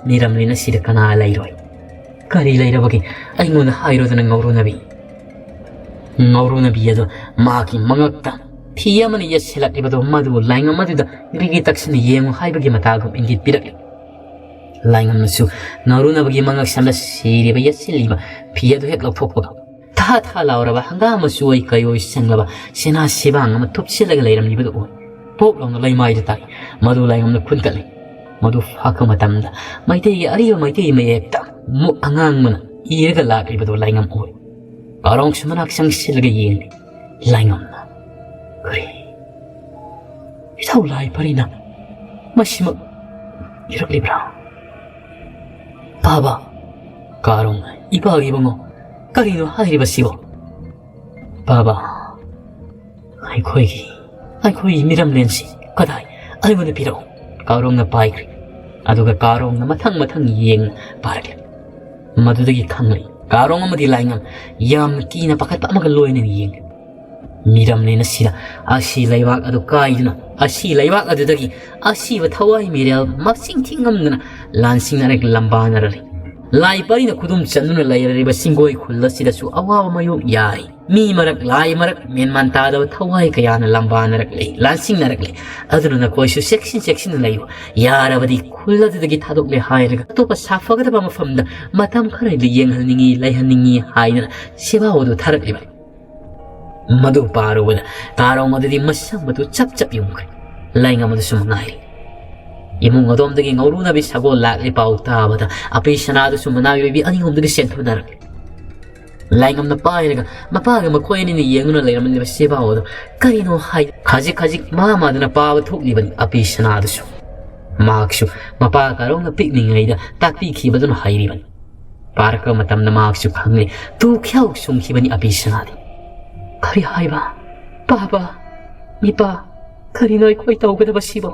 ꯃꯤꯔꯝꯂꯦꯟ ꯑꯁꯤꯗ ꯀꯅꯥ ꯂꯩꯔꯣꯏ? ꯀꯔꯤ ꯂꯩꯔꯕꯒꯦ? ꯑꯩꯉꯣꯟꯗ ꯍꯥꯏꯔꯣꯗꯅ, ꯉꯧꯔꯨꯅꯕꯤ?" ꯉꯧꯔꯨꯅꯕꯤ ꯑꯗꯨ ꯃꯍꯥꯛꯀꯤ ꯃꯉꯛꯇ ꯐꯤ ꯑꯃꯅ ꯌꯦꯠꯁꯤꯜꯂꯛꯂꯤꯕꯗꯨ ꯃꯗꯨ ꯂꯥꯏꯉꯝ ꯑꯗꯨꯗ ꯒ꯭ꯔꯤꯒꯤ ꯇꯛꯁꯤꯟꯅ ꯌꯦꯡꯉꯨ ꯍꯥꯏꯕꯒꯤ ꯃꯇꯥꯒꯨꯝ ꯏꯪꯒꯤꯠ ꯄꯤꯔꯛꯂꯤ꯫ ꯂꯥꯏꯉꯝꯅꯁꯨ ꯉꯧꯔꯨꯅꯕꯒꯤ ꯃꯉꯛ ꯁꯝꯗ ꯁꯤꯔꯤꯕ ꯌꯦꯠꯁꯤꯜꯂꯤꯕ ꯐꯤ ꯑꯗꯨ ꯍꯦꯛ ꯂꯧꯊꯣꯛꯄꯒ ꯊꯥ ꯊꯥ ꯂꯥꯎꯔꯕ ꯍꯪꯒꯥꯝ ꯃꯆꯨ ꯑꯣꯏ ꯀꯩ ꯑꯣꯏ ꯁꯪꯂꯕ ꯁꯦꯅꯥ ꯁꯤꯕꯥꯡ ꯑꯃ ꯊꯨꯞꯆꯤꯜꯂꯒ ꯂꯩꯔꯝꯂꯤꯕꯗꯨ ꯎꯏ꯫ ꯄꯣꯛ ꯂꯥꯎꯅ ꯂꯩꯃꯥꯏꯗ ꯇꯥꯔꯤ꯫ ꯃꯗꯨ ꯂꯥꯏꯉꯝꯅ ꯈꯨꯟꯒꯠꯂꯤ꯫ ꯃꯗꯨ ꯐꯥꯛꯄ ꯃꯇꯝꯗ ꯃꯩꯇꯩꯒꯤ ꯑꯔꯤꯕ ꯃꯩꯇꯩ ꯃꯌꯦꯛꯇ ꯃꯨꯛ ꯑꯉꯥꯡꯕꯅ ꯏꯔꯒ ꯂꯥꯛꯂꯤꯕꯗꯨ ꯂꯥꯏꯉꯝ ꯎꯏ꯫ ꯀꯥꯔꯣꯡꯁꯨ ꯃꯅꯥꯛ ꯆꯪꯁꯤꯜꯂꯒ ꯌꯦꯡꯂꯤ꯫ ꯂꯥꯏꯉꯝꯅ, "ꯀꯔꯤ? ꯏꯊꯧ ꯂꯥꯏ ꯄꯔꯤꯅ ꯃꯁꯤꯃꯛ ꯏꯔꯛꯂꯤꯕ꯭ꯔꯥ?" "ꯄꯥꯕ!" "ꯀꯥꯔꯣꯡ, ꯏꯄꯥꯒꯤ ꯏꯕꯨꯡꯉꯣ, ꯀꯔꯤꯅꯣ ꯍꯥꯏꯔꯤꯕꯁꯤꯕꯣ?" "ꯄꯥꯕ, ꯑꯩꯈꯣꯏꯒꯤ, ꯑꯩꯈꯣꯏꯒꯤ ꯃꯤꯔꯝꯂꯦꯟꯁꯤ ꯀꯗꯥꯏ? ꯑꯩꯉꯣꯟꯗ ꯄꯤꯔꯛꯎ꯫" ꯀꯥꯔꯣꯡꯅ ꯄꯥꯏꯈ꯭ꯔꯦ꯫ ꯑꯗꯨꯒ ꯀꯥꯔꯣꯡꯅ ꯃꯊꯪ ꯃꯊꯪ ꯌꯦꯡꯅ ꯄꯥꯔꯛꯂꯦ꯫ ꯃꯗꯨꯗꯒꯤ ꯈꯪꯂꯦ, ꯀꯥꯔꯣꯡ ꯑꯃꯗꯤ ꯂꯥꯏꯉꯝ ꯌꯥꯝꯅ ꯀꯤꯅ ꯄꯥꯈꯠꯄ ꯑꯃꯒ ꯂꯣꯏꯅꯅ ꯌꯦꯡꯂꯦ꯫ ꯃꯤꯔꯝꯂꯦꯟ ꯑꯁꯤꯗ ꯑꯁꯤ ꯂꯩꯕꯥꯛ ꯑꯗꯨ ꯀꯥꯏꯗꯨꯅ, ꯑꯁꯤ ꯂꯩꯕꯥꯛ ꯑꯗꯨꯗꯒꯤ ꯑꯁꯤꯕ ꯊꯋꯥꯏ ꯃꯤꯔꯦꯜ ꯃꯁꯤꯡ ꯊꯤꯉꯝꯗꯅ ꯂꯥꯟꯁꯤꯡꯅꯔꯛ ꯂꯝꯕꯥꯅꯔꯛꯂꯤ꯫ ꯂꯥꯏ ꯄꯔꯤꯅ ꯈꯨꯗꯨꯝ ꯆꯟꯗꯨꯅ ꯂꯩꯔꯤꯕ ꯆꯤꯡꯒꯣꯏ ꯈꯨꯜ ꯑꯁꯤꯗꯁꯨ ꯑꯋꯥꯕ ꯃꯥꯌꯣꯛ ꯌꯥꯔꯤ꯫ ꯃꯤ ꯃꯔꯛ, ꯂꯥꯏ ꯃꯔꯛ, ꯃꯦꯟꯃꯥꯟ ꯇꯥꯗꯕ ꯊꯋꯥꯏ ꯀꯌꯥꯅ ꯂꯝꯕꯥꯅꯔꯛꯂꯤ, ꯂꯥꯟꯁꯤꯡꯅꯔꯛꯂꯤ꯫ ꯑꯗꯨꯅ ꯅꯈꯣꯏꯁꯨ ꯆꯦꯛꯁꯤꯟ ꯆꯦꯛꯁꯤꯟꯅ ꯂꯩꯌꯨ꯫ ꯌꯥꯔꯕꯗꯤ ꯈꯨꯜ ꯑꯗꯨꯗꯒꯤ ꯊꯥꯗꯣꯛꯂꯦ ꯍꯥꯏꯔꯒ ꯑꯇꯣꯞꯄ ꯁꯥꯐꯒꯗꯕ ꯃꯐꯝꯗ ꯃꯇꯝ ꯈꯔꯗꯤ ꯌꯦꯡꯍꯟꯅꯤꯡꯏ, ꯂꯩꯍꯟꯅꯤꯡꯏ ꯍꯥꯏꯗꯅ ꯁꯦꯕꯥꯎ ꯑꯗꯨ ꯊꯥꯔꯛꯂꯤꯕ꯫ ꯃꯗꯨ ꯄꯥꯔꯨꯕꯗ ꯀꯥꯔꯣꯡ ꯑꯗꯨꯗꯤ ꯃꯁꯝ ꯑꯗꯨ ꯆꯞ ꯆꯞ ꯌꯨꯡꯈ꯭ꯔꯦ꯫ ꯂꯥꯏꯉꯝ ꯑꯗꯨꯁꯨ ꯃꯉꯥꯏꯔꯦ꯫ ꯏꯃꯨꯡ ꯑꯗꯣꯝꯗꯒꯤ ꯉꯧꯔꯨꯅꯕꯤ ꯁꯒꯣꯜ ꯂꯥꯛꯂꯤ ꯄꯥꯎ ꯇꯥꯕꯗ ꯑꯄꯤ ꯁꯅꯥꯗꯨꯁꯨ ꯃꯅꯥꯏꯔꯣꯏꯕꯤ ꯑꯅꯤ ꯑꯍꯨꯝꯗꯒꯤ ꯆꯦꯟꯊꯣꯛꯅꯔꯛꯂꯤ꯫ ꯂꯥꯏꯉꯝꯅ ꯄꯥꯏꯔꯒ ꯃꯄꯥꯒ ꯃꯈꯣꯏ ꯑꯅꯤꯅ ꯌꯦꯡꯗꯨꯅ ꯂꯩꯔꯝꯂꯤꯕ ꯁꯦꯕꯥꯑꯣ ꯑꯗꯨ ꯀꯔꯤꯅꯣ ꯍꯥꯏ ꯈꯖꯤꯛ ꯈꯖꯤꯛ ꯃꯥ ꯃꯥꯗꯨꯅ ꯄꯥꯕ ꯊꯣꯛꯂꯤꯕꯅꯤ ꯑꯄꯤ ꯁꯅꯥꯗꯨꯁꯨ꯫ ꯃꯍꯥꯛꯁꯨ ꯃꯄꯥ ꯀꯥꯔꯣꯡꯅ ꯄꯤꯛꯂꯤꯉꯩꯗ ꯇꯥꯛꯄꯤꯈꯤꯕꯗꯨꯅ ꯍꯩꯔꯤꯕꯅꯤ꯫ ꯄꯥꯔꯛꯄ ꯃꯇꯝꯗ ꯃꯍꯥꯛꯁꯨ ꯈꯪꯂꯦ꯫ ꯇꯨ ꯈ꯭ꯌꯥꯎ ꯁꯨꯝꯈꯤꯕꯅꯤ ꯑꯄꯤ ꯁꯅꯥꯗꯤ꯫ "ꯀꯔꯤ ꯍꯥꯏꯕ? ꯄꯥꯕ? ꯏꯄꯥ, ꯀꯔꯤꯅꯣ ꯑꯩꯈꯣꯏ ꯇꯧꯒꯗꯕꯁꯤꯕꯣ?"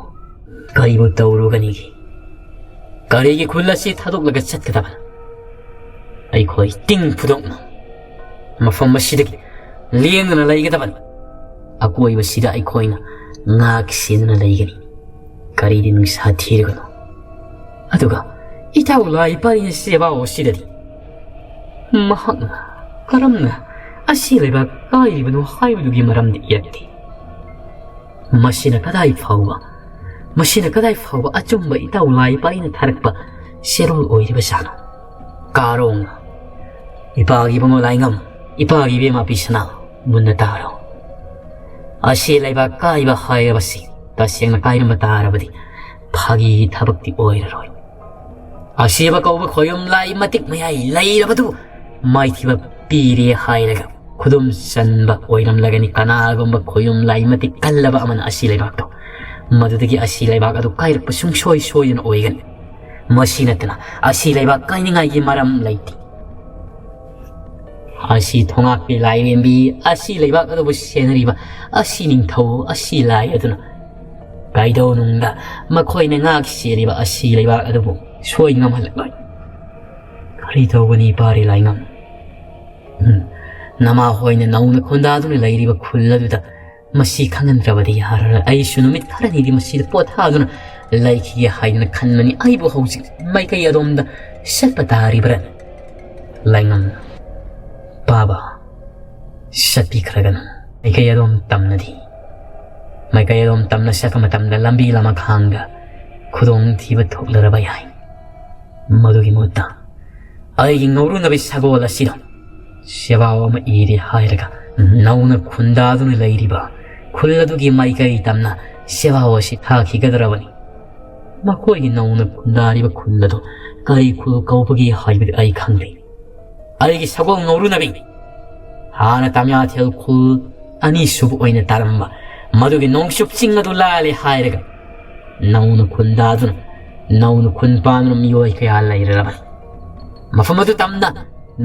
"ꯀꯔꯤꯕꯨ ꯇꯧꯔꯨꯒꯅꯤꯒꯦ? ꯀꯔꯤꯒꯤ ꯈꯨꯜ ꯑꯁꯤ ꯊꯥꯗꯣꯛꯂꯒ ꯆꯠꯀꯗꯕ? ꯑꯩꯈꯣꯏ ꯇꯤꯡ ꯐꯨꯗꯣꯛꯅ ꯃꯐꯝ ꯑꯁꯤꯗꯒꯤ ꯂꯦꯡꯗꯅ ꯂꯩꯒꯗꯕꯅꯤ꯫ ꯑꯀꯣꯏꯕꯁꯤꯗ ꯑꯩꯈꯣꯏꯅ ꯉꯥꯛ ꯁꯦꯟꯗꯨꯅ ꯂꯩꯒꯅꯤ꯫ ꯀꯔꯤꯗꯤ ꯅꯨꯡꯁꯥ ꯊꯤꯔꯒꯅꯣ꯫ ꯑꯗꯨꯒ ꯏꯇꯥꯎ ꯂꯥꯏ ꯄꯥꯔꯤꯅ ꯁꯦꯕꯥꯑꯣ ꯑꯁꯤꯗꯗꯤ ꯃꯍꯥꯛꯅ ꯀꯔꯝꯅ ꯑꯁꯤ ꯂꯩꯕꯥꯛ ꯀꯥꯏꯔꯤꯕꯅꯣ ꯍꯥꯏꯕꯗꯨꯒꯤ ꯃꯔꯝꯗꯤ ꯏꯔꯛꯇꯦ꯫ ꯃꯁꯤꯅ ꯀꯗꯥꯏ ꯐꯥꯎꯕ, ꯃꯁꯤꯅ ꯀꯗꯥꯏ ꯐꯥꯎꯕ ꯑꯆꯨꯝꯕ ꯏꯇꯥꯎ ꯂꯥꯏ ꯄꯥꯔꯤꯅ ꯊꯥꯔꯛꯄ ꯆꯦꯔꯣꯜ ꯑꯣꯏꯔꯤꯕꯖꯥꯠꯅꯣ?" ꯀꯥꯔꯣꯡꯅ, "ꯏꯄꯥꯒꯤ ꯏꯕꯨꯡꯉꯣ ꯂꯥꯏꯉꯝ, ꯏꯄꯥꯒꯤ ꯏꯕꯦꯝꯃ ꯄꯤꯁꯅꯥ, ꯃꯨꯟꯅ ꯇꯥꯔꯣ꯫ ꯑꯁꯤ ꯂꯩꯕꯥꯛ ꯀꯥꯏꯕ ꯍꯥꯏꯔꯕꯁꯤ ꯇꯁꯦꯡꯅ ꯀꯥꯏꯔꯝꯕ ꯇꯥꯔꯕꯗꯤ ꯐꯥꯒꯤꯒꯤ ꯊꯕꯛꯇꯤ ꯑꯣꯏꯔꯔꯣꯏ꯫ ꯑꯁꯤꯕ ꯀꯧꯕ ꯈꯣꯌꯨꯝ ꯂꯥꯏ ꯃꯇꯤꯛ ꯃꯌꯥꯏ ꯂꯩꯔꯕꯗꯨ ꯃꯥꯏꯊꯤꯕ ꯄꯤꯔꯦ ꯍꯥꯏꯔꯒ ꯈꯨꯗꯨꯝ ꯆꯟꯕ ꯑꯣꯏꯔꯝꯂꯒꯅꯤ꯫ ꯀꯅꯥꯒꯨꯝꯕ ꯈꯣꯌꯨꯝ ꯂꯥꯏ ꯃꯇꯤꯛ ꯀꯜꯂꯕ ꯑꯃꯅ ꯑꯁꯤ ꯂꯩꯕꯥꯛꯇꯣ, ꯃꯗꯨꯗꯒꯤ ꯑꯁꯤ ꯂꯩꯕꯥꯛ ꯑꯗꯨ ꯀꯥꯏꯔꯛꯄ ꯁꯨꯡꯁꯣꯏ ꯁꯣꯏꯗꯅ ꯑꯣꯏꯒꯅꯤ꯫ ꯃꯁꯤ ꯅꯠꯇꯅ ꯑꯁꯤ ꯂꯩꯕꯥꯛ ꯀꯥꯏꯅꯤꯡꯉꯥꯏꯒꯤ ꯃꯔꯝ ꯂꯩꯇꯦ꯫ ꯑꯁꯤ ꯊꯣꯉꯥꯛꯄꯤ ꯂꯥꯏꯔꯦꯝꯕꯤ, ꯑꯁꯤ ꯂꯩꯕꯥꯛ ꯑꯗꯨꯕꯨ ꯁꯦꯟꯅꯔꯤꯕ ꯑꯁꯤ ꯅꯤꯡꯊꯧ, ꯑꯁꯤ ꯂꯥꯏ ꯑꯗꯨꯅ ꯀꯩꯗꯧꯅꯨꯡꯗ ꯃꯈꯣꯏꯅ ꯉꯥꯛ ꯁꯦꯜꯂꯤꯕ ꯑꯁꯤ ꯂꯩꯕꯥꯛ ꯑꯗꯨꯕꯨ ꯁꯣꯏ ꯉꯝꯍꯜꯂꯛꯂꯣꯏ꯫ ꯀꯔꯤ ꯇꯧꯒꯅꯤ ꯄꯥꯔꯤ ꯂꯥꯏꯉꯝ? ꯎꯝ, ꯅꯃꯥ ꯍꯣꯏꯅ ꯅꯧꯅ ꯈꯨꯟꯗꯥꯗꯨꯅ ꯂꯩꯔꯤꯕ ꯈꯨꯜ ꯑꯗꯨꯗ ꯃꯁꯤ ꯈꯪꯍꯟꯗ꯭ꯔꯕꯗꯤ ꯌꯥꯔꯔꯣꯏ꯫ ꯑꯩꯁꯨ ꯅꯨꯃꯤꯠ ꯈꯔꯅꯤꯗꯤ ꯃꯁꯤꯗ ꯄꯣꯊꯥꯗꯨꯅ ꯂꯩꯈꯤꯒꯦ ꯍꯥꯏꯗꯨꯅ ꯈꯟꯕꯅꯤ꯫ ꯑꯩꯕꯨ ꯍꯧꯖꯤꯛ ꯃꯥꯏꯀꯩ ꯑꯗꯣꯝꯗ ꯆꯠꯄ ꯇꯥꯔꯤꯕ꯭ꯔꯥ? ꯂꯥꯏꯉꯝꯅ, ꯄꯥꯕ, ꯆꯠꯄꯤꯈ꯭ꯔꯒꯅꯨ꯫ ꯃꯥꯏꯀꯩ ꯑꯗꯣꯝ ꯇꯝꯅꯗꯤ, ꯃꯥꯏꯀꯩ ꯑꯗꯣꯝ ꯇꯝꯅ ꯆꯠꯄ ꯃꯇꯝꯗ ꯂꯝꯕꯤ ꯂꯃꯈꯥꯡꯗ ꯈꯨꯗꯣꯡꯊꯤꯕ ꯊꯣꯛꯂꯔꯕ ꯌꯥꯏ꯫ ꯃꯗꯨꯒꯤ ꯃꯍꯨꯠꯇ ꯑꯩꯒꯤ ꯉꯧꯔꯨꯅꯕꯤ ꯁꯒꯣꯜ ꯑꯁꯤꯗ ꯁꯦꯕꯥꯎ ꯑꯃ ꯏꯔꯦ ꯍꯥꯏꯔꯒ ꯅꯧꯅ ꯈꯨꯟꯗꯥꯗꯨꯅ ꯂꯩꯔꯤꯕ ꯈꯨꯜ ꯑꯗꯨꯒꯤ ꯃꯥꯏꯀꯩ ꯇꯝꯅ ꯁꯦꯕꯥꯎ ꯑꯁꯤ ꯊꯥꯈꯤꯒꯗ꯭ꯔꯕꯅꯤ꯫ ꯃꯈꯣꯏꯒꯤ ꯅꯧꯅ ꯈꯨꯟꯗꯥꯔꯤꯕ ꯈꯨꯜ ꯑꯗꯨ ꯀꯔꯤ ꯈꯨꯜ ꯀꯧꯕꯒꯦ ꯍꯥꯏꯕꯗꯤ ꯑꯩ ꯈꯪꯗꯦ꯫ ꯑꯩꯒꯤ ꯁꯒꯣꯜ ꯉꯧꯔꯨꯅꯕꯤ꯫ ꯍꯥꯟꯅ ꯇꯥꯃꯤꯌꯥꯊꯦꯜ ꯈꯨꯜ ꯑꯅꯤꯁꯨꯕ ꯑꯣꯏꯅ ꯇꯥꯔꯝꯕ ꯃꯗꯨꯒꯤ ꯅꯣꯡꯆꯨꯞ ꯆꯤꯡ ꯑꯗꯨ ꯂꯥꯜꯂꯦ ꯍꯥꯏꯔꯒ, ꯅꯧꯅ ꯈꯨꯟꯗꯥꯗꯨꯅ, ꯅꯧꯅ ꯈꯨꯟ ꯄꯥꯟꯗꯨꯅ ꯃꯤꯑꯣꯏ ꯀꯌꯥ ꯂꯩꯔꯔꯕꯅꯤ꯫ ꯃꯐꯝ ꯑꯗꯨ ꯇꯝꯅ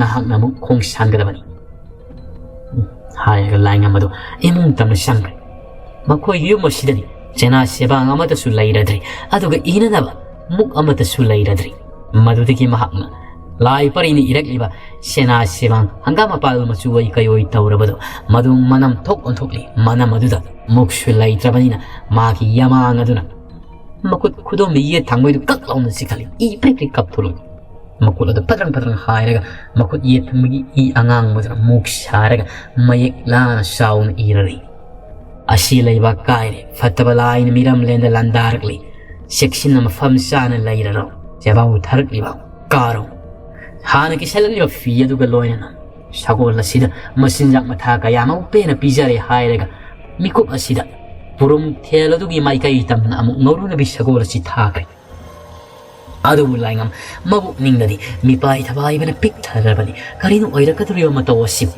ꯅꯍꯥꯛꯅ ꯑꯃꯨꯛ ꯈꯣꯡ ꯁꯥꯟꯒꯗꯕꯅꯤ ꯍꯥꯏꯔꯒ ꯂꯥꯏꯉꯝ ꯑꯗꯨ ꯏꯃꯨꯡ ꯇꯝꯅ ꯆꯪꯈ꯭ꯔꯦ꯫ ꯃꯈꯣꯏꯒꯤ ꯌꯨꯝ ꯑꯁꯤꯗꯗꯤ ꯆꯦꯅꯥ ꯆꯦꯕꯥꯡ ꯑꯃꯠꯇꯁꯨ ꯂꯩꯔꯗ꯭ꯔꯤ, ꯑꯗꯨꯒ ꯏꯅꯅꯕ ꯃꯨꯛ ꯑꯃꯠꯇꯁꯨ ꯂꯩꯔꯗ꯭ꯔꯤ꯫ ꯃꯗꯨꯗꯒꯤ ꯃꯍꯥꯛꯅ ꯂꯥꯏ ꯄꯔꯤꯅ ꯏꯔꯛꯂꯤꯕ ꯆꯦꯅꯥ ꯆꯦꯕꯥꯡ ꯍꯪꯒꯥꯝ ꯃꯄꯥꯜ ꯃꯆꯨ ꯑꯣꯏ ꯀꯩꯑꯣꯏ ꯇꯧꯔꯕꯗꯨ ꯃꯗꯨ ꯃꯅꯝ ꯊꯣꯛ ꯑꯣꯟꯊꯣꯛꯂꯤ꯫ ꯃꯅꯝ ꯑꯗꯨꯗ ꯃꯨꯛꯁꯨ ꯂꯩꯇ꯭ꯔꯕꯅꯤꯅ ꯃꯥꯒꯤ ꯌꯥꯃꯥꯡ ꯑꯗꯨꯅ ꯃꯈꯨꯠ ꯈꯨꯗꯣꯝꯕꯤ ꯌꯦꯠ ꯊꯪꯕꯩꯗꯨ ꯀꯛ ꯂꯥꯎꯅ ꯆꯤꯛꯈꯠꯂꯤ꯫ ꯏ ꯄ꯭ꯔꯤꯛ ꯄ꯭ꯔꯤꯛ ꯀꯞꯊꯣꯛꯂꯛꯏ꯫ ꯃꯈꯨꯠ ꯑꯗꯨ ꯐꯗ꯭ꯔꯪ ꯐꯗ꯭ꯔꯪ ꯍꯥꯏꯔꯒ ꯃꯈꯨꯠ ꯌꯦꯠ ꯊꯪꯕꯒꯤ ꯏ ꯑꯉꯥꯡꯕꯗꯨꯅ ꯃꯨꯛ ꯁꯥꯔꯒ ꯃꯌꯦꯛ ꯂꯥꯅ ꯆꯥꯎꯅ ꯏꯔꯔꯤ꯫ ꯑꯁꯤ ꯂꯩꯕꯥꯛ ꯀꯥꯏꯔꯦ, ꯐꯠꯇꯕ ꯂꯥꯏꯅ ꯃꯤꯔꯝꯂꯦꯟꯗ ꯂꯥꯟꯗꯥꯔꯛꯂꯤ, ꯆꯦꯛꯁꯤꯟꯅ ꯃꯐꯝ ꯆꯥꯅ ꯂꯩꯔꯔꯣ꯫ ꯆꯦꯕꯥꯎ ꯊꯥꯔꯛꯂꯤꯕ ꯀꯥꯔꯣ꯫ ꯍꯥꯟꯅ ꯀꯤꯁꯜꯂꯛꯂꯤꯕ ꯐꯤ ꯑꯗꯨꯒ ꯂꯣꯏꯅꯅ ꯁꯒꯣꯜ ꯑꯁꯤꯗ ꯃꯆꯤꯟꯖꯥꯛ ꯃꯊꯥ ꯀꯌꯥ ꯑꯃ ꯄꯦꯟꯅ ꯄꯤꯖꯔꯦ ꯍꯥꯏꯔꯒ ꯃꯤꯀꯨꯞ ꯑꯁꯤꯗ ꯄꯨꯔꯨꯝ ꯊꯦꯜ ꯑꯗꯨꯒꯤ ꯃꯥꯏꯀꯩ ꯇꯝꯅ ꯑꯃꯨꯛ ꯉꯧꯔꯨꯅꯕꯤ ꯁꯒꯣꯜ ꯑꯁꯤ ꯊꯥꯈ꯭ꯔꯦ꯫ ꯑꯗꯨꯕꯨ ꯂꯥꯏꯉꯝ ꯃꯕꯨꯛꯅꯤꯡꯗꯗꯤ ꯃꯤꯄꯥꯏ ꯊꯕꯥꯏꯕꯅ ꯄꯤꯛ ꯊꯜꯂꯕꯅꯤ꯫ ꯀꯔꯤꯅꯣ ꯑꯣꯏꯔꯛꯀꯗꯧꯔꯤꯕ ꯃꯇꯧ ꯑꯁꯤꯕꯨ?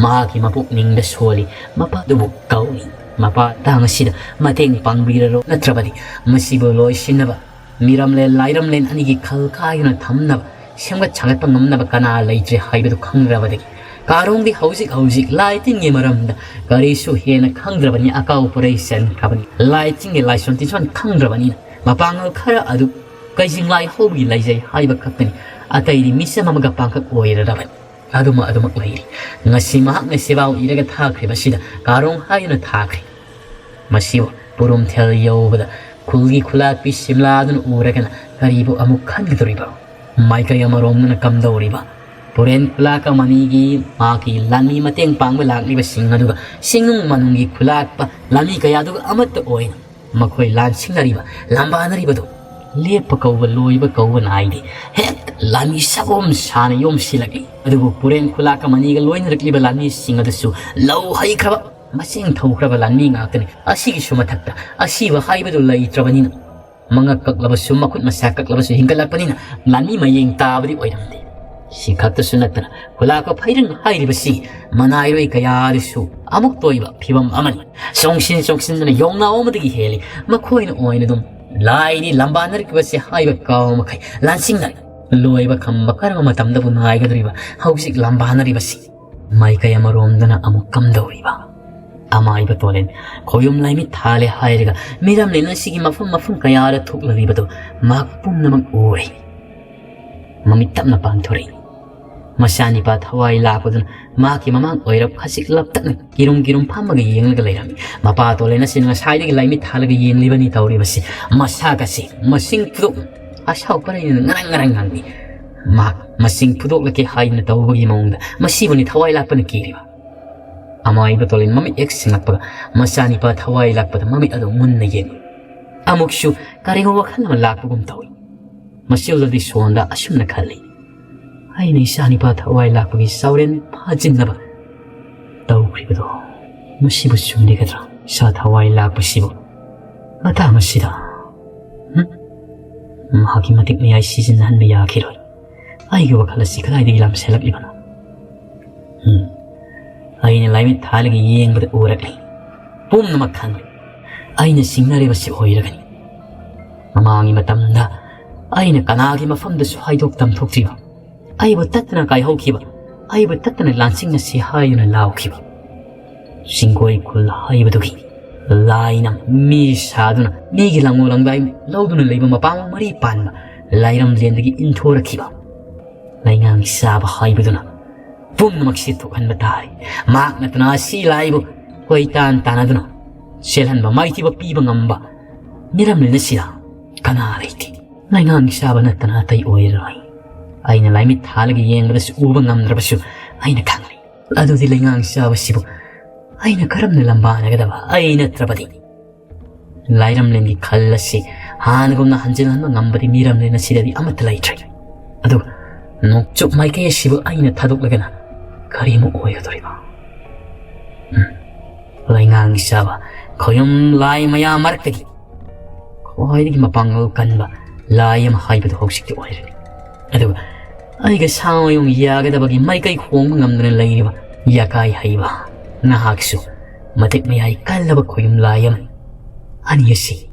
ꯃꯍꯥꯛꯀꯤ ꯃꯄꯨꯛꯅꯤꯡꯗ ꯁꯣꯜꯂꯤ꯫ ꯃꯄꯥꯗꯨꯕꯨ ꯀꯧꯏ꯫ ꯃꯄꯥ ꯇꯥꯡ ꯑꯁꯤꯗ ꯃꯇꯦꯡ ꯄꯥꯡꯕꯤꯔꯔꯣ, ꯅꯠꯇ꯭ꯔꯕꯗꯤ ꯃꯁꯤꯕꯨ ꯂꯣꯏꯁꯤꯟꯅꯕ, ꯃꯤꯔꯝꯂꯦꯟ ꯂꯥꯏꯔꯝꯂꯦꯟ ꯑꯅꯤꯒꯤ ꯈꯜ ꯀꯥꯏꯗꯨꯅ ꯊꯝꯅꯕ, ꯁꯦꯝꯒꯠ ꯁꯥꯒꯠꯄ ꯉꯝꯅꯕ ꯀꯅꯥ ꯂꯩꯇ꯭ꯔꯦ ꯍꯥꯏꯕꯗꯨ ꯈꯪꯗ꯭ꯔꯕꯗꯒꯤ ꯀꯥꯔꯣꯡꯗꯤ ꯍꯧꯖꯤꯛ ꯍꯧꯖꯤꯛ ꯂꯥꯏ ꯇꯤꯟꯒꯤ ꯃꯔꯝꯗ ꯀꯔꯤꯁꯨ ꯍꯦꯟꯅ ꯈꯪꯗ꯭ꯔꯕꯅꯤ꯫ ꯑꯀꯥꯎ ꯄꯔꯩ ꯆꯟꯈ꯭ꯔꯕꯅꯤ꯫ ꯂꯥꯏ ꯇꯤꯟꯒꯤ ꯂꯥꯏꯁꯣꯟ ꯇꯤꯟꯁꯣꯟ ꯈꯪꯗ꯭ꯔꯕꯅꯤꯅ ꯃꯄꯥꯡꯒꯜ ꯈꯔ ꯑꯗꯨ ꯀꯩꯖꯤꯡ ꯂꯥꯏ ꯍꯧꯕꯒꯤ ꯂꯩꯖꯩ ꯍꯥꯏꯕ ꯈꯛꯇꯅꯤ꯫ ꯑꯇꯩꯗꯤ ꯃꯤꯆꯝ ꯑꯃꯒ ꯄꯥꯡꯈꯛ ꯑꯣꯏꯔꯔꯕꯅꯤ꯫ ꯑꯗꯨꯃ ꯑꯗꯨꯃꯛ ꯂꯩꯔꯤ꯫ ꯉꯁꯤ ꯃꯍꯥꯛꯅ ꯁꯦꯕꯥꯎ ꯏꯔꯒ ꯊꯥꯈ꯭ꯔꯤꯕꯁꯤꯗ ꯀꯥꯔꯣꯡ ꯍꯥꯏꯗꯨꯅ ꯊꯥꯈ꯭ꯔꯤ꯫ ꯃꯁꯤꯕꯨ ꯄꯨꯔꯨꯝꯊꯦꯜ ꯌꯧꯕꯗ ꯈꯨꯜꯒꯤ ꯈꯨꯂꯥꯛꯄꯤ ꯁꯤꯝꯂꯥꯗꯨꯅ ꯎꯔꯒꯅ ꯀꯔꯤꯕꯨ ꯑꯃꯨꯛ ꯈꯟꯒꯗꯧꯔꯤꯕ? ꯃꯥꯏꯀꯩ ꯑꯃꯔꯣꯝꯗꯅ ꯀꯝꯗꯧꯔꯤꯕ? ꯄꯨꯔꯦꯟ ꯈꯨꯂꯥꯛꯄ ꯃꯅꯤꯒꯤ ꯃꯥꯒꯤ ꯂꯥꯟꯃꯤ ꯃꯇꯦꯡ ꯄꯥꯡꯕ ꯂꯥꯛꯂꯤꯕꯁꯤꯡ ꯑꯗꯨꯒ ꯆꯤꯡꯅꯨꯡ ꯃꯅꯨꯡꯒꯤ ꯈꯨꯂꯥꯛꯄ ꯂꯥꯟꯃꯤ ꯀꯌꯥꯗꯨꯒ ꯑꯃꯠꯇ ꯑꯣꯏꯅ ꯃꯈꯣꯏ ꯂꯥꯟꯁꯤꯡꯅꯔꯤꯕ, ꯂꯥꯟꯕꯥꯅꯔꯤꯕꯗꯨ ꯂꯦꯞꯄ ꯀꯧꯕ, ꯂꯣꯏꯕ ꯀꯧꯕ ꯅꯥꯏꯗꯦ꯫ ꯍꯦꯛ ꯂꯥꯟꯃꯤ ꯁꯒꯣꯝ ꯁꯥꯅ ꯌꯣꯝꯁꯤꯜꯂꯛꯂꯤ꯫ ꯑꯗꯨꯕꯨ ꯄꯨꯔꯦꯟ ꯈꯨꯂꯥꯛꯄ ꯃꯅꯤꯒ ꯂꯣꯏꯅꯔꯛꯂꯤꯕ ꯂꯥꯟꯃꯤꯁꯤꯡ ꯑꯗꯨꯁꯨ ꯂꯧ ꯍꯩꯈ꯭ꯔꯕ, ꯃꯆꯦꯡ ꯊꯧꯈ꯭ꯔꯕ ꯂꯥꯟꯃꯤ ꯉꯥꯛꯇꯅꯤ꯫ ꯑꯁꯤꯒꯤꯁꯨ ꯃꯊꯛꯇ ꯑꯁꯤꯕ ꯍꯥꯏꯕꯗꯨ ꯂꯩꯇ꯭ꯔꯕꯅꯤꯅ, ꯃꯉꯛ ꯀꯛꯂꯕꯁꯨ, ꯃꯈꯨꯠ ꯃꯁꯥ ꯀꯛꯂꯕꯁꯨ ꯍꯤꯡꯒꯠꯂꯛꯄꯅꯤꯅ ꯂꯥꯟꯃꯤ ꯃꯌꯦꯡ ꯇꯥꯕꯗꯤ ꯑꯣꯏꯔꯝꯗꯦ꯫ ꯁꯤ ꯈꯛꯇꯁꯨ ꯅꯠꯇꯅ, ꯈꯨꯂꯥꯛꯄ ꯐꯩꯔꯪ ꯍꯥꯏꯔꯤꯕꯁꯤ ꯃꯅꯥꯏꯔꯣꯏ ꯀꯌꯥꯗꯁꯨ ꯑꯃꯨꯛꯇ ꯑꯣꯏꯕ ꯐꯤꯕꯝ ꯑꯃꯅꯤ꯫ ꯆꯣꯡꯁꯤꯟ ꯆꯣꯡꯁꯤꯟꯗꯅ ꯌꯣꯡꯅꯥꯎ ꯑꯃꯗꯒꯤ ꯍꯦꯜꯂꯤ꯫ ꯃꯈꯣꯏꯅ ꯑꯣꯏꯅ ꯑꯗꯨꯝ ꯂꯥꯏꯅꯤ ꯂꯝꯕꯥꯅꯔꯛꯈꯤꯕꯁꯤ ꯍꯥꯏꯕ ꯀꯥꯎ ꯃꯈꯩ ꯂꯥꯟꯁꯤꯡꯅꯔꯤ꯫ ꯂꯣꯏꯕ ꯈꯝꯕ ꯀꯔꯝꯕ ꯃꯇꯝꯗꯕꯨ ꯅꯥꯏꯒꯗꯧꯔꯤꯕ ꯍꯧꯖꯤꯛ ꯂꯝꯕꯥꯅꯔꯤꯕꯁꯤ? ꯃꯥꯏꯀꯩ ꯑꯃꯔꯣꯝꯗꯅ ꯑꯃꯨꯛ ꯀꯝꯗꯧꯔꯤꯕ? ꯑꯃꯥꯏꯕ ꯇꯣꯂꯦꯟ ꯈꯣꯌꯨꯝ ꯂꯥꯏꯃꯤꯠ ꯊꯥꯂꯦ ꯍꯥꯏꯔꯒ ꯃꯤꯔꯝꯂꯦꯟ ꯑꯁꯤꯒꯤ ꯃꯐꯝ ꯃꯐꯝ ꯀꯌꯥꯗ ꯊꯣꯛꯂꯔꯤꯕꯗꯨ ꯃꯍꯥꯛ ꯄꯨꯝꯅꯃꯛ ꯎꯔꯦ꯫ ꯃꯃꯤꯠ ꯇꯞꯅ ꯄꯥꯡꯊꯣꯔꯛꯏ꯫ ꯃꯆꯥꯅꯤꯄꯥ ꯊꯋꯥꯏ ꯂꯥꯛꯄꯗꯨꯅ ꯃꯍꯥꯛꯀꯤ ꯃꯃꯥꯡ ꯑꯣꯏꯔꯞ ꯈꯖꯤꯛ ꯂꯞꯇꯛꯅ ꯀꯤꯔꯨꯝ ꯀꯤꯔꯨꯝ ꯐꯝꯃꯒ ꯌꯦꯡꯂꯒ ꯂꯩꯔꯝꯃꯤ꯫ ꯃꯄꯥ ꯇꯣꯂꯦꯟ ꯑꯁꯤꯅ ꯉꯁꯥꯏꯗꯒꯤ ꯂꯥꯏꯃꯤꯠ ꯊꯥꯜꯂꯒ ꯌꯦꯡꯂꯤꯕꯅꯤ ꯇꯧꯔꯤꯕꯁꯤ꯫ ꯃꯁꯥꯒꯁꯤ ꯃꯁꯤꯡ ꯐꯨꯗꯣꯛ ꯑꯁꯥꯎ ꯄꯔꯩꯗꯨꯅ ꯉꯔꯪ ꯉꯔꯪ ꯉꯪꯂꯤ꯫ ꯃꯍꯥꯛ ꯃꯁꯤꯡ ꯐꯨꯗꯣꯛꯂꯛꯀꯦ ꯍꯥꯏꯗꯨꯅ ꯇꯧꯕꯒꯤ ꯃꯑꯣꯡꯗ ꯃꯁꯤꯕꯨꯅꯤ ꯊꯋꯥꯏ ꯂꯥꯛꯄꯅ ꯀꯤꯔꯤꯕ꯫ ꯑꯃꯥꯏꯕ ꯇꯣꯂꯦꯟ ꯃꯃꯤꯠ ꯍꯦꯛ ꯁꯤꯡꯂꯛꯄꯒ ꯃꯆꯥꯅꯤꯄꯥ ꯊꯋꯥꯏ ꯂꯥꯛꯄꯗ ꯃꯃꯤꯠ ꯑꯗꯨ ꯃꯨꯟꯅ ꯌꯦꯡꯂꯤ꯫ ꯑꯃꯨꯛꯁꯨ ꯀꯔꯤꯒꯨꯝꯕ ꯋꯥꯈꯜ ꯑꯃ ꯂꯥꯛꯄꯒꯨꯝ ꯇꯧꯏ꯫ ꯃꯆꯤꯜꯗꯗꯤ ꯁꯣꯟꯗ ꯑꯁꯨꯝꯅ ꯈꯜꯂꯤ, "ꯑꯩꯅ ꯏꯆꯥꯅꯤꯄꯥ ꯊꯋꯥꯏ ꯂꯥꯛꯄꯒꯤ ꯆꯥꯎꯔꯦꯟ ꯐꯥꯖꯤꯟꯅꯕ ꯇꯧꯈ꯭ꯔꯤꯕꯗꯣ ꯃꯁꯤꯕꯨ ꯆꯨꯝꯂꯤꯒꯗ꯭ꯔꯥ? ꯏꯆꯥ ꯊꯋꯥꯏ ꯂꯥꯛꯄꯁꯤꯕꯨ ꯃꯇꯥꯡ ꯑꯁꯤꯗ, ꯍꯨꯝ? ꯃꯍꯥꯛꯀꯤ ꯃꯇꯤꯛ ꯃꯌꯥꯏ ꯁꯤꯖꯤꯟꯅꯍꯟꯕ ꯌꯥꯈꯤꯔꯣꯏ꯫ ꯑꯩꯒꯤ ꯋꯥꯈꯜ ꯑꯁꯤ ꯀꯗꯥꯏꯗꯒꯤ ꯂꯥꯝꯁꯤꯜꯂꯛꯂꯤꯕꯅꯣ? ꯎꯝ, ꯑꯩꯅ ꯂꯥꯏꯃꯤꯠ ꯊꯥꯜꯂꯒ ꯌꯦꯡꯕꯗ ꯎꯔꯛꯂꯤ꯫ ꯄꯨꯝꯅꯃꯛ ꯈꯪꯂꯤ꯫ ꯑꯩꯅ ꯁꯤꯡꯅꯔꯤꯕꯁꯤ ꯑꯣꯏꯔꯒꯅꯤ꯫ ꯃꯃꯥꯡꯒꯤ ꯃꯇꯝꯗ ꯑꯩꯅ ꯀꯅꯥꯒꯤ ꯃꯐꯝꯗꯁꯨ ꯍꯥꯏꯗꯣꯛ ꯇꯝꯊꯣꯛꯇ꯭ꯔꯤꯕ, ꯑꯩꯕꯨ ꯇꯠꯇꯅ ꯀꯥꯏꯍꯧꯈꯤꯕ, ꯑꯩꯕꯨ ꯇꯠꯇꯅ ꯂꯥꯟꯁꯤꯡꯅꯁꯤ ꯍꯥꯏꯗꯨꯅ ꯂꯥꯎꯈꯤꯕ ꯆꯤꯡꯒꯣꯏ ꯈꯨꯜ ꯍꯥꯏꯕꯗꯨꯒꯤ ꯂꯥꯏꯅ ꯃꯤ ꯁꯥꯗꯨꯅ ꯃꯤꯒꯤ ꯂꯪꯉꯣ ꯂꯪꯗꯥꯏ ꯂꯧꯗꯨꯅ ꯂꯩꯕ ꯃꯄꯥ ꯃꯔꯤ ꯄꯥꯟꯕ ꯂꯥꯏꯔꯝꯂꯦꯟꯗꯒꯤ ꯏꯟꯊꯣꯔꯛꯈꯤꯕ ꯂꯩꯉꯥꯡ ꯆꯥꯕ ꯍꯥꯏꯕꯗꯨꯅ ꯄꯨꯝꯅꯃꯛꯁꯤ ꯊꯣꯛꯍꯟꯕ ꯇꯥꯔꯦ꯫ ꯃꯍꯥꯛ ꯅꯠꯇꯅ ꯑꯁꯤ ꯂꯥꯏꯕꯨ ꯀꯣꯏꯇꯥꯟ ꯇꯥꯟꯅꯗꯨꯅ ꯆꯦꯜꯍꯟꯕ ꯃꯥꯏꯊꯤꯕ ꯄꯤꯕ ꯉꯝꯕ ꯃꯤꯔꯝꯂꯦꯟ ꯑꯁꯤꯗ ꯀꯅꯥ ꯂꯩꯇꯦ꯫ ꯂꯩꯉꯥꯡ ꯆꯥꯕ ꯅꯠꯇꯅ ꯑꯇꯩ ꯑꯣꯏꯔꯔꯣꯏ꯫ ꯑꯩꯅ ꯂꯥꯏꯃꯤꯠ ꯊꯥꯜꯂꯒ ꯌꯦꯡꯕꯗꯁꯨ ꯎꯕ ꯉꯝꯗ꯭ꯔꯕꯁꯨ ꯑꯩꯅ ꯈꯪꯂꯤ꯫ ꯑꯗꯨꯗꯤ ꯂꯩꯉꯥꯡ ꯆꯥꯕꯁꯤꯕꯨ ꯑꯩꯅ ꯀꯔꯝꯅ ꯂꯝꯕꯥꯅꯒꯗꯕ? ꯑꯩ ꯅꯠꯇ꯭ꯔꯕꯗꯤ ꯂꯥꯏꯔꯝꯂꯦꯟꯒꯤ ꯈꯜ ꯑꯁꯤ ꯍꯥꯟꯅꯒꯨꯝꯅ ꯍꯟꯖꯤꯜꯍꯟꯕ ꯉꯝꯕꯗꯤ ꯃꯤꯔꯝꯂꯦꯟ ꯑꯁꯤꯗꯗꯤ ꯑꯃꯠꯇ ꯂꯩꯇ꯭ꯔꯦ꯫ ꯑꯗꯨꯒ ꯅꯣꯡꯆꯨꯞ ꯃꯥꯏꯀꯩ ꯑꯁꯤꯕꯨ ꯑꯩꯅ ꯊꯥꯗꯣꯛꯂꯒꯅ ꯀꯔꯤꯃꯨꯛ ꯑꯣꯏꯒꯗꯧꯔꯤꯕ? ꯎꯝ꯫ ꯂꯩꯉꯥꯡ ꯆꯥꯕ ꯈꯣꯌꯨꯝ ꯂꯥꯏ ꯃꯌꯥꯝ ꯃꯔꯛꯇꯒꯤ ꯈ꯭ꯋꯥꯏꯗꯒꯤ ꯃꯄꯥꯡꯒꯜ ꯀꯟꯕ ꯂꯥꯏ ꯑꯃ ꯍꯥꯏꯕꯗꯨ ꯍꯧꯖꯤꯛꯇꯤ ꯑꯣꯏꯔꯅꯤ꯫ ꯑꯗꯨꯒ ꯑꯩꯒ ꯁꯥ ꯃꯌꯨꯡ ꯌꯥꯒꯗꯕꯒꯤ ꯃꯥꯏꯀꯩ ꯍꯣꯡꯕ ꯉꯝꯗꯅ ꯂꯩꯔꯤꯕ ꯌꯥꯀꯥꯏ ꯍꯩꯕ ꯅꯍꯥꯛꯁꯨ ꯃꯇꯤꯛ ꯃꯌꯥꯏ ꯀꯜꯂꯕ ꯈꯣꯌꯨꯝ ꯂꯥꯏ ꯑꯃꯅꯤ꯫ ꯑꯅꯤ ꯑꯁꯤ,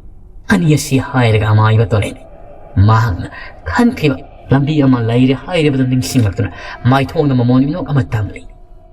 ꯑꯅꯤ ꯑꯁꯤ ꯍꯥꯏꯔꯒ ꯑꯃꯥꯏꯕ ꯇꯣꯂꯦꯟ ꯃꯍꯥꯛꯅ ꯈꯟꯈꯤꯕ ꯂꯝꯕꯤ ꯑꯃ ꯂꯩꯔꯦ ꯍꯥꯏꯔꯤꯕꯗꯨ ꯅꯤꯡꯁꯤꯡꯂꯛꯇꯨꯅ ꯃꯥꯏꯊꯣꯡꯗ ꯃꯃꯣꯟ ꯃꯤꯅꯣꯛ ꯑꯃ ꯇꯝꯂꯤ꯫